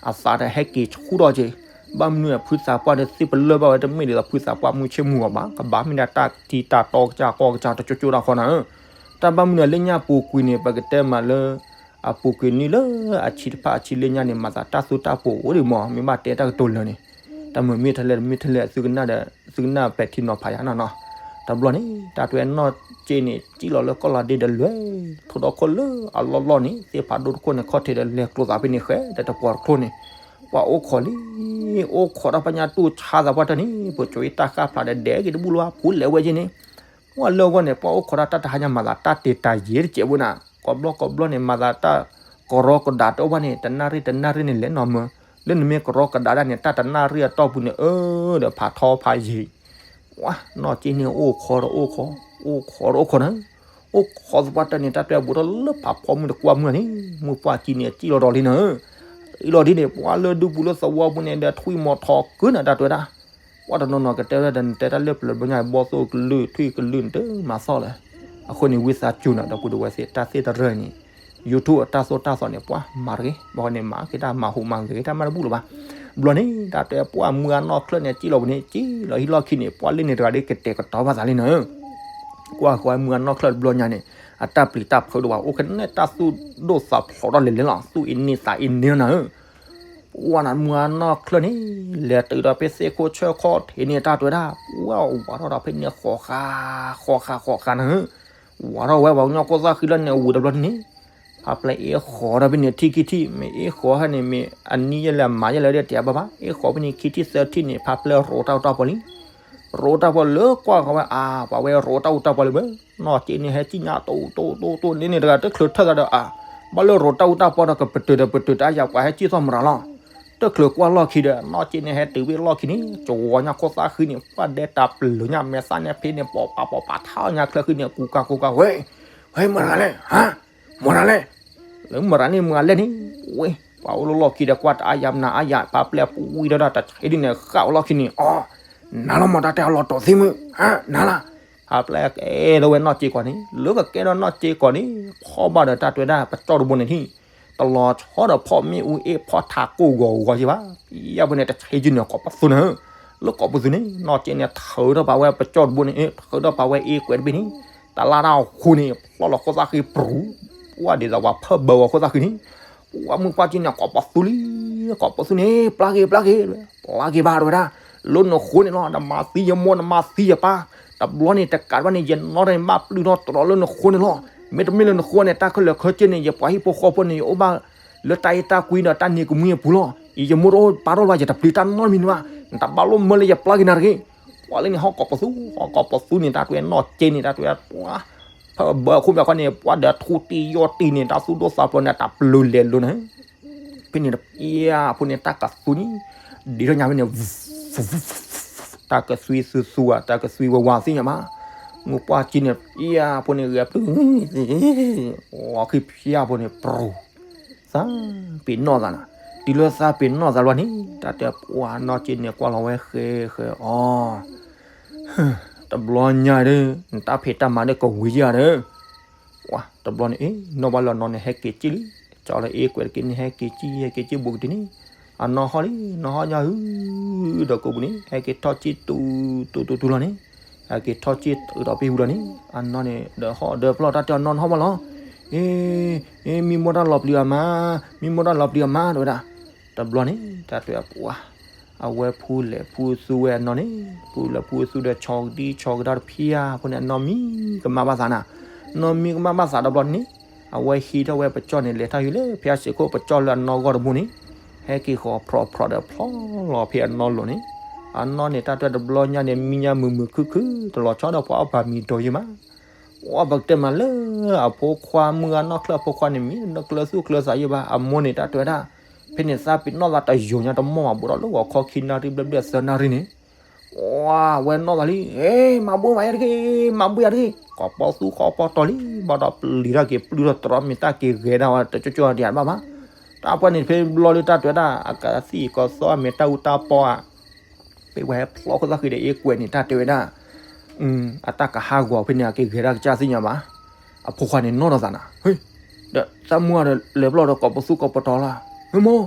အသးတဟဲက့ၤဆူၣ်ထီၣ်က့ၤ, ဘၣ်မနုၤအဖုသးပှၢ်ဒီးသ့ၣ်ပလၢၢ်ဘၣ်ဝဲတမ့ၢ်ဒ်သိးဖုသးပှၢ်မုၢ်ဆ့ၣ်မုၢ်ဂီၤဘၣ်, ကဘၣ်မ့ၢ်ဒၣ်တၢ်ထံတၢ်တီကစၢ်ကီကစၢ်တကၠိကၠိတၢ်ဃီနၤဧၢ, တၢ်ဘၣ်မနုၤလၢညၣ်ပူၤကွံာ်န့ၣ် ပကတဲမးလၢ အပူၤကွံာ်နံၣ်လၢအဆံတဖၣ်အဆံလၢညါန့ၣ် မၤသးတၢ်သူတၢ်ပိာ်အိၣ်ဒံးမး မ့ၢ်ဘၣ်တဲတၢ်ကတိၤလၢာ်န့ၣ်, တၢ်မုာ်မ့ၢ်ထဲလဲၣ်တမ့ၢ်ထဲလဲၣ် သုကနၣ်ပဲာ်ထံနီၤဖးယၤနီၤနီၤ, တဘျီန့ၣ် တၢ်တွဲနီၢ်က့န့ၣ် စံၣ်လီၤလၢကီၢ်လီၤဒ့ဒီးလဲၤ ထိၣ်ဒီခိၣ်လၢအလီၢ်လီၢ်န့ၣ် သ့ၣ်ဖးဒိၣ်တခိၣ်န့ၣ် ခီၣ်ထံးဒီးလဲၤကျိသးဖဲန့ၣ် ဃဲဒီးတပှီၤတချိၣ်န့ၣ်, ပှၤအိၣ်ခိးလံ, အိၣ်ခိးတၢ်ပညါတူၢ်ဆါသးပှၢ်တၢ်န့ၣ် ပစိၤအံၤတၢ်ဃၣ်ဖျါဒီးဒဲးက့ၤတဘူၣ်လၢၤဘၣ် ဖိလဲၤဝဲက့ၤန့ၣ်, ပှၤလၢအဂီၢ်န့ၣ် ပှၤအိၣ်ခိးတၢ်တၢ်တဟါညါမၤသးတၢ်တ့ၤတၢ်ယံၤတစဲးဖိနၤ, ကိးဘျီကိးဘျီန့ၣ် မၤသးတၢ်ကရီကဒးတအိၣ်ဘၣ်န့ၣ် တနၣ်ရံၣ်တနၣ်ရံၣ်န့ၣ် လဲၤနီၢ်မၢ, လၢနမ့ၢ်ကရီကဒးဒၣ်န့ၣ် တၢ်တနၣ်ရံၣ်အတီၢ်ပူၤန့ၣ် အၢ ဒီးဖးထီဖးယံၤ ဝါ နီၢ်က့န့ၣ်အိၣ်ခိးဒီးအိၣ်ခိး, အိၣ်ခိးဒီးအိၣ်ခိးနၤ, အိၣ်ခိးသပှၢ်တၢၢ်န့ၣ် တၢ်တွဲဘူးထီၣ်လၢဖးဖီမုၢ်တကွၢ်မုၢ်န့ၣ်, မုၢ်ပှၢ်ကံန့ၣ် စံၣ်လီၤဒီးလံနၤ, စံၣ်လီၤဒ်န့ၣ် ပှၤလၢဒူပူၤလၢသဝီပူၤန့ၣ် ဒီးထွံၣ်မီၤထီၣ်ကုၤနၤ တၢ်တွဲဒၣ်, ပှၤတနီၤနီၤကတဲဝဲဒၣ်ဒီး နတဲတၢ်လၢပျၢၤဘျီညါ ဘီၣ်သိၣ်ကလုာ်ထွံၣ်ကလုာ်နတမၤသီၣ်လဲၣ်, အဃိန့ၣ် ဝံသးစူၤနၤ ဒီပုၢ်ဒီဝဲၢ်သ့ၣ် တၢ်သ့ၣ်တရၢၢ်န့ၣ် YouTube အတၢ်သိၣ်တၢ်သီန့ၣ် ပှၤမၤတဂ့ၤ, ဘၣ်ဃီန့ၣ် မၤက့ၤတၢ်မၤဟူးမၤဂဲၤတၢ်မးတဘူၣ်လၢၤဘၣ်. ဘျီန့ၣ် တၢ်တဲပှၢ်မုၢ်အနီၢ်ချၢၣ်န့ၣ် စံၣ်လီၤပူၤန့ၣ် စံၣ်လီၤဟံၣ်လီၢ်ခံန့ၣ် ပှၤလၢန့ၣ်တဂၤဒ်ကတဲာ်ကတီၤဘၣ်သးလံနၤ, ကွၢ်ဃီမုၢ်အနီၢ်ချၢၣ်တဘျီညါန့ၣ် အတၢ်ပျံၤတၢ်ဖုးဒိၣ်ဘၣ် အိၣ်ကနဲၣ်တၢ်သူၣ်ဒိၣ်သးဖျိးထီၣ်လဲၤလဲၤလီၤ သူၣ်အ့န့သးအ့န့နၤဧၢ ပှၢ်နၤမုၢ်အနီၢ်ချၢၣ်န့ၣ် လဲၤတုၤဒီးဖဲသ့ၣ်ခိၣ်ဆၢခီၣ်ထံးန့ၣ် တၢ်တဲဝဲဒၣ် ပှၢ်ဝးထီၣ်ဒီးဖဲန့ၣ်ဃီၤဃာ် ဃီၤဃာ် ဃီၤဃာ်နၤဧၢ, ဝးထီၣ်ဝဲပှၤကညီခိၣ်သၣ်ဃံလၢန့ၣ် အဝံၤတဘျီန့ၣ် ဖးပျဲၢ်အ့ၣ်ဃီၤဒီးဖဲန့ၣ်ထံၣ်ခံထံၣ် မ့ၢ်အ့ၣ်ဃီၤဟဲန့ၣ် မ့ၢ်အနံၣ်ယဲၢ်လဲၣ်မးယဲၢ်လဲၣ်ဒ်တဲဘၣ်ဘၣ် အ့ၣ်ဃီၤဖဲန့ၣ်ခံထံၣ်သၢထံၣ်န့ၣ် ဖးပျဲၢ်ရိးတၢ်အူတၢ်ပီလံ, ရိးတၢ်ပီလၢကွၢ်ဃီၤဝဲအါ ပှၤဝဲရိးတၢ်အူတၢ်ပီလံဘၣ်, နီၢ်က့န့ၣ်ဟဲစံၣ်ညါတိတိတိတိန့ၣ်န့ၣ်တဂၤတချုးထၢၣ်သးဒီးအါ, ဘၣ်လၢရိးတၢ်အူတၢ်ပီဒီးကပတုာ်ဒီးပတုာ်တၢ်ယၤ ပှၤဟဲစံၣ်သီၣ်မရၤလီၤ, တချုးကွၢ်လီၢ်ခံဒီး နီၢ်က့န့ၣ်ဟဲတုၤဝဲလီၢ်ခံန့ၣ် ကဝီၤညါခိၣ်သၣ်ဃံန့ၣ် ပှၢ်ဒဲတၢ်ပျုၤညါမဲာ်သၣ်န့ၣ်ဖဲန့ၣ် ပိာ်ပာ်ပိာ်ပာ်ထီၣ်ညါချၢဃံန့ၣ် ကူကၤကူကၤဝဲ, ဝဲမရၤလဲၣ် ဟါ မရၤလဲၣ်, လၢမရၤန့ၣ်မရၤလဲၣ်န့ၣ်, ဝဲ ပှၤအိၣ်လၢလီၢ်ခံဒီးကွၢ်တအါယၤမနၤအါယၤ ဖးပျဲၢ်ပူၤဝံၤဒီးတၢ်ဆံးဒ်န့ၣ်ဃၣ်ဝဲလီၢ်ခံန့ၣ် အီ နၤလီၤမးတၢ်တဲအလီၤတီၤသ့မုၢ် ဟါ နၤလၢ ဖးပျဲၢ်ကဲဒီးဝဲနီၢ်က့ကီးန့ၣ် လၢကကဲဒီးနီၢ်က့ကီးန့ၣ် ဖီၣ်ဘၣ်ဒီးတၢ်တဲဝဲဒၣ်ပကၠီၣ်တဘိန့ၣ်ထံၣ်, တလီၤဆီဒီးဖီၣ်မ့ၣ်အူအ့ၣ်ဖီၣ်ထးကိၢ်ဂီၤဂီၤယဲၢ်ဘၣ်, ယဲၢ်ဖိန့ၣ်တဆံးကၠုန့ၣ် ကိးပသူန့ၣ်, လၢကိးပသူန့ၣ် နီၢ်က့န့ၣ် ထုးထီၣ်ပာ်ဝဲပကၠီၣ်တဘိန့ၣ် ထုးထီၣ်ပာ်ဝဲအ့ၣ်ကွဲးတဘ့ၣ်န့ၣ်, တလါတၢ်အဃိန့ၣ် ဖျီၣ်လီၤခိၣ်သၣ်ဃံပရူၤ, ပှၢ်ဒ်သိးပှၤဖၢၣ်ဘၢဝဲခိၣ်သၣ်ဃံန့ၣ် ပှၢ်မုၢ်ပှၢ်က့န့ၣ် ကိးပသူလံ, ကိးပသူန့ၣ် ပျၢ်က့ၤ ပျၢ်က့ၤ, ပျၢ်က့ၤဘၣ်တဝဲဒၣ်, လၢနဃိန့ၣ်လီၤ နမၤသံယမိၢ် နမၤသံယပၢ်, တဘျီန့ၣ်တကးဘၣ်န့ၣ် ယနီၢ်တန့ၣ်ဘၣ်ပျုၢ်ထီၣ်တြီၤလၢနဃိန့ၣ်လီၤ, မ့တမ့ၢ်လၢနဃိန့ၣ် တၢ်ခဲလၢာ်ခဲဆ့န့ၣ် ယပှၤဟံၣ်ဖိဃီဖိန့ၣ် ယအိၣ်ဘၣ်လၢတၢ်အ့ၣ်တၢ်ကွံဒီးတၢ်နံၤကမှံအပူၤလီၤ, ယမိၢ်တအိၣ်ပၢ်တအိၣ်ဘၣ် ယတပျံၤတၢ်နီတမံၤန့ၣ်ဘၣ်, နတဘၣ်လိၣ်မၢလၢယပျၢ်က့ၤနၤတဂ့ၤ, ပှၢ်လၢန့ၣ်ဟီၣ်ကိးပသူ ဟီၣ်ကိးပသူန့ၣ် တၢ်တွဲနီၢ်က့န့ၣ် တၢ်တွဲပှၢ် ဖၢၣ်ဘၢအခိၣ်ဘၣ်ခီန့ၣ် ပှၢ်ဒီးထူတံၢ်ယီၢ်တံၢ်န့ၣ် တၢ်သူၣ်ဒိၣ်သးဖျိးန့ၣ် တၢ်ပျုၤလဲၤလိၤန့ၣ်, ဖဲန့ၣ်တပျၢ်ဖိန့ၣ် တၢ်ကသူန့ၣ် ဒ်ထီၣ်ညါဖဲန့ၣ် တၢ်ကသွံသူသူဧါ တၢ်ကသွံဝဲဝါသ့ၣ်ညါဘၣ်, မုၢ်ပှၢ်က့န့ၣ် ပျၢ်ဖိန့ၣ်ဂဲၤပျုၢ် လီၤခံဖျၢၣ်ဖိန့ၣ် ပြူၤ သးပ့ၤနီၣ်သးနၤ, တုၤလၢသးပ့ၤနီၣ်သးလီၤန့ၣ် တၢ်တဲပှၢ်နီၢ်က့န့ၣ် ကွၢ်လီၤဝဲဃဲဃဲအီၤ တဘျီညါဒီး နတၢ်ဖံးတၢ်မၤဒီးကဝံၤယၤဒီး ပှၢ်တဘျီန့ၣ် အ့ နီၢ်ဘၣ်လၢအနီၢ်န့ၣ် ဟဲက့ၤစံၣ်လံ, ကၠီလၢအ့ၣ်ကွဲးတက့ၢ်န့ၣ် ဟဲက့ၤစံၣ် ဟဲက့ၤစံၣ်ဘူးကတုၤန့ၣ်, အနီၢ်ဟီၣ်လံ နီၢ်ဟီၣ်ညါဟု ဒီးကိးပူၤန့ၣ် ဟဲက့ၤထီၣ်စံၣ်တူ တူတူတူလီၤန့ၣ်, ဟဲက့ၤထီၣ်စံၣ်တုၤဒီးဖဲဟူလီၤန့ၣ် အနီၢ်န့ၣ် ဒီးဟီၣ်ဒီးဖျီၣ်တၢ်တဲအနီၢ်န့ၣ်ဟီၣ်ဘၣ်လီၤ, အ့ အ့ မံမီၢ်တၢ်လီၤပျံၤအမါ, မံမီၢ်တၢ်လီၤပျံၤအမါ တဝဲဒၣ်, တဘျီန့ၣ် တၢ်တဲပှၢ် အဝဲဖူလဲၤဖူသူဝဲအနီၢ်န့ၣ်, ဖူလဲၤဖူသူဒီး ဆီကဒံဆီကဒါတဖၣ်အဃိန့ၣ် အနီၢ်မံကမၣ်ဘၣ်သးနၤ, နီၢ်မံကမၣ်ဘၣ်သးတဘျီန့ၣ်, အဝဲဟံးထီၣ်ဝဲပကၠီၣ်န့ၣ် လဲၤထီၣ်ဟံးလၢဖဲအစ့ၢ်ခိၣ်ပကၠီၣ်လၢအနီၢ်ဂီၢ်တဘိန့ၣ်, ဟဲက့ၤဃီၤဖြီဖြီဒီးဖျီလီၤဖဲအနီၢ်လိၤန့ၣ်, အနီၢ်န့ၣ် တၢ်တဲတဘျီညါန့ၣ် မံညါမုာ်မုာ်ခုၣ်ခုၣ် တလီၤဆီဒီးပှၤအီၣ်ပှၤမံၤဒိးယံၤမး အီၣ်ပကတဲမးလၢအဖိခွါ မုၢ်ဂၤနီၢ်ချၢၣ်အဖိခွါန့ၣ် မံကျၢၤသူၣ်ကျၢၤသးယံၤဘၣ် အမိၢ်န့ၣ် တၢ်တဲဝဲဒၣ်, ဖဲန့ၣ်သးပ့ၤနီၣ်သးတယိာ်ညါတမီၢ်ဘၣ် ဘူးဒီးလၢဂီၤခီခံနၣ်ရံၣ်ဘျဲၣ်ဘျဲၣ်သၢနၣ်ရံၣ်န့ၣ်, ဝဲနီၣ်သးလံ, မၤဘူၣ်မးယၤတဂ့ၤ, မၤဘူၣ်ယၤတဂ့ၤ, ကိးပီသူဃီပီတီၤလံ, ဘၣ်ဒီးပျံၤတၢ်က့ၤပျုၢ်ထီၣ်တြီမ့ၢ်တၢ်က့ၤဂဲၤဒၣ်ဝဲတကၠိကၠိဒံးဘၣ်မး, တၢ်ပှၢ်န့ၣ်ဖဲဘျီလၢတၢ်တဲဝဲဒၣ် အကသံၣ်ကသီအမဲာ်တၢ်အူတၢ်ပီဧါ ပဝဲဟဲဖျီခိၣ်သၣ်ဃံဒီးအ့ၣ်ကွဲးန့ၣ် တၢ်တဲဝဲဒၣ်, အတၢ်ကဟးဂီၤဖဲန့ၣ် အက့ၤဂဲၤဒၣ်ကစၢ်သ့ၣ်ညါဘၣ်, အဖိခွါန့ၣ်နီၣ်ထီၣ်သးနၤ, ဒီးသးမုၢ်ဂၤဒီးလဲၤပျီၢ်ဒီးကိးပသူကိးပတီၤလီၤ, ဟ့မိၢ်,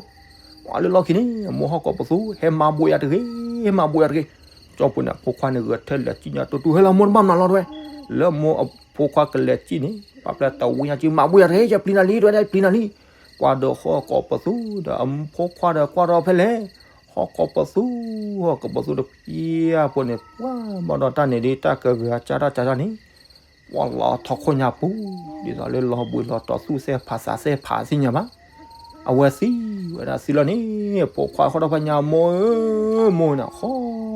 ပှၤလၢလီၢ်ခံန့ၣ် အမိၢ်ဟီၣ်ကိးပသူ ဟဲမၤဘိးယၤတဂ့ၤ, ဟဲမၤဘိးယၤတဂ့ၤ. ကၠီဖိန့ၣ် အဖိခွါန့ၣ် ဂဲၤထၢၣ်လဲၤစံၣ်ညါတိၢ်တူၢ် ဟဲလီၤမိၢ်တဘၣ်မနုၤလီၤတဝဲ. လၢမိၢ်အဖိခွါကလဲၤစံၣ်န့ၣ် ပှၤပျဲတဝံညါစု မၤဘိးယၤတဂ့ၤ, ယပျံၤနၤလံ တဝဲဒၣ် ယပျံၤနၤလံ. ပှၤဒီးဟီၣ်ကိးပသူဒီးအဖိခွါဒီးကွၢ်ထီၣ်ဖဲလဲၣ်, ဟီၣ်ကိးပသူ, ဟီၣ်ကိးပသူတပျၢ်ဖိန့ၣ် ပှၤဘၣ်ဒီးတၢ်န့ၣ်ဒ်တၢ်ကဂၤကၢ်တၢ်ကၢ်တၢ်န့ၣ် ပှၤလီၤထီၣ်ခိၣ်ညါပူၤ, ဒ်သိးလၢလီၤဘှံးလီၤတီၤသူၣ်စဲဖးစးစဲဖးစံၣ်ညါဘၣ်. အဝဲသံဝဲဒၣ်သံလီၤန့ၣ် ဖိခွါဃီထီၣ်ဖဲညါ မိၢ်ဧၢ, မိၢ်န့ၣ် ဃီ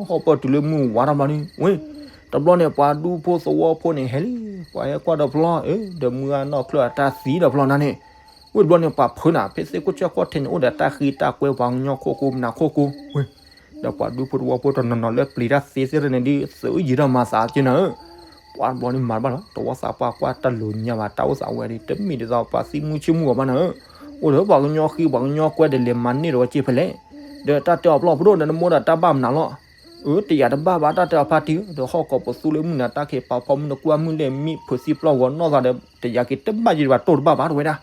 ဃီပၢၢ်တုၤလၢမုၢ်ဝါထီၣ်ဘျီန့ၣ် ဝဲ, တဘျီန့ၣ် ပှၤဒူဖိသဝီဖိန့ၣ်ဟဲလံ, ပှၤဟဲကွၢ်ဒီးဖျီ, အၢ ဒီးမုၢ်ဂၤနီၢ်ချၢၣ်အတၢ်သံဒီးဖျီနၤန့ၣ်, ဝဲတဘျီန့ၣ် ပှၤဖုးနၤ ဖဲသ့ၣ်ခိၣ်ဆၢခိၣ်ထဲန့ၣ် အိၣ်ဒီးတၢ်ဃံတၢ်ကွဲ ပှၤကညီခိၣ်ကိ မနၤခိၣ်ကိ, ဝဲ ဒီးပှၤဒူဖိသဝီဖိတနီၤနီၤလၢပျံၤတၢ်သ့သ့ၣ်န့ၣ်ဒ် သုးယံၤထီၣ်မၤသးက့နၤဧၢ, ပှၤတဘျီန့ၣ်မၤတဘၣ်လီၤ, တဝီသးပှၢ်ကွၢ်တၢ်လိၤညါဘၣ် တၢ်အိၣ်သးဝဲဒီး တမ့ၢ်ဒ်သိးပှၤသံမုၢ်ဆ့ၣ်မုၢ်ဂီၤဘၣ်နၤဧၢ, အိၣ်ဒီးပှၤကညီဃံ ပှၤကညီကွဲ ဒီးလဲၤမၤန့ၢ်ဒီးဝဲက့ဖဲလဲၣ်, ဒီးတၢ်တဲအီၤဖျီဖိဒိၣ်ဒီး နမိၢ်ဒီးတၢ်ဘၣ်မနုၤလီၤ, အၢ တယာ်တဘၣ်ဘၣ် တၢ်တဲအီၤဖါတံၢ်ဧၢ, ဒီးဟီၣ်ကိးပသူလၢမုၢ်နၤ တၢ်က့ၤပာ်ဖီမုၢ်နကွၢ်မုၢ်လဲၣ် မံဖုးသံပျီၢ်ဂီၤနီၢ်သးဒီး တယာ်က့ၤတဘၣ်ယံၤဘၣ် တိၢ်တဘၣ်ဘၣ်တဝဲဒၣ်,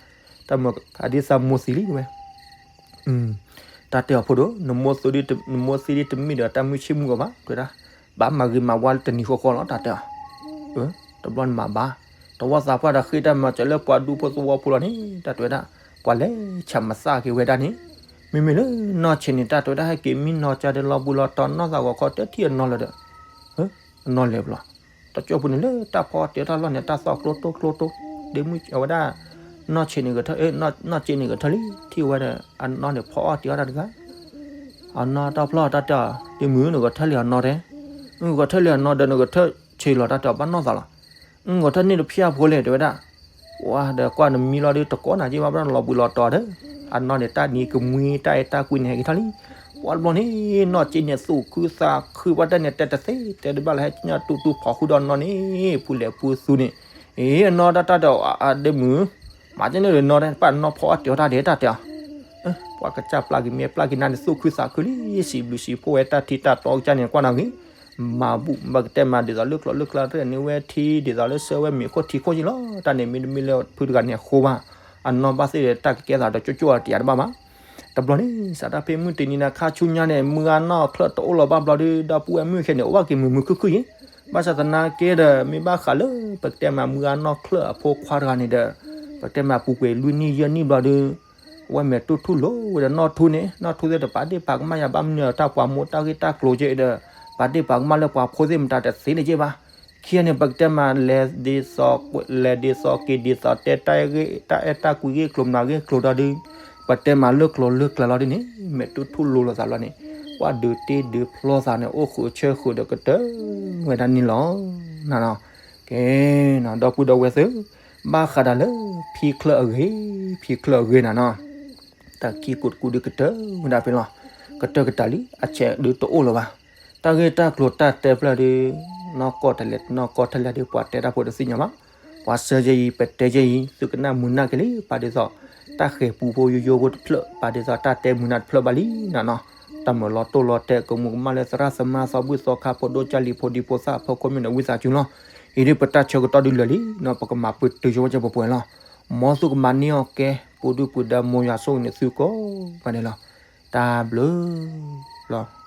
တၢ်မၢအဒ်သးမိၢ်သံလံတဝဲ တၢ်တဲအီၤဖိဒိၣ် နမိၢ်သံဒ်တမ့ၢ်ဒီးတၢ်မုၢ်ဆ့ၣ်မုၢ်ဂီၤဘၣ် တဲဝဲဒၣ်, ဘၣ်မၤဂ့ၤမၤဝါလၢတနံၤဃီဃီလီၤ တၢ်တဲအီၤ, တဘျီန့ၣ်မၤဘၣ်, တဝီသးပှၢ်ဒီးဃ့တၢ်မၤစၢၤလၢပှၤဒူဖိသဝီဖိလီၤန့ၣ် တၢ်တဲဝဲဒၣ်, ပှၤလဲၤဆၣ်မသၣ်က့ၤဝဲဒၣ်န့ၣ်, မ့မ့ၢ်လၢနီၢ်ဆံးန့ၣ် တၢ်တဲဝဲဒၣ် ဟဲက့ၤမံနီၢ်ကၢ်ဒီးလီၤဘှံးလီၤတီၤနီၢ်သးဂီၤခီတထံၣ်အနီၢ်လၢၤဒီး, အနီၢ်လဲၤဘျီ တကၠိဖိန့ၣ်လၢတၢ်ဖီအီၣ်တ့ၤအီၣ်တၢ်လီၢ်န့ၣ် တၢ်သီၣ်ကျိတိၢ်ကျိတိၢ်, ဒ့မုၣ်အဝဲဒၣ်, နီၢ်ဆံးန့ၣ်ဂဲၤထၢၣ်, နီၢ်က့န့ၣ်ဂဲၤထၢၣ်လံ ထံၣ်ဝဲဒီး အနီၢ်န့ၣ်ဖီအီၣ်တ့ၤအီၣ်တၢ်တဂၤ, အနီၢ်တၢ်ဖျီၣ်တၢ်တဲအီၤ ဒ့မုၣ် နဂဲၤထၢၣ်လံအနီၢ်တဲ, ဂဲၤထၢၣ်လံအနီၢ်ဒီး နဂဲၤထၢၣ်ဆံးလီၤတၢ်တဲအီၤ ဘၣ်နီၢ်သးလီၤ, ဂဲၤထၢၣ်န့ၣ်တဖၣ်ဖိလဲၣ် တဲဝဲဒၣ် ဝါဒီးကွၢ်နမံလီၤဒ်တကိးနၤက့ဘၣ် ဘၣ်လီၤဘှံးလီၤတီၤဒီး, အနီၢ်န့ၣ် တၢ်နံၤကမှံ တၢ်အဲၣ်တၢ်ကွံန့ၣ် ဟဲက့ၤထီၣ်လံ, ပှၤတဘျီန့ၣ် နီၢ်က့န့ၣ် သူၣ်ခုသးခု ဘၣ်တၢ်န့ၣ် တဲတသ့ တဲတဘၣ်လၢ ဟဲက့ၤညါတူၢ်တူၢ်ဖီၣ်ဃုာ်ဒီးနီၢ်န့ၣ် ဖူလဲၤဖူသူန့ၣ်, အ့ အနီၢ်တၢ်တၢ်ဒီး အဒ့မုၣ် မၤကဲန့ၣ်ဒီးနီၢ်တဲ ပာ်နီၢ်ဖီအီၣ်တ့ၤအီၣ်တၢ်ဒဲးတၢ်တဲအီၤ, ပှၤကစၢ်ပျၢ်က့ၤမ့ၢ်ပျၢ်က့ၤနၤန့ၣ် သူၣ်ခုသးခုလံ စံးဘျုးစံးဖှိၣ်ဝဲတၢ်ထံတၢ်တီကစၢ်န့ၣ် ကွၢ်နၤဂ့ၤ မၤဘူၣ် ပကတဲမး ဒ်သိးလၢကျိၤလၢကျါတၢ်န့ၣ်ဝဲထံ ဒ်သိးလၢဆှၢဝဲမ့ၤခိၣ်ထံခိၣ်က့လီၤ. တၢ်န့ၣ်မ့တမ့ၢ်လၢဖုတဂၤန့ၣ်အဃိဘၣ်, အနီၢ်ဘၣ်သ့ၣ်ဒီးတၢ်ကကဲသးဒီးကၠိကၠိအတယာ်တဘၣ်ဘၣ်. တဘျီန့ၣ် စးထီၣ်ဖဲမုၢ်တနံၤနၤခါဆူညါန့ၣ် မုၢ်ဂၤနီၢ်ချၢၣ်တအိၣ်လီၤဘၣ်ဘျီဒီး ဒီပုၢ်ဝဲၢ်မုၣ်ခဲန့ၣ် အိၣ်ဘၣ်က့ၤမုာ်မုာ်ခုၣ်ခုၣ်အံၤ, ဘၣ်ဆၣ်သနာ်က့ဒီး မ့ၢ်ဘၣ်ဃးလၢ ပကတဲမးမုၢ်ဂၤနီၢ်ချၢၣ်အဖိခွါတဂၤန့ၣ်ဒီး ပကတဲမးပူၤကွံာ်လွံၢ်နံၣ်ယဲၢ်နံၣ်ဘျီဒီး အဝဲမဲာ်တူၢ်ထူၣ်လိာ်ဝဲဒီးနီၢ်ထူၣ်န့ၣ် နီၢ်ထူၣ်သ့ၣ်တပာ်ဒ့ၣ်ပာ်ကမၣ်ယၤဘၣ်မနုၤတၢ်ပှၤမိၢ်တၢ်ဂ့ၢ်တၢ်ကျိၤက့ဒီး ပာ်ဒ့ၣ်ပာ်ကမၣ်လၢပှၤဖိသ့ၣ်မတၤတသ့န့ၣ်က့ဘၣ်. ခံဂၤန့ၣ် ပကတဲမးလဲၤဒ်သိး လဲၤဒ်သိးက့ၤဒ်သိးတဲတၢ်အဲၣ်တၢ်ကွံဂ့ၢ်ကျိၤမနၤဂ့ၢ်ကျိၤဒီးဒုး ပတဲမးလၢကျိၤလၢကျဲလီၤဒ်န့ၣ် မဲာ်တူၢ်ထူၣ်လိာ်လိာ်သးလီၤန့ၣ် ပှၤဒုးတ့ဒုးဖျီသးန့ၣ် အိၣ်ဃုာ်ဆၢဃုာ်ဒီးကတၢၢ်ဝဲဒၣ်န့ၣ်လီၤ. နၤနီၤ ကဲနီၤ ဒီပုၢ်ဒီဝဲၢ်သ့ၣ် ဘၣ်ဃးဒၣ်လၢ ဖံချၢၣ်အဂ့ၢ် ဖံချၢၣ်အဂ့ၢ်နၤနီၤ တၢ်ခံကိးတကူဒုးကတၢၢ်ဝဲဒၣ်ဖဲလီၤ. ကတၢၢ်ကတၢၢ်လံ အဆဲးဒုးတအိၣ်လၢၤဘၣ်. တၢ်ဂ့ၢ်တၢ်ကျိၤတၢ်တဲဖျၢၣ်ဒုး နီၢ်ကီၢ်တလဲၤနီၢ်ကီၢ်တလဲၤဒုး ပှၤတဲတၢ်ဖိတသ့ၣ်ညါဘၣ်. ပှၤဆှၢယဲအံၤ ပတဲယဲအံၤ သုကနၣ်မုာ်နၢ်က့ၤလံ ပာ်ဒ်သိး တၢ်ဃဲၤပူဖိယိယိဖိတဖျၢၣ် ပာ်ဒ်သိးတၢ်တဲမုာ်နၢ်တဖျၢၣ်ဘၣ်လံနၤနီၤ. တၢ်မၤလီၤတိၢ်လီၤတဲာ်ကမူးကမၣ်လၢသရၣ်သမါသီဘူၣ်သီခါဖိဒိၣ်ကၢ်လံၤဖိဒံဖိသၣ်အဖီခိၣ်မ့ၢ်ဒီးဝံသးစူၤလီၤ. အံၤဒုးပတၢ်ဆၢကတီၢ်ဒုးလၢာ်လံနီၤ ပကမၤပတုာ်ဆိဝဲကဲပှဲၤပှဲၤလီၤ. မ်သုကမၤန့ၢ်အီၣ်ကဲ ပူၤဒုၣ်ပူၤဒါ မ်ယွၤဆိၣ်ဂ့ၤန့ၢ်သုကိးဂၤဒဲးလီၤ. တၢ်ဘျုးလီၤ.